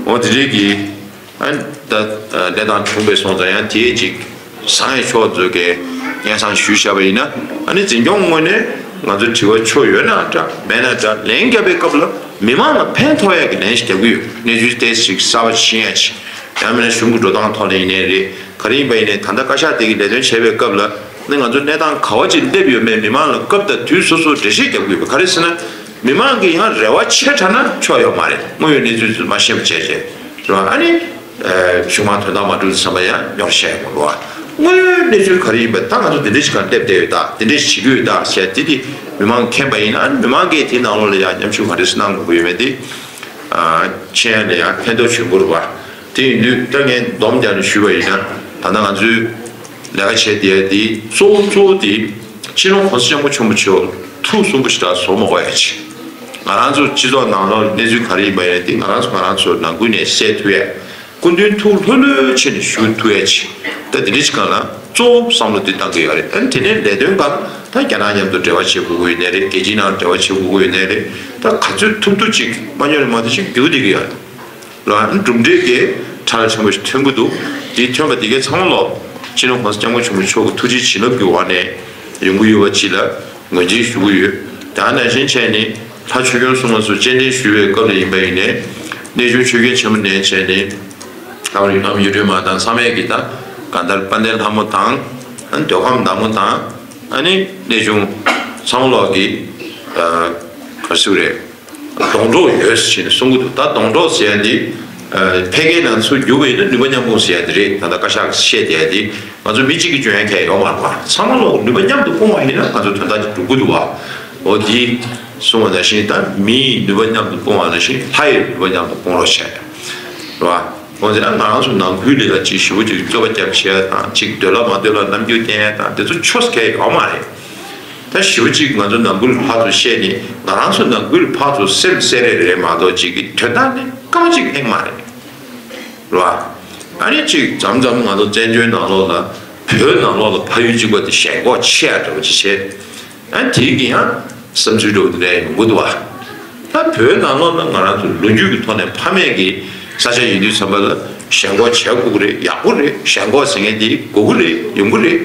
འོ་དེ་རིགས་ཀྱི་ཨ་ད་ལས་དང་གྲུབ་པའི་སོང་ཙང་ཡང་དེའི་ཅིག་བཟང་བའི་ཕྱོགས་མཛོད་ཀྱི་སྙན་སེང་ཞུས་བཞག་པ་ཡིན་ན། ཨ་ནི་འཛིན་སྐྱོང་ངོས་ནས་ང་ཚོ་དྲི་བ་ཆོ་ཡོད་ན་འདྲ་མེད་ན་འདྲ་ལན་བརྒྱབ་པའི་སྐབས་ལ་མི་མང་ལ་ཕན་ཐོགས་ཡག་གི་ལན་ཞིག་རྒྱབ་ཀྱི་ཡོད། གནས་ཚུལ་ཏོག་ཙམ་ཞིག་གསར་པ་ཤེས་ཡག་ཅིག་ཡང་མིན་ན་གཞུང་གི་འགྲོ་སྟངས་ཐོག་ལ་ཡིན་ནའི་རེད། ག་རེ་ཡིན་པ་ཡིན་ནའི་ད་ལྟ་བཀའ་ཤག་དེ་གི་ལས་དོན་བྱེད་པའི་སྐབས་ལ་ནི་ང་ཚོ་གནས་སྟངས་ག་བ་ཅིག་སླེབས་ཡོད་མེད་མི་མང་ལ་སྐབས་དང་དུས་སོ་སོར་འགྲེལ་བཤད་རྒྱབ་དགོས་པ་ག་རེ་ཟེར་ན། མི་མང་གི་ཡང་རེ་བ་ཆེ་དྲགས་ན་ཆོག་ཡོད་མ་རེད། དངོས་ཡོད་གནས་ཚུལ་ཚོ་མ་ཤེས་པ་བྱས་བྱས་རེད་བ། ཨ་ནི་གཞུང་མང་དོན་དག་མ་འགྲུབ་བསམ་པ་ཡང་ཡོང་བཤད་ཡོང་རེད་བ། དངོས་ཡོད་གནས་ཚུལ་ག་རེ་ཡིན་པ་ད་ང་ཚོ་འདི་འདྲ་ཞིག་གང་སླེབས་བསྡད་ཡོད་ད། འདི་འདྲ་ཞིག་བྱེད་ཀྱི་ཡོད་ད་བཤད་དེ་དེ་མི་མང་མཁྱེན་པ་ཡིན་ན་ཨ་ནི་མི་མང་གིས་དེའི་ནང་ལོགས་ལ་ཡང་མཉམ་ཞུགས་ག་འདྲ་ཞིག་གནང་དགོས་ཀྱི་ཡོད་མེད་དེ། མཁྱེན་ཡ་ལ་ཡང་ཕན་ཐོགས་བྱུང་དགོས་རེད་བ། དེ་ཡིན་དུས་ད་ངས་སྡོམ་རྒྱག་ནས་ཞུས་པ་ཡིན་ན་ད་ལྟ་ང་ཚོའི་ལས་ཀ་བྱེད་བསྡད་ཡ་དེ་གཙོ་བོ་གཙོ་བོ་དེ་སྤྱི་ནོར་༸གོང་ས་༸སྐྱབས་མགོན་ཆེན་པོ་མཆོག་ཐུགས་གསོན་པོ་ཞེ་དྲག་བཟོ་མ་དགོས་ཡ་ཆེད། ང་རང་ཚོ་སྤྱི་ཚོགས་ནང་ལོགས་གནས་ཚུལ་ག་རེ་ཡིན་པ་ཡིན་ན་དེ་ང་རང་ཚོ་ང་རང་ཚོ་ནང་ཁུལ་ནས་བཤད་ཐུབ་ཡ། སྐུ་མདུན་ཐུགས་ལྷོད་ལྷོད་བྱས་ནས་བཞུགས་ཐུབ་ཡ་ཆེད། ད་དེ་འདྲ་ཞིག་སྒང་ལ་གཙོ་བོ་བསམ་བློ་དེ་བཏང་གི་ཡོད་རེད། ཨ་ནི་དེ་ནས་ལས་དོན་སྒང་ད་རྒྱ་ནག་མཉམ་དུ་འབྲེལ་བ་བྱེད་དགོས་ཀྱི་ཡོད་ནའི་རེད། རྒྱལ་སྤྱིའི་ནང་འབྲེལ་བ་བྱེད་དགོས་ཀྱི་ཡོད་ནའི་རེད། ད་ག་ཚོད་ཐུབ་ཐུབ་ཅིག་མ་འཇོན་རེད་མ་གཏོགས་ཅིག་འགྱུར་བསྡད་ཀྱི་ཡོད་རེད། ལ་གྲུབ་འབྲས་ཀྱི་ཁྲལ་ཆེན་པོ་ཞིག་ཐོན་གྱི་འདུག་དེ་ཐོན་པ་དེ་གའི་ཚང་མ་ལོ་སྤྱི་ནོར་༸གོང་ས་༸སྐྱབས་མགོན་ཆེན་པོ་མཆོག་གི་ཐུགས་རྗེ་བྱིན་རླབས་ཀྱི་འོག་ནས་ཡོང་གི་ཡོད་པ་ཅིག་ལ་ངོས་འཛིན་ཞུ་གི་ཡོད། དེ་ནང་བཞིན་བྱས་ནས་ལྷ་ཆོས་སྐྱོང་སྲུང་མ་ཚོ་སྤྱན་འདྲེན་ཞུ་བའི་སྐབས་ལ་ཡིན་པ་ཡིན་ནའི་གནས་ཆུང་ཆོས་རྒྱལ་ཆེན་པོ་ནས་བྱས་ནས་ཨ་རིའི་བླ་མ་གཡུ་སྒྲོན་མ་དང་ཚང་མས་ཀྱི་ད་གང་ལྟར་དཔལ་ལྡན་ལྷ་མོ་དང་ཨ་ནི་འདོད་ཁམས་བདག་མོ་དང་ཨ་ནི་གནས་ཆུང་ཚང་མ་ལོག་གི་ག་རེ་ཟེར་དགོས་རེད། སྡོང་གྲོགས་ཡོད་ཟེར་ནས་གསུང་གི་འདུག་ད་སྡོང་གྲོགས་ཟེར་ཡ་འདི་ཕལ་སྐད་ནང་ཚུར་བསྒྱུར་བ་ཡིན་ན་ནུས་པ་མཉམ་སྤུངས་ཟེར་ཡ་འདི་རེད། ད་ལྟ་བཀའ་ཤག་གིས་བཤད་བསྡད་ཡ་འདི་ང་ཚོ་མི་གཅིག་གིས་འཇོན་ཡ་གང་ཡང་ཡོད་མ་རེད་པ། ཚང་མ་ལོག་ནུས་པ་མཉམ་དུ་སྤུངས་པ་ཡིན་ན་ང་ཚོ་དོན་དག་ཅིག་འགྲུབ་ཀྱི་འདུག་བ། འོ་འདི་གསུངས་པ་ནང་བཞིན་ད་མིའི་ནུས་པ་མཉམ་དུ་སྤུངས་པ་ནང་བཞིན་ལྷ་ཡི་ནུས་པ་མཉམ་དུ་སྤུངས་རོགས་བྱས་རེད་བ། འོ་ཟེར་ན་ང་རང་ཚོ་ནང་ཁུལ་ལ་ཡ་ཅིག་ཞེ་པོ་ཅིག་རྩོད་པ་རྒྱབ་བྱས་དང་ཅིག་འདོད་ལ་མ་འདོད་ལ་རྣམ་འགྱུར་བསྟན་ཡ་དང་དེ་ཚོ་ཆོས་གང་ཡང་ཡོད་མ་རེད། ད་ཞེ་པོ་ཅིག་ང་ཚོ་ནང་ཁུལ་ཕར་ཚུར་བཤད་ནས་ང་རང་ཚོ་ནང་ཁུལ་ཕར་ཚུར་སེམས་གསལ་རེ་རེ་མ་གཏོགས་ཅིག་གི་དོན་དག་ནི་སྐར་མ་གཅིག་ལྷག་མ་རེད། རེད་བ། ཨ་ནི་ཅིག་མཚམས་མཚམས་ང་ཚོ་བཙན་བྱོལ་ནང་ལོགས་ལ་བོད་ནང་ལོགས་ལ་ཕ་ཡུལ་གཅིག་པ་དེ་ཞེན་ཁོག་ཆེ་ཡ་འདྲ་བོ་ཅིག་བྱས། ཨ་ནི་དེའི་གི་ཡང་བསམ་ཚུལ་འདྲ་བོ་དེ་འདྲ་ཡོང་གི་འདུག་བ། ད་བོད་ནང་ལོགས་ལ་ང་རང་ཚོ་ལོ་རྒྱུས་ཀྱི་ཐོག་ནས་ཕ་མེས་ཀྱི་ས་ཆ་ཡིན་དུས་ཙམ་པ་ལ་ཞེན་ཁོག་བྱེད་དགོས་ཀྱི་རེད། ཡག་པོ་རེད། ཞེན་ཁོག་ཟེར་མཁན་དེ་དགོས་ཀྱི་རེད། ཡོང་གི་རེད།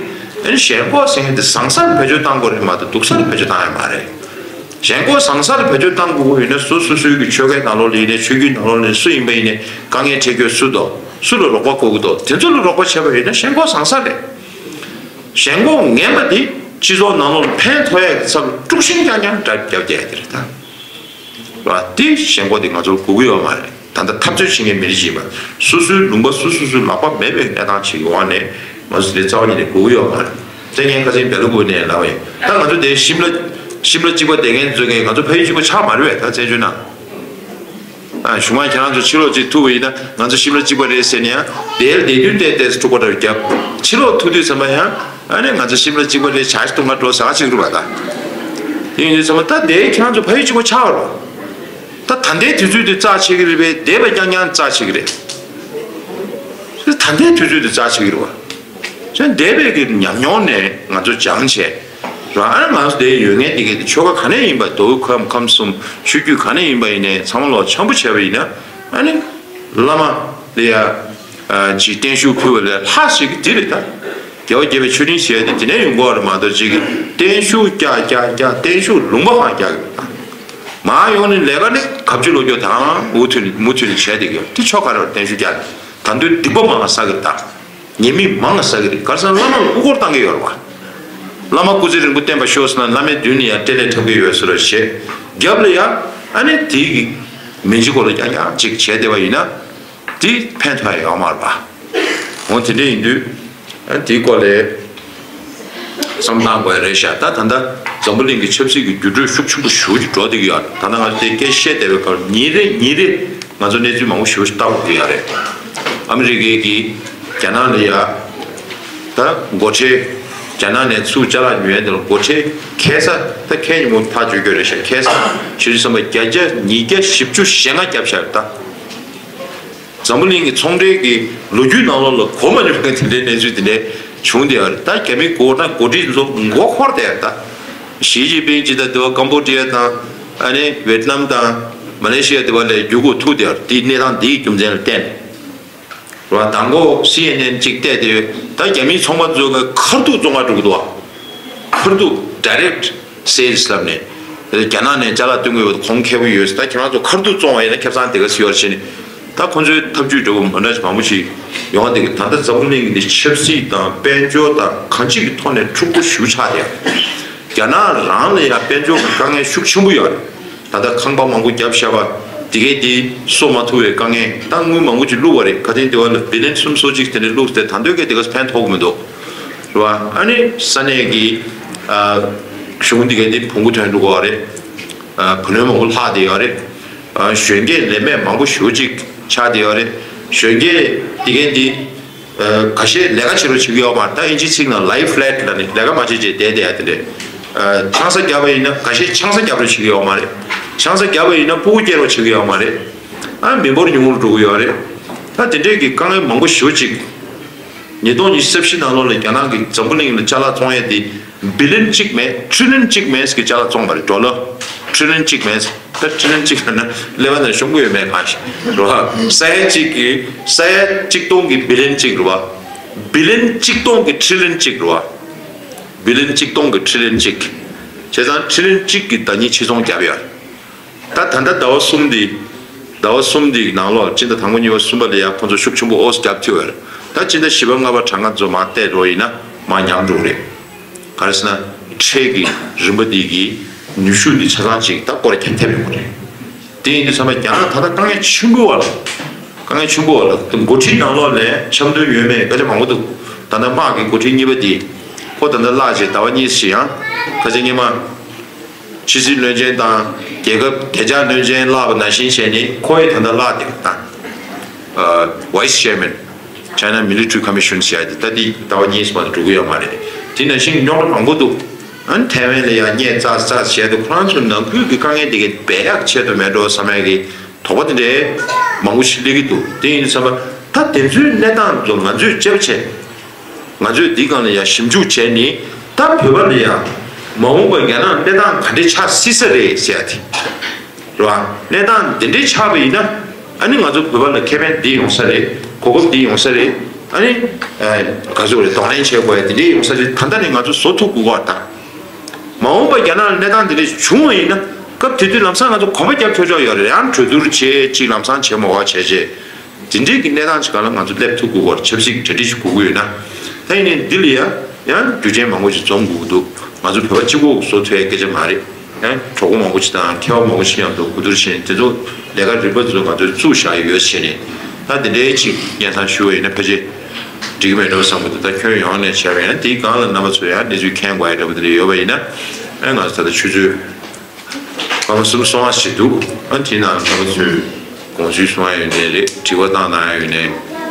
ཨ་ནི་ཞེན་ཁོག་ཟེར་མཁན་དེ་བཟང་སར་བེད་སྤྱོད་བཏང་དགོས་རེད་མ་གཏོགས་སྡུག་སར་བེད་སྤྱོད་བཏང་ཡ་མ་རེད། ཞེན་ཁོག་བཟང་སར་བེད་སྤྱོད་བཏང་དགོས་ཀྱི་ཡོད་ན་སོ་སོ་སོའི་གི་ཆོལ་ཁའི་ནང་ལོགས་ལ་ཡིན་ནའི་ཆོས་བརྒྱུད་ནང་ལོགས་ལ་ཡིན་ནའི་སུ་ཡིན་པ་ཡིན་ནའི་དཀའ་ངལ་འཕྲད་རྒྱུ་སུ་འདུག་སུ་ལ་རོགས་པ་དགོས་ཀྱི་འདུག་དེ་ཚོ་ལ་རོགས་པ་བྱས་པ་ཡིན་ན་ཞེན་ཁོག་བཟང་ས་རེད། ཞེན་ཁོག་ངན་པ་དེ་སྤྱི་ཚོགས་ནང་ལོགས་ལ་ཕན་ཐོགས་ཡ་གི་ཚབ་ལ་དཀྲུག་ཤིང་རྐྱང་རྐྱང་འདྲ་རྒྱབ་བསྡད་ཡ་དེ་རེད་ད། རེད་བ། དེ་ཞེན་ཁོག་དེ་ང་ཚོར་དགོས་ཀྱི་ཡོད་མ་རེད། ད་ལྟ་འཐབ་རྩོད་བྱེད་མཁན་མི་རིགས་ཤིག་ཡིན་པ། སོ་སོའི་ལུང་པ་སོ་སོ་སོའི་ལག་པ་མེད་པའི་གནས་སྟངས་ཤིག་གི་འོག་ནས་ང་ཚོ་དེ་རྩ་བ་ཉིད་ནས་དགོས་ཀྱི་ཡོད་མ་རེད། དེ་ངས་ཁ་སང་བལ་ལུ་གུ་ནས་ལབ་པ་ཡིན། ད་ང་ཚོ་དེ་ཤིམ་ལ་ཤིམ་ལ་གཅིག་པ་བསྡད་མཁན་ཚོ་གིས་ང་ཚོ་ཕ་ཡུལ་གཅིག་པ་ཆགས་མ་རེད་པས། ད་བཙན་བྱོལ་ནང་། ཨ། གཞུག་མ་ཁྱེད་རང་ཚོ་ཕྱི་ལོགས་གཅིག་ཐུག་པ་ཡིན་ན་ང་ཚོ་ཤིམ་ལ་གཅིག་པ་རེད་ཟེར་ནས་ཡང་དེར་བསྡད་དུས་ཏོག་ཙམ་འཁྲུག་པ་འདྲ་བརྒྱབ། ཕྱི་ལོགས་ཐུག་དུས་ཙམ་པ་ཡང་ཨ་ནི་ང་ཚོ་ཤིམ་ལ་གཅིག་པ་རེད། བྱ་ཞིག་ཐུག་ང་འགྲོ་ཟ་ཞིག་རུ་བ་ད། དེ་ཡིན་དུས་ཙམ་པ་ད་དེ་ཁྱེད་རང་ཚོ་ཕ་ཡུལ་གཅིག་པ་ཆགས་རོགས། ད་ད་ལྟའི་དུས་ཚོད་དུ་རྩ་ཆེ་གི་རེད་པས། འདས་པ་རྐྱང་རྐྱང་རྩ་ཆེ་གི་རེད། ད་ལྟའི་དུས་ཚོད་དུ་རྩ་ཆེ་གི་རེད་བ། ཚོས་འདས་པའི་གི་ཉམས་མྱོང་ནས་ང་ཚོ་སྦྱངས་བྱས་རང་ཨ་ང་ཚོ་དེ་ཡོད་ངེས་དེ་གི་ཆོལ་ཁ་ག་ནས་ཡིན་པ། མདོ་དབུས་ཁམས་ཁམས་གསུམ་ཆོས་བརྒྱུད་ག་ནས་ཡིན་པ་ཡིན་ནའི་ཚང་མ་ལོག་འཆམ་པོ་བྱས་པ་ཡིན་ན་ཨ་ནི་བླ་མ་ལ་ཡ་ཅིག་བརྟན་བཞུགས་ཕུལ་བ་ལས་ལྷག་ཞིག་གི་དེ་རེད་ད། རྒྱལ་བ་དགྱེས་པའི་མཆོད་སྤྲིན་ཞེས་དེ་དེ་ནས་ཡོང་གི་ཡོད་རེད་མ་གཏོགས་ཅིག་གི་བརྟན་བཞུགས་རྒྱག་རྒྱག་རྒྱག་བརྟན་བཞུགས་ལུང་པ་ཁག་རྒྱག་གི་རེད་ད། མ་ཡོང་ནས་ལས་ཀ་ནི་གབ་ཅི་ལོ་རྒྱུ་དང་མུ་མཐུད་ནས་མུ་མཐུད་ནས་བྱས་བསྡད་ཀྱི་ཡོད། དེ་ཆོ་ག་རེད་བརྟན་བཞུགས་རྒྱག་ནས། ད་དུང་སྡིག་པ་མང་བ་བསགས་ཀྱི་རེད་ད། ཉེས་དམིགས་མང་ང་བསགས་ཀྱི་རེད། ག་རེ་ཟེར་ན་བླ་མ་ལ་དབུ་སྐོར་བཏང་གི་ཡོད་རེད་བ། བླ་མ་སྐུ་ཚེ་རིང་པོ་བརྟན་པར་ཤོག་ཟེར་ན་བླ་མའི་མདུན་ནས་ཡང་སྤྲེལ་ལད་འཁྲབ་ཀྱི་ཡོད་ཟེར་རོ་བྱེད། རྒྱབ་ལ་ཡང་ཨ་ནི་དེའི་གི་མི་འཇིགས་སྐོར་ལ་རྐྱང་རྐྱང་ཅིག་བྱས་བསྡད་པ་ཡིན་ན་དེ་ཕན་ཐོགས་ཡ་ཡོད་མ་རེད་བ། འོ་དེ་འདྲ་ཡིན་དུས་ཨ་དེའི་སྐོར་ལ་བསམ་བློ་བཏང་དགོས་ཡ་རེད་ཤག་ད་ད་ལྟ་འཛམ་བུ་གླིང་གི་ཆབ་སྲིད་ཀྱི་འགྱུར་འགྲོས་ཤུགས་ཆེན་པོ་ཞེ་པོ་ཅིག་འགྲོ་བསྡད་ཀྱི་ཡོད་རེད། ད་ལྟ་ང་ཚོ་དེ་སྐད་བཤད་བསྡད་པའི་སྐབས་ཉིན་རེ་ཉིན་རེ་ང་ཚོ་གནས་ཚུལ་མང་པོ་ཞེ་པོ་ཞིག་ལྟ་དགོས་ཀྱི་ཡོད་རེད། ཨ་མི་རི་ཀའི་གི་རྒྱ་ནག་ལ་ཡ་ད་སྒོ་ཁྲལ་རྒྱ་ནག་ནས་ཚུར་ཅ་ལག་ཉོ་ཡ་དེ་ལ་སྒོ་ཁྲལ་ཁ་སང་ད་ཁ་ཉིན་མོ་ཐག་གཅོད་རྒྱུ་རེད་ཤག་ཁ་སང་ཕྱི་ཚེས་ཉི་ཤུ་རྩ་བཞི་ཉིས་བརྒྱ་བཞི་བཅུ་ཞེ་ལྔ་བརྒྱབ་ཤག་ད། འཛམ་བུ་གླིང་གི་ཚོང་འབྲེལ་གྱི་ལོ་རྒྱུས་ནང་ལོགས་ལ་གོ་མ་མྱོང་མཁན་དེ་འདྲའི་གནས་ཚུལ་དེ་འདྲ་བྱུང་བསྡད་ཡོད་རེད། ད་རྒྱ་མི་འགོ་ན་འགོ་ཁྲིད་ཚོ་མགོ་འཁོར་བསྡད་ཡོད་རེད་ད། ཞི་ཅིན་ཕིང་ཇི་དང་དེ་བ་ཀམ་བོ་ཌི་ཡ་དང་ཨ་ནི་ཝེ་ཏི་ནམ་དང་མ་ལེ་ཤི་ཡ་དེ་བ་ལ་རྒྱུག་གུ་ཐུག་བསྡད་ཡོད་རེད། དེའི་གནས་སྟངས་འདིའི་རྒྱུ་མཚན་ལ་བརྟེན་ནས་རེད་བ། དང་པོ་སི་ཨེན་ཨེན་གཅིག་བལྟས་ཏེ་ད་རྒྱ་མིའི་ཚོང་པ་ཚོ་གི་ཁ་ཐུག་བཙོང་ག་འགྲོ་གི་འདུག་བ། ཁ་ཐུག་direct sales ལབ་ནས་རྒྱ་ནག་ནས་ཅ་ལག་སྟོན་གི་ཡོད། གོང་ཁེ་པོ་ཡོད། ད་ཁྱེད་རང་ཚོ་ཁ་ཐུག་བཙོང་བ་ཡིན་ན་ཁེ་བཟང་དེ་ག་སུ་ཡོད་ཕྱིན་ནས་ད་ཁོང་ཚོའི་ཐབས་ཇུས་འདྲ་བོ་མ་འདྲ་ཞིག་མང་པོ་ཞིག་ཡོང་བ་དེ་གི་ད་ལྟ་འཛམ་བུ་གླིང་གི་འདི་ཆབ་སྲིད་དང་དཔལ་འབྱོར་དང་གང་ཅིའི་ཐོག་ནས་འཁྲུག་པོ་ཞེ་པོ་ཆགས་བསྡད་ཡོད། རྒྱ་ནག་རང་ལ་ཡང་དཔལ་འབྱོར་གྱི་དཀའ་ངལ་ཤུགས་ཆེན་པོ་ཡོད་རེད། ད་ལྟ་ཁང་པ་མང་པོ་བརྒྱབ་བཞག་པ་དེ་གས་དེ་གསོ་མ་ཐུབ་པའི་དཀའ་ངལ། ད་དངུལ་མང་པོ་ཅིག་བླུགས་པ་རེད། ཁ་སང་དེ་བ་ལ་བི་ལན་གསུམ་སོ་གཅིག་དེ་འདྲ་བླུགས་ཏེ་ད་འདོད་སྐད་དེ་གས་ཕན་ཐོགས་ཀྱི་མི་འདུག་རེད་བ། ཨ་ནི་ས་གནས་ཀྱི་ཨ་གཞུང་དེ་གས་དེ་བོང་གུ་ཐོན་འགྲོ་གི་ཡོད་རེད། ཨ་བུ་ལོན་མང་པོ་ལྷག་བསྡད་ཡོད་རེད། ཨ་གཞོན་སྐྱེས་ལས་མེད་མང་པོ་ཞེ་པོ་ཅིག་ཆགས་བསྡད་ཡོད་རེད། གཞོན་སྐྱེས་དེ་གས་དེ་ཁ་ཤས་ལས་ཀ་བྱེད་རོགས་བྱེད་ཀྱི་ཡོད་མ་རེད། ད་ཨིན་ཇིའི་ཚིག་ནང་ལའི་ཕུ་ལེཊ་ལབ་ནས་ལས་ཀ་མ་བྱེད་བྱེད་བསྡད་བསྡད་ཡ་དེ་འདྲས། ཆང་ས་བརྒྱབ་པ་ཡིན་ན་ཁ་ཤས་ཆང་ས་བརྒྱབ་རོགས་བྱེད་ཀྱི་ཡོད་མ་རེད། ཆང་ས་བརྒྱབ་པ་ཡིན་ན་ཕྲུ་གུ་སྐྱེ་རོགས་བྱེད་ཀྱི་ཡོད་མ་རེད། ཨ་མི་འབོར་ཉུང་རུ་འགྲོ་གི་ཡོད་རེད། ད་དེ་འདྲས་ཀྱི་དཀའ་ངལ་མང་པོ་ཞེ་པོ་ཅིག་ཉིས་སྟོང་ཉི་ཤུ་རྩ་བཞི་ནང་ལོགས་ལ་རྒྱ་ནག་གིས་འཛམ་བུ་གླིང་ལ་ཅ་ལག་བཙོང་ཡས་དེ་བི་ལིན་གཅིག་མེད་ཁྲི་ལིན་གཅིག་མེད་ཀྱི་ཅ་ལག་བཙོང་བ་རེད། ཌོ་ལར་ཁྲི་ལིན་གཅིག་མེད། ད་ཁྲི་ལིན་གཅིག་ལ་ན་ཀླད་པ་ནང་ཤོང་གི་ཡོད་མེད་གང་ཤེས་རོ། ས་ཡ་གཅིག་གི་ས་ཡ་གཅིག་སྟོང་གི་བི་ལིན་གཅིག་རེད་བ། བི་ལིན་གཅིག་སྟོང་གི་ཁྲི་ལིན་གཅིག་རེད་བ། བི་ལིན་གཅིག་སྟོང་གི་ཁྲི་ལིན་གཅིག་བྱས་ཙང་ཁྲི་ལིན་གཅིག་གི་ཟླ་ཉིན་ཕྱིར་ཚོང་བརྒྱབ་ཡོད། ད་ད་ལྟ་ཟླ་བ་གསུམ་འདི་ཟླ་བ་གསུམ་འདིའི་ནང་ལོགས་སྤྱི་ཟླ་དང་པོ་གཉིས་པ་གསུམ་པ་ལ་ཡང་ཁོང་ཚོ་ཤུགས་ཆེན་པོ་ཨོ་སི་རྒྱབ་ཐུབ་ཡོད་རེད། ད་སྤྱི་ཟླ་བཞི་པ་ལྔ་པ་གྲངས་ཀ་ཚོ་མར་བལྟས་འགྲོ་ཡིན་ན་མར་ཉམས་འགྲོ་གི་རེད། ག་རེ་ཟེར་ན་ཁྲལ་གྱི་རིམ་པ་འདི་གི་ནུས་ཤུགས་འདི་ཆ་ཚང་ཅིག་ད་སྐོར་ར་ཁྱབ་ཐེབས་ཡོང་གི་རེད། དེ་ཡིན་དུས་ཚང་མ་རྒྱ་ནག་ད་ལྟ་དཀའ་ངལ་ཆེན་པོ་བ་ལ་དཀའ་ངལ་ཆེན་པོ་བ་ལ་འགོ་ཁྲིད་ནང་ལོགས་ལ་འཆམ་མཐུན་ཡོད་མེད་སྐད་ཆ་མང་པོ་འདུག་ད་ལྟ་དམག་གི་འགོ་ཁྲིད་གཉིས་པ་འདི་ཁོ་ད་ལྟ་བརླག་བྱས་ཟླ་བ་གཉིས་ཤིག་ཡང་ཁ་ཆེ་སྔོན་མ་ཕྱི་སྲིད་བློན་ཆེན་དང་རྒྱལ་ཁབ་བདེ་འཇགས་བློན་ཆེན་བརླག་པ་ནང་བཞིན་བྱས་ནས་ཁོ་ཡི་ད་ལྟ་བརླག་བསྡད་ད། Vice Chairman China Military Commission ཟེར་ཡ་དེ་ད་དེ་ཟླ་བ་གཉིས་མ་གཏོགས་འགྲོ་གི་ཡོད་མ་རེད། དེ་ནང་བཞིན་རྙོག་དྲ་མང་པོ་འདུག་ཨ་ནི་ཐའེ་ཝན་ལ་ཡང་བརྙས་བཙག་བཙག་བྱས་འདུག་ཁོ་རང་ཚོ་ནང་ཁུལ་གྱི་དཀའ་ངལ་དེ་གའི་སྦས་ཡག་ཆེད་དུ་མེད་འགྲོ་བསམ་ཡག་གི་དོགས་པ་དེ་འདྲའི་མང་པོ་ཞིག་སླེབས་ཀྱི་འདུག་དེ་ཡིན་བསམ་པ་ད་དེ་ཚོའི་གནས་སྟངས་ཚོ་ང་ཚོས་དཔྱད་པ་བྱས། ང་ཚོས་འདི་སྒང་ལ་ཡང་ཞིབ་འཇུག་བྱས་ནས་ད་བོད་པ་ལ་ཡང་མ་འོངས་པ་རྒྱ་ནག་གནས་སྟངས་ག་འདྲ་ཆགས་སྲིད་ས་རེད་ཟེར་ཡ་དེ་རེད་བ། གནས་སྟངས་འདི་འདྲའི་ཆགས་པ་ཡིན་ན་ཨ་ནི་ང་ཚོ་བོད་པ་ལ་ཁེ་ཕན་འདི་ཡོང་ས་རེད། གོ་སྐབས་འདི་ཡོང་ས་རེད། ཨ་ནི་ག་ཚོད་རེད་གདོང་ལེན་བྱེད་དགོས་ཡ་འདི་འདྲའི་ཡོང་ས་རེད། ད་ལྟ་ནས་ང་ཚོ་བཟོ་ཐུབ་དགོས་ཀྱི་ད། མ་འོངས་པ་རྒྱ་ནག་ལ་གནས་སྟངས་འདི་འདྲ་བྱུང་བ་ཡིན་ན་སྐབས་དེ་དུས་ལམ་སང་ང་ཚོ་གོམ་པ་རྒྱབ་ཆོག་ཆོག་ཡོད་རེད། ཡང་གྲོས་བསྡུར་བྱེད་ཅིག་ལམ་སང་བྱེད་མ་དགོས་བྱས་བྱས། དེ་འདྲའི་གི་གནས་སྟངས་ཅིག་སྒང་ལ་ང་ཚོ་སླེབས་ཐུབ་དགོས་པར་ཆབ་སྲིད་ཀྱི་གྲ་སྒྲིག་ཞིག་དགོས་ཀྱི་ཡོད་ན། ད་ཡིན་ནའི་འདི་ལ་ཡང་ཡང་རྒྱུ་རྐྱེན་མང་པོ་ཞིག་འཛོམས་དགོས་ཀྱི་འདུག་ང་ཚོ་བོད་པ་གཅིག་པོ་བཟོ་ཐུབ་ཡའི་སྐད་ཆ་མ་རེད། ཨ་གྲོགས་པོ་མང་པོ་ཅིག་དང་མཁས་པ་མང་པོ་ཅིག་མཉམ་དུ་གོ་བསྡུར་བྱས་ནས་དེ་ཚོ་ལས་ཀ་རིམ་པ་ཚོ་ང་ཚོས་བཙུགས་བཞག་ཡོད་བྱས་ནས། ད་དེ་འདྲའི་ཅིག་སྙན་སེང་ཞུ་བ་ཡིན་ན་ཕལ་ཆེར་འགྲིག་གི་མེད་འགྲོ་བསམ་གི་འདུག་ད་ཁྱོན་ཡོངས་ནས་བྱས་པ་ཡིན་ན་དེའི་སྒང་ལ་རྣམ་པ་ཚོས་ཡང་གནས་ཚུལ་མཁྱེན་དགོས་ཡ་འདྲ་པོ་དེ་འདྲ་ཡོད་པ་ཡིན་ན། ཨ་ང་ཚོ་ད་ལྟ་ཆུ་ཚོད་སྐར་མ་གསུམ་སོང་བ་ཞིག་འདུག་ཨ་དེའི་ནང་རྣམ་པ་ཚོས་དགོངས་ཚུལ་གསུང་ཡ་ཡོད་ནའི་རེད། དྲི་བ་བཏང་གནང་ཡ་ཡོད་ནའི་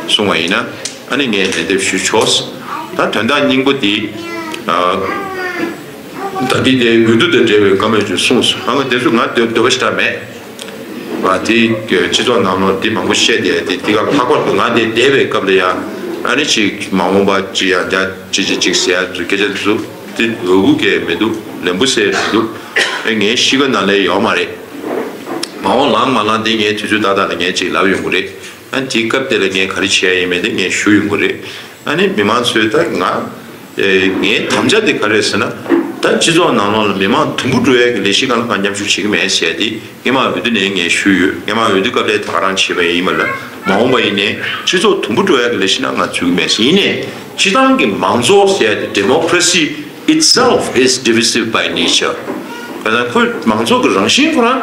གསུང་བ་ཡིན་ན། ཨ་ནི་ངས་ལན་འདེབས་ཞུ་ཆོག་ད་དོན་དག་སྙིང་པོ་འདི། ཨ། ད་འདི་དེ་འོས་བསྡུ་དང་འབྲེལ་བའི་བཀའ་མོལ་ཅིག་གསུངས་སོང་། ཨ་ང་དེ་ཚོ་ང་འདོད་འདོད་པ་ཞེ་དྲག་མེད་པ། དེ་སྤྱི་ཚོགས་ནང་ལོགས་འདི་མང་པོ་བཤད་བསྡད་དེ། འདི་ག་ལྷག་པར་དུ་ང་འདི་བསྡད་པའི་སྐབས་ལ་ཡང་ཨ་ནི་ཅིག་མ་འོངས་པ་ཅིག་ཡང་བསྐྱར་ཅིག་ཅིག་ཅིག་ཟེར་ཡ་ཚོ་སྐད་ཆ་དེ་ཚོ་འདི་འོས་བསྡུ་གས་མི་འདུག་ལན་པོ་ཟེར་མི་འདུག་ཨེ་ངའི་གཤིས་ཀ་ནང་ལ་ཡོད་མ་རེད། མ་འོངས་ལངས་མ་ལངས་འདི་ངས་དུས་ཚོད་ཏག་ཏག་ལ་ངས་ཅིག་ལབ་ཡོང་གི་རེད། ཨ་དེའི་སྐབས་དེ་ལ་ངས་ག་རེ་བྱས་ཡིན་མིན་དེ་ངས་ཞུ་ཡོང་གི་རེད། ཨ་ནི་མི་མང་ཚོས་ད་ང་། ཨེ་ངའི་དམ་བཅའ་དེ་ག་རེ་རེད་ཟེར་ན། ད་སྤྱི་ཚོགས་ནང་ལོགས་ལ་མི་མང་དུམ་བུ་འགྲོ་ཡ་གི་ལས་གཞི་སྒང་ལ་ང་མཉམ་ཞུགས་བྱེད་ཀྱི་མེད་ཟེར་ཡ་དེ་སྔོན་མ་འོས་བསྡུ་ནས་ངས་ཞུས་ཡོད། སྔོན་མ་འོས་བསྡུ་སྐབས་ལ་ད་ག་རང་བྱས་པ་ཡིན་པ་ལ། མ་འོངས་པ་ཡིན་ནའི་སྤྱི་ཚོགས་དུམ་བུ་འགྲོ་ཡ་གི་ལས་གཞི་ནང་ང་འཛུལ་གྱི་མེད་ཟེར། ཡིན་ནའི་སྤྱི་བཏང་གི་མང་གཙོ་ཟེར་ཡ་དེ། Democracy itself is divisive by nature. ག་ཚོད་ཁོ་མང་གཙོ་གི་རང་བཞིན་ཁོ་རང་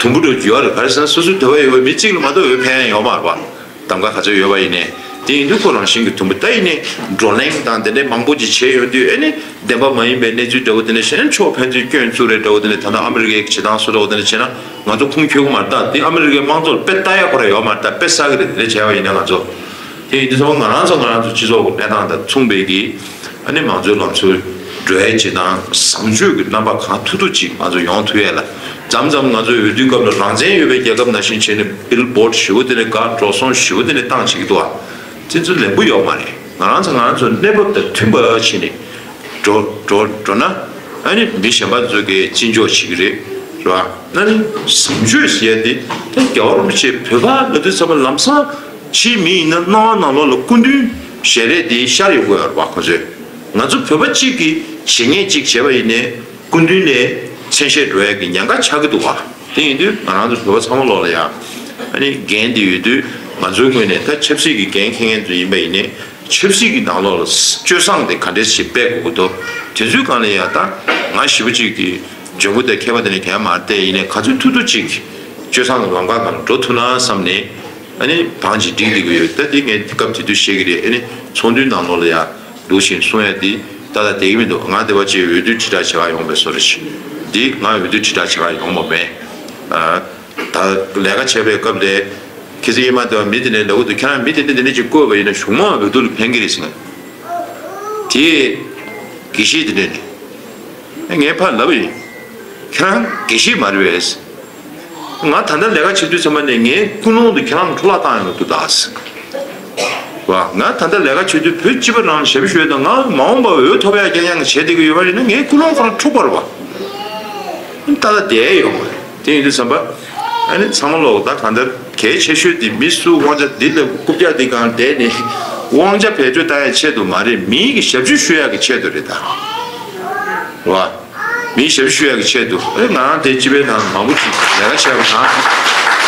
དུམ་བུ་འགྲོ་རྒྱུ་ཡོད་རེད། ག་རེ་ཟེར་ན་སོ་སོའི་འདོད་པ་ཡོད་པའི་མི་གཅིག་ལ་མ་གཏོགས་འོས་འཕེན་ཡ་ཡོད་མ་རེད་པ། གདམ་ག་ག་ཚོད་ཡོད་པ་ཡིན་ནའི། དེ་ཡིན་དུས་ཁོ་རང་བཞིན་གྱི་དུམ་བུ། ད་ཡིན་ནའི་བགྲོ་གླེང་དང་དེ་འདྲའི་མང་པོ་ཅིག་བྱས་ཡོང་དུས་ཨེ་ནི་བདེན་པ་མ་ཡིན་པའི་གནས་ཚུལ་འདྲ་བོ་དེ་འདྲ་བཤད་ན། ཕྱོགས་ཕན་ཚུན་སྐྱོན་བཙུགས་རེས་འདྲ་བོ་དེ་འདྲ། ད་ལྟ་ཨ་མི་རི་ཀའི་བྱེད་སྟངས་བཟོ་འདྲ་བོ་དེ་འདྲ་བྱས་ན་ང་ཚོ་ཁུངས་འཁྱོལ་གྱི་མ་རེད། ད་དེ་ཨ་མི་རི་ཀའི་དམངས་གཙོ་ལ་དཔེ་ལྟ་ཡ་ཁོ་རང་ཡོད་མ་རེད། ད་དཔེ་བསགས་ཀྱི་རེད། དེ་འདྲ་བྱས་པ་ཡིན་ན་ང་ཚོ། དེ་ཡིན་དུས་ཚང་མ་ང་རང་ཚོ་ང་རང་ཚོ་སྤྱི་ཚོགས་ཀྱི་གནས་སྟངས་དང་མཚུངས་པའི་གི་ཨ་ནི་མང་གཙོའི་ལམ་སྲོལ་འགྲོ་ཡ་བྱེད་སྟངས་བཟང་སྤྱོད་ཀྱི་རྣམ་པ་གང་ཐུབ་ཐུབ་ཅིག་ང་ཚོ་ཡོང་ཐུབ་ཡ་ལ། མཚམས་མཚམས་ང་ཚོའི་འོས་བསྡུའི་སྐབས་ལ་རང་བཙན་ཡོད་པའི་རྒྱལ་ཁབ་ནང་བཞིན་བྱས་ནས་བིལ་བོརྡ་ཞེ་པོ་དེ་ནས་དགའ་འགྲོ་སོང་ཞེ་པོ་དེ་ནས་བཏང་བྱེད་ཀྱི་འདུག་ཨ། དེ་ཚོ་ལེགས་པོ་ཡོད་མ་རེད། ང་རང་ཚོ་ང་རང་ཚོ་གནས་བབ་དང་མཐུན་པ་བྱས་ནས་འགྲོ་འགྲོ་འགྲོ་ན། ཨ་ནི་མི་གཞན་པ་ཚོ་གིས་བརྩི་འཇོག་བྱེད་ཀྱི་རེད། རེད་བ། ཨ་ནི་བཟང་སྤྱོད་ཟེར་ཡ་དེ་ད་རྒྱལ་བ་རིན་པོ་ཆེ་བོད་པ་ལབ་དུས་ཙམ་པ་ལམ་སང་ཕྱིའི་མི་ཡིན་ན་སྣང་བ་ནང་ལོགས་ལ་སྐུ་མདུན་ཞལ་རས་དེ་ཤར་ཡོང་གི་ཡོད་རེད་བ། ཁོ་ཚོས་ང་ཚོ་བོད་པ་གཅིག་གིས་བྱེད་ངེས་གཅིག་བྱས་པ་ཡིན་ནའི་སྐུ་མདུན་ནས་མཚན་ཤས་འགྲོ་ཡ་གི་ཉེན་ཁ་ཆགས་ཀྱི་འདུག་བ། དེ་ཡིན་དུས་ང་རང་ཚོ་བོད་པ་ཚང་མ་ལོག་ལ་ཡ་ཨ་ནི་འགན་དེ་ཡོད་དུས། ང་ཚོའི་ངོས་ནས་ད་ཆབ་སྲིད་ཀྱི་འགན་འཁྱེར་མཁན་ཚོ་ཡིན་པ་ཡིན་ནའི་ཆབ་སྲིད་ཀྱི་ནང་ལོགས་ལ་སྤྱོད་བཟང་དེ་ག་འདྲས་ཞིག་སྤེལ་དགོས་ཀྱི་འདུག་དེ་ཚོའི་སྒང་ལ་ཡ་ད་ང་ཞེ་པོ་ཅིག་གི་འཇོན་པོ་དང་མཁས་པ་དེ་འདྲ་གང་ཡང་མ་རེད། དེ་ཡིན་ནའི་ག་ཚོད་ཐུབ་ཐུབ་ཅིག་སྤྱོད་བཟང་གི་ལམ་ཁ་སྒང་ལ་འགྲོ་ཐུབ་ན་བསམ་ནས། ཨ་ནི་བང་ཅིག་སྒྲིག་བསྡད་ཀྱི་ཡོད། ད་དེ་ངས་སྐབས་དེ་དུས་བཤད་ཀྱི་རེད། ཨ་ནི་ཚོགས་འདུའི་ནང་ལོགས་ལ་ཡ་འདུག་བཞིན་གསུང་ཡ་དེ་ད་ལྟ་བསྡད་ཀྱི་མི་འདུག་ང་དེ་བ་ཅིག་འོས་བསྡུ་དྲིལ་བསྒྲགས་བྱེད་ག་ཡོང་བའི་བཟོ་འདྲ་ཞིག་འདི་ང་འོས་བསྡུ་དྲིལ་བསྒྲགས་བྱེད་ག་ཡོང་བ་མེད། ཨ། ད་ལས་ཀ་བྱེད་པའི་སྐབས་ལ་ཁྱེད་ཚོ་ཡེ་མ་བསྡད་པ། མི་དེ་འདྲས་ལབ་ཀྱི་འདུག་ཁྱེད་རང་མི་དེ་འདྲས་དེ་འདྲས་ཅིག་བསྐོས་པ་ཡིན་ན་གཞུང་མང་འོས་བསྡུ་ལ་ཕན་གྱི་རེད་ཟེར། ང་དེ་དགེ་བཤེས་དེ་འདྲས་ནས་ངས་ཕར་ལབ་པ་ཡིན། ཁྱེད་རང་དགེ་བཤེས་མ་རེད་པས། ང་ད་ལྟ་ལས་ཀ་བྱེད་དུས་ཙམ་པ་ནས་ངའི་ཀུན་སློང་དུ་ཁྱེད་རང་འཕྲོ་བརླག་བཏང་ཡོང་གི་འདུག་ད། བ། ང་ད་ལྟ་ལས་ཀ་བྱེད་དུས་བོད་སྤྱི་པ་རང་ཞབས་ཞུ་ཡོད་དང་། ང་མ་འོངས་པ་འོས་ཐོབ་ཡ་རྐྱང་རྐྱང་གི་བྱེད་བསྡད་ཀྱི་ཡོད་པ་ཡིན་ན་ངའི་ཀུན་སློང་ཁོ་རང་འཁྲུག་པ་རེད་བ། ད་ལྟ་བསྡད་ཡོད་མ་རེད། དེ་ཡིན་དུས་ཙམ་པ་ཨ་ནི་ཚང་མ་ལོག་ད་གང་ལྟར་གལ་ཆེ་ཤོས་དེ་མི་སུ་དབང་ཆ་འདི་ལ་རྐུབ་བཀྱག་འདི་སྒང་བསྡད་ནས་དབང་ཆ་བེད་སྤྱོད་བཏང་ཡ་ཆེད་དུ་མ་རེད། མིའི་གི་ཞབས་ཞུ་ཞུ་ཡ་གི་ཆེད་དུ་རེད་ད། བ། མིའི་ཞབས་ཞུ་ཞུ་ཡག་གི་ཆེད་དུ། ཨེ་ང་རང་དེ་སྤྱི་པའི་ནང་མང་པོ་ཅིག་ལས་ཀ་བྱས་པ་དང་།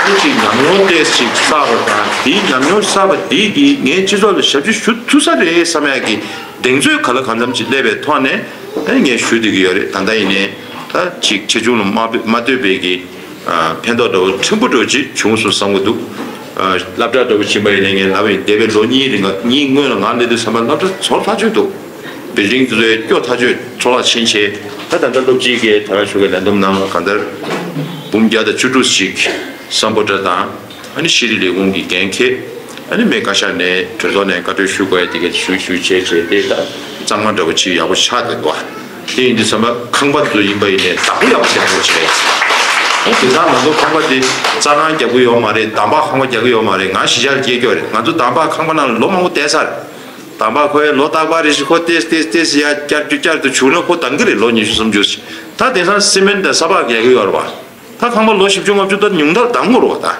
ཨེ་ཅིག་ཉམས་མྱོང་ཏོག་ཙམ་ཅིག་བསགས་པ་དང་། དེའི་ཉམས་མྱོང་བསགས་པ་དེ་གིས་ངས་སྤྱི་ཚོགས་ལ་ཞབས་ཕྱི་ཞུ་ཐུབ་ས་རེད་བསམ་ཡག་གི་གདེང་ཚོད་ག་ལ་གང་འཚམ་ཅིག་སླེབས་པའི་ཐོག་ནས། ཨེ་ངས་ཞུ་བསྡད་ཀྱི་ཡོད་རེད། ད་ལྟ་ཡིན་ནའི་ད་ཅིག་ཆེ་ཆུང་ལ་མ་མ་ལྟོས་པའི་གི་ཕན་ཐོགས་འདྲ་བོ་ཕྲན་བུ་འདྲ་བོ་ཅིག་བྱུང་སོང་བསམ་གྱི་འདུག་སློབ་གྲྭ་འདྲ་བོ་ཕྱིན་པ་ཡིན་ནའི། ངས་ལབ་པ་ཡིན། འདས་པའི་ལོ་གཉིས་རིང་ག་གཉིས་སྔོན་ལ་ང་སླེབས་དུས་ཙམ་པ་སློབ་གྲྭ་ཚོར་ཐག་ཆོད་འདུག་བིལ་ཌིང་དེ་ཚོ་སྐྱོ་ཐག་ཆོད། འཚོ་བ་ཕྱིན་ཆད། ད་ད་ལྟ་སློབ་སྤྱི་གིས་དེ་རང་ཞུ་གི་ལས་བསྡོམས་ནང་གང་ལྟར་འབུམ་བརྒྱ་དང་བཅུ་དྲུག་ཅིག་སམ་བྷོ་ཊ་དང་། ཨ་ནི་ཤེས་རིག་ལས་ཁུངས་ཀྱི་འགན་འཁྱེར། ཨ་ནི་སྨན་བཀའ་ཤག་ནས་གྲོས་ཚོགས་ནས་བཀའ་འཁྲོལ་ཞུ་དགོས་ཡ་དེ་ག་ཞུ་ཞུ་བྱས་བྱས་ཏེ། ད་གཙང་མ་འདྲ་བོ་ཅིག་ཡག་པོ་ཆགས་བསྡད་འདུག་བ། དེ་ཡིན་དུས་ཙམ་པ་ཁང་པ་ཚོ་ཡིན་པ་ཡིན་ནའི་བདག་པོ་ཡག་པོ་བྱེད་དགོས་བྱས། ཨ་དེང་སང་ང་ཚོ་ཁང་པ་དེ་རྩྭ་ཁང་རྒྱག་གི་ཡོད་མ་རེད། འདམ་བག་ཁང་པ་རྒྱག་གི་ཡོད་མ་རེད། ང་གཞིས་ཆགས་ལ་སྐྱེས་ཀྱོག་རེད། ང་ཚོ་འདམ་བག་ཁང་པ་ནང་ལ་ལོ་མང་པོ་བསྡད་ཚར། འདམ་བག་ཁོའི་ལོ་རྟག་པར་རེ་བཞིན་ཁོ་ཏེས་ཏེས་ཏེས་ཡར་བསྐྱར་དུ་བསྐྱར་དུ་བྱུག་ན་ཁོ་འདང་གི་རེད། ལོ་ཉི་ཤུ་སུམ་ཅུ་ཞིག་ད་དེང་སང་སི་མེན་ཊི་དང་ས་ཕག་རྒྱག་གི་ཡོད་རེད་བ། ད་ཁང་པ་ལོ་བཞི་བཅུ་ལྔ་བཅུ་ད་ཉུང་མཐར་འདང་དགོས་རེད་བ་ད།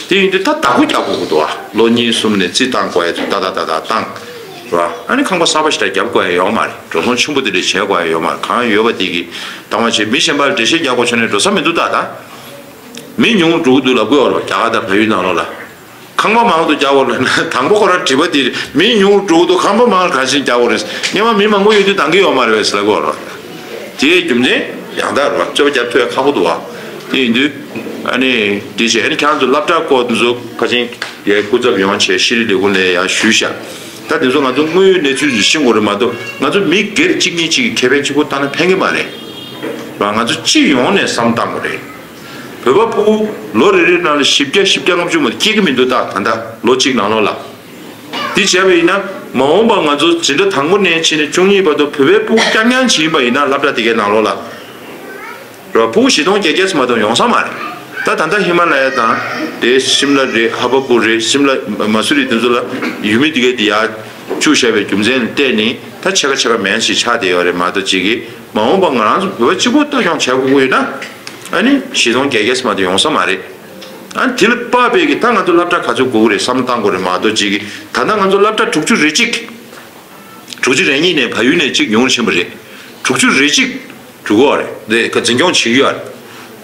དེ་ཡིན་དུས་ད་བདག་པོ་རྒྱག་དགོས་ཀྱི་འདུག་བ། ལོ་གཉིས་གསུམ་ནས་རྩིས་བཏང་དགོས་ཡ་ཚོ་ད་ད་ད་ད་བཏང་། རེད་བ། ཨ་ནི་ཁང་པ་གསར་པ་ཞིག་ད་རྒྱབ་དགོས་ཡ་ཡོད་མ་རེད། འགྲོ་སོང་ཆེན་པོ་དེ་འདྲ་བྱེད་དགོས་ཡ་ཡོད་མ་རེད། གང་ཡོད་པ་དེ་གིས་བཏང་བ་བྱེད། མི་གཞན་པ་ལ་འགྲེལ་བཤད་རྒྱག་དགོས་བྱུང་ནས་འགྲོ་ས་མི་འདུག་ད་ད། མི་ཉུང་རུ་འགྲོ་གི་འདུག་ལབ་ཀྱི་ཡོད་རེད་བ། རྒྱ་གར་དང་བལ་ཡུལ་ནང་ལོགས་ལ། ཁང་པ་མང་དུ་རྒྱག་དགོས་ལབ་ན། དང་པོ་ཁོ་རང་དྲི་བ་དེ་རེད། མི་ཉུང་རུ་འགྲོ་གི་འདུག་ཁང་པ་མང་རུ་ག་ཅིག་རྒྱག་དགོས་རེད། སྔོན་མ་མི་མང་པོ་ཡོད་དུས་འདང་གི་ཡོད་མ་རེད་པས་ལབ་ཀྱི་ཡོད་རེད་བ། དེའི་རྒྱུ་མཚན། ཡང་དག་རེད་བ། རྩོད་པ་རྒྱབ་ཐུབ་ཡ་ཁག་པོ་འདུག་བ། དེ་ཡིན་དུས་ཨ་ནི་དེ་བྱས་ཨ་ནི་ཁྱེད་རང་ཚོ་སློབ་གྲྭ་སྐོར་དེ་ཚོ་ཁ་ཆེན་ཡའི་སྐུ་ཚབ་ཡོང་བྱས་ཤེས་རིག་ལས་ཁུངས་ལ་ཡང་ཞུས་ཤག་ད་དེ་ཚོ་ང་ཚོ་དངོས་ཡོད་གནས་ཚུལ་ཞིག་ཤེས་དགོས་རེད་མ་གཏོགས། ང་ཚོ་མི་སྒེར་གཅིག་གཉིས་གཅིག་གིས་ཁེ་ཕན་གཅིག་པོ་བཏང་ན་ཕན་གྱི་མ་རེད་བ། ང་ཚོ་སྤྱི་ཡོངས་ནས་བསམ་བཏང་དགོས་རེད། བོད་པ་ཕྲུ་གུ་ལོ་རེ་རེའི་ནང་ལ་བཞི་བརྒྱ་བཞི་བརྒྱ་ལྔ་བཅུ་མ་གཏོགས་སྐྱེ་གི་མི་འདུག་ད་ད་ལྟ་ལོ་གཅིག་ནང་ལོགས་ལ། འདི་བྱས་པ་ཡིན་ན་མ་འོངས་པ་ང་ཚོ་འཛིན་གྲྭ་དང་པོ་ནས་ཕྱིན་ནས་བཅུ་གཉིས་བར་དུ་བོད་པའི་ཕྲུ་གུ་རྐྱང་རྐྱང་ཅིག་ཡིན་པ་ཡིན་ན་སློབ་གྲྭ་དེ་གའི་ནང་ལོགས་ལ། རོ་ཕྲུ་གུ་བཞི་སྟོང་བརྒྱད་བརྒྱ་ཙམ་མ་གཏོགས་ཡོང་ས་མ་རེད། ད་ད་ལྟ་ཧི་མ་ལ་ཡ་དང་དེ་ཤིམ་ལ་རེད། ཧ་བ་པུར་རེད། ཤིམ་ལ་མ་སུ་རི་དེ་ཚོ་ལ་ཡུལ་མི་དེ་གའི་དེ་ཡར་བཅུག་བཞག་པའི་རྒྱུ་མཚན་ལ་བལྟས་ནས་ད་ཕྱེད་ཀ་ཕྱེད་ཀ་མན་ཞིག་ཆགས་བསྡད་ཡོད་རེད་མ་གཏོགས། གཅིག་གིས་མ་འོངས་པ་ང་རང་ཚོ་བོད་པ་གཅིག་པོ་ལྟ་སྐྱོང་བྱ་དགོས་ཀྱི་ཡོད་ན་ཨ་ནི་བཞི་སྟོང་བརྒྱད་བརྒྱ་ཙམ་མ་གཏོགས་ཡོང་ས་མ་རེད། ཨ་ནི་དེ་ལ་དཔག་པའི་གི་ད་ང་ཚོ་སློབ་གྲྭ་ག་ཚོད་དགོས་ཀྱི་རེད་བསམ་བློ་བཏང་དགོས་རེད་མ་གཏོགས། གཅིག་གིས་ད་ལྟ་ང་ཚོ་སློབ་གྲྭ་དྲུག་ཅུ་རེ་གཅིག་དྲུག་ཅུ་རེ་གཉིས་ནས་བལ་ཡུལ་ནས་གཅིག་ཉུང་རུ་ཕྱིན་པ་རེད། དྲུག་ཅུ་རེ་གཅིག་འགྲོ་གི་ཡོད་རེད། དེ་ག་འཛིན་སྐྱོང་བྱེད་ཀྱི་ཡོད་རེད།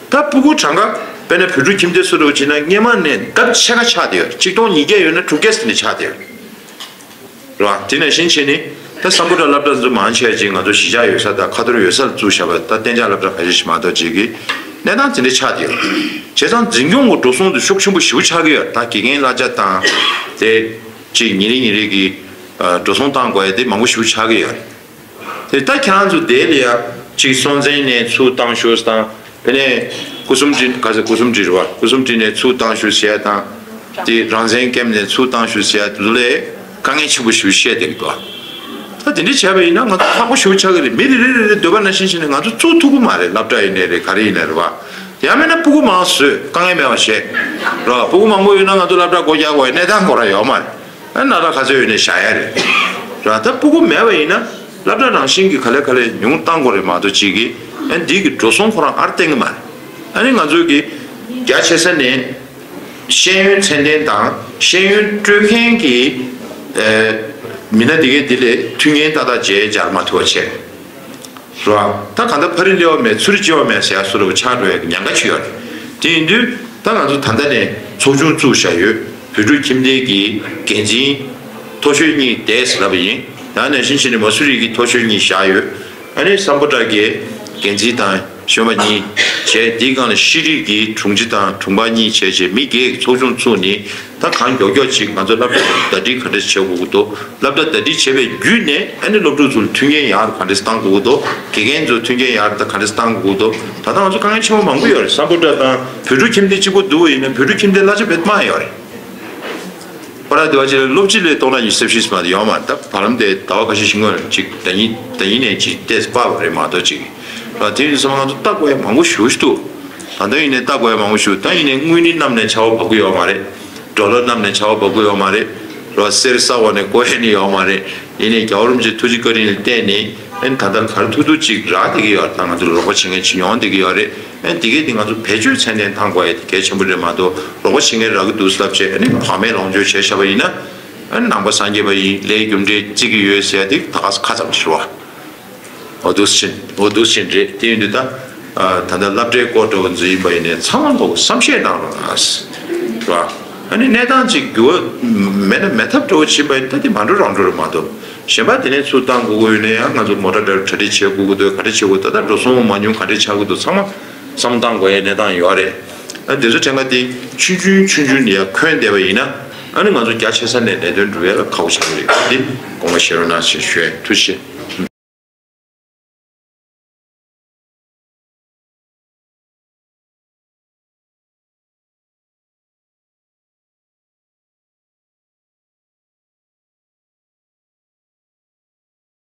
ད་ཕྲུ་གུ་གྲངས་ཀ་དཔེར་ན་བོད་ཕྲུག་ཁྱིམ་སྡེ་སུ་རུ་བྱེད་ན་སྔོན་མ་ནས་ལྡབ་ཕྱེད་ཀ་ཆགས་བསྡད་ཡོད་རེད། གཅིག་སྟོང་ཉིས་བརྒྱ་ཡོད་ན་དྲུག་བརྒྱ་ཙམ་ནས་ཆགས་བསྡད་ཡོད་རེད། རེད་བ། དེ་ནང་བཞིན་བྱས་ནས་ད་སམ་བྷོ་ཊ་སློབ་གྲྭ་ཚོ་མང་ཆེ་བ་ཅིག་ང་ཚོ་གཞིས་ཆགས་ཡོད་ས་དང་ཁ་ཐོར་ཡོད་ས་ལ་བཙུགས་བཞག་པ། ད་གཏན་འཇགས་སློབ་གྲྭ་ཁ་ཤས་ཤིག་མ་གཏོགས་ཅིག་གི་གནས་སྟངས་དེ་འདྲ་ཆགས་བསྡད་ཡོད་རེད། བྱས་ཙང་འཛིན་སྐྱོང་གི་འགྲོ་སོང་དེ་ཤུགས་ཆེན་པོ་ཞེ་པོ་ཆགས་ཀྱི་ཡོད་རེད། ད་དགེ་རྒན་གླ་ཆ་དང་དེ་ཅིག་ཉིན་རེ་ཉིན་རེ་གི་ཨ་འགྲོ་སོང་བཏང་དགོས་ཡ་དེ་མང་པོ་ཞེ་པོ་ཆགས་ཀྱི་ཡོད་རེད། དེ་ད་ཁྱེད་རང་ཚོ་དེ་ལ་ཡ་གཅིག་སྲོང་བཙན་ནས་ཚུར་བཏང་ཤོག་དང་། དེ་ནས་སྐུ་གསུམ་སྒྲིལ་ག་ཚོད་སྐུ་གསུམ་སྒྲིལ་རེད་བ། སྐུ་གསུམ་སྒྲིལ་ནས་ཚུར་བཏང་ཤོག་ཟེར་ཡ་དང་། དེ་རང་བཙན་ཀེམ་ནས་ཚུར་བཏང་ཤོག་ཟེར་ཡ་དེ་ཚོ་ལས་དཀའ་ངལ་ཆེན་པོ་ཞེ་པོ་བཤད་བསྡད་ཀྱི་འདུག་ད་དེ་འདྲ་བྱས་པ་ཡིན་ན་ང་ཚོ་ཁག་པོ་ཞེ་པོ་ཆགས་ཀྱི་རེད། མི་རེ་རེ་རེ་རེ་འདོད་པ་ནང་བཞིན་བྱས་ནས་ང་ཚོ་བཙུགས་ཐུབ་ཀྱི་མ་རེད། སློབ་གྲྭ་ཡིན་ནའི་རེད། ག་རེ་ཡིན་ནའི་རེད་བ། ཡང་མིན་ན་ཕྲུ་གུ་མང་བཟོས་དཀའ་ངལ་མེད་པ་བྱས། རོ་ཕྲུ་གུ་མང་པོ་ཡོད་ན་ང་ཚོ་སློབ་གྲྭ་སྒོ་རྒྱག་དགོས་ཡ་གནས་སྟངས་ཁོ་རང་ཡོད་མ་རེད། ཨ་ན་ར་ག་ཚོད་ཡོད་ནས་བཞག་ཡ་རེད། ར་ད་ཕྲུ་གུ་མེད་པ་ཡིན་ན་སློབ་གྲྭ་རང་བཞིན་གྱི་ག་ལེ་ག་ལེ་ཉུང་བཏང་དགོས་རེད་མ་གཏོགས་གཅིག་གིས་ཨ་འདི་གི་འགྲོ་སོང་ཁོ་རང་ཨར་བཏང་གི་མ་རེད། ཨ་ནི་ང་ཚོ་གི་རྒྱ་ཆེ་ས་ནས་ཤེས་ཡོན་ཚད་ལྡན་དང་ཤེས་ཡོན་སྤྲོད་མཁན་གྱི་ཨ་མི་སྣ་དེ་གས་དེ་ལས་མཐུན་རྐྱེན་ཏག་ཏག་བྱས་སྦྱར་མ་ཐུབ་པ་བྱས། རེད་བ། ད་གང་ལྟར་ཕ་རི་སླེབས་པ་མེད་ཚུ་རི་སྐྱེ་བ་མེད་ཟེར་ཡ་བཟོ་འདྲ་པོ་ཆགས་འགྲོ་ཡ་གི་ཉེན་ཁ་ཅིག་ཡོད་རེད། དེ་ཡིན་དུས་ད་ང་ཚོ་ད་ལྟ་ནས་ཚོགས་ཆུང་བཙུགས་བཞག་ཡོད། བོད་ཕྲུག་ཁྱིམ་སྡེ་གི་འགན་འཛིན་མཐོ་ཤོས་གཉིས་བསྡད་ཟེར་ལབ་པ་ཡིན། ཡང་ནང་བཞིན་བྱས་ནས་མ་སུ་རི་གི་མཐོ་ཤོས་གཉིས་བཞག་ཡོད། ཨ་ནི་སམ་བྷོ་ཊ་གི་འགན་འཛིན་དང་གཞོན་པ་གཉིས་བྱས། དེའི་སྒང་ལ་ཤེས་རིག་གི་དྲུང་ཆེ་དང་དྲུང་འཕར་གཉིས་བྱས་བྱས་མི་བརྒྱད་ཀྱི་ཚོགས་ཆུང་བཙུགས་ནས། ད་གང་མགྱོགས་མགྱོགས་ཅིག་ང་ཚོ་སློབ་གྲྭ་ཟླ་སྒྲིལ་ག་འདྲ་བྱེད་དགོས་ཀྱི་འདུག་སློབ་གྲྭ་ཟླ་སྒྲིལ་བྱས་པའི་བརྒྱུད་ནས་ཨ་ནི་སློབ་ཕྲུག་ཚོར་མཐུན་རྐྱེན་ཡག་རུ་ག་འདྲ་བཏང་དགོས་ཀྱི་འདུག་དགེ་རྒན་ཚོར་མཐུན་རྐྱེན་ཡག་རུ་ད་ག་འདྲ་བཏང་དགོས་ཀྱི་འདུག་ད་ལྟ་ང་ཚོ་དཀའ་ངལ་ཆེན་པོ་མང་པོ་ཡོད་རེད། སམ་བྷོ་ཊ་དང་བོད་ཕྲུག་ཁྱིམ་སྡེ་གཅིག་པོ་བསྡུར་བ་ཡིན་ན་བོད་ཕྲུག་ཁྱིམ་སྡེ་གླ་ཆ་བེད་མ་ཡོད་རེད། ཁོ་རང་དེ་བ་ཅིག་ལ་སློབ་སྤྱི་ལས་སྟོང་ཕྲག་ཉི་ཤུ་རྩ་བཞི་ཙམ་ཡོད་མ་རེད། ད་བར་ལམ་དེ་ཟླ་བ་ཁ་ཤས་ཤིག་སྔོན་ཅིག་ཟླ་ཉིན་ཟླ་ཉིན་ནས་ཅིག་ཏོག་ཙམ་སྤར་བ་རེད་མ་གཏོགས་ཅིག་ད་དེ་ཡིན་དུས་ཙམ་ང་ཚོ་ལྟ་དགོས་ཡ་མང་པོ་ཞེ་པོ་ཞིག་འདུག་ད་ལྟ་ཡིན་ནའི་ལྟ་དགོས་ཡ་མང་པོ་ཞིག་ད་ཡིན་ནའི་དངུལ་ནི་གནམ་ནས་ཆར་པ་བབས་ཀྱི་ཡོད་མ་རེད། ཌོ་ལར་གནམ་ནས་ཆར་པ་བབས་ཀྱི་ཡོད་མ་རེད། རོ་གསེར་ས་འོག་ནས་བརྐོ་ཡ་ནི་ཡོད་མ་རེད། ཡིན་ནའི་རྒྱལ་བ་རིན་པོ་ཆེ་ཐུགས་རྗེ་བཀའ་དྲིན་ལ་བརྟེན་ནས་ཨ་ནི་ད་ལྟ་ག་རེ་ཐུབ་ཐུབ་ཅིག་རག་བསྡད་ཀྱི་ཡོད་རེད། ད་ང་ཚོ་ལ་རོགས་པ་བྱེད་མཁན་ཅིག་ཡོང་བསྡད་ཀྱི་ཡོད་རེད། ཨ་ནི་དེ་གས་དེ་ང་ཚོ་བེད་སྤྱོད་ཚད་ལྡན་གཏང་དགོས་ཡ་དེ་གལ་ཆེན་པོ་རེད་མ་གཏོགས། རོགས་པ་བྱེད་མཁན་རག་གི་འདུག་ལབ་བྱས་ཨ་ནི་བག་མེད་ལོངས་སྤྱོད་བྱས་བཞག་པ་ཡིན་ན། ཨ་ནི་ནང་པ་སངས་རྒྱས་པ་ཡིན། ལས་རྒྱུ་འབྲས་བརྩི་གི་ཡོད་ཟེར་ཡ་དེ་ད་ག་ས་ཁ་ཙམ་ཞིག་རེད་བ། འོ་འདུག་སེ་བྱས། འོ་འདུག་སེ་བྱས་རེད། དེ་ཡིན་དུས་ད་ཨ་ད་ལྟ་སློབ་གྲྭའི་སྐོར་འདྲ་བོ་ཚོ་ཡིན་པ་ཡིན་ནའི་ཚང་མ་ལོག་བསམ་ཤེས་གནང་རོགས་གནང་། རེད་བ། ཨ་ནི་གནས་སྟངས་ཅིག་འགྱུར་བ་མེད་ན་མེད་ཐབས་འདྲ་བོ་ཕྱིན་པ་ཡིན་ད་དེ་མ་འགྲོ་རང་འགྲོ་རེད་མ་གཏོགས། གཞན་པ་དེ་ནས་ཚུར་བཏང་དགོས་ཀྱི་ཡོད་ན་ཡང་ང་ཚོ་མོ་ཊ་འདྲ་གྲ་སྒྲིག་བྱེད་དགོས་ཀྱི་འདུག་ག་འདྲ་བྱེད་དགོས། ད་ལྟ་འགྲོ་སོང་མ་ཉུང་ག་འདྲ་ཆགས་ཀྱི་འདུག་ཚང་མ་བསམ་བཏང་དགོས་ཡའི་གནས་སྟངས་ཡོད་རེད། ཨ་དེ་ཚོ་ཕྲན་ག་དེ་ཆུང་ཆུང་ཆུང་ཆུང་ནས་ཡར་འཁོན་བསྡད་པ་ཡིན་ན་ཨ་ནི་ང་ཚོ་རྒྱ་ཆེ་ས་ནས་ལས་དོན་སྒྲུབ་ཡ་ལ་ཁག་པོ་ཆགས་ཀྱི་རེད། དེ་དགོངས་པ་བཞེས་རོགས་གནང་ཞེས་ཞུ་ཡ་ཡིན། ཐུགས་རྗེ་ཆེ།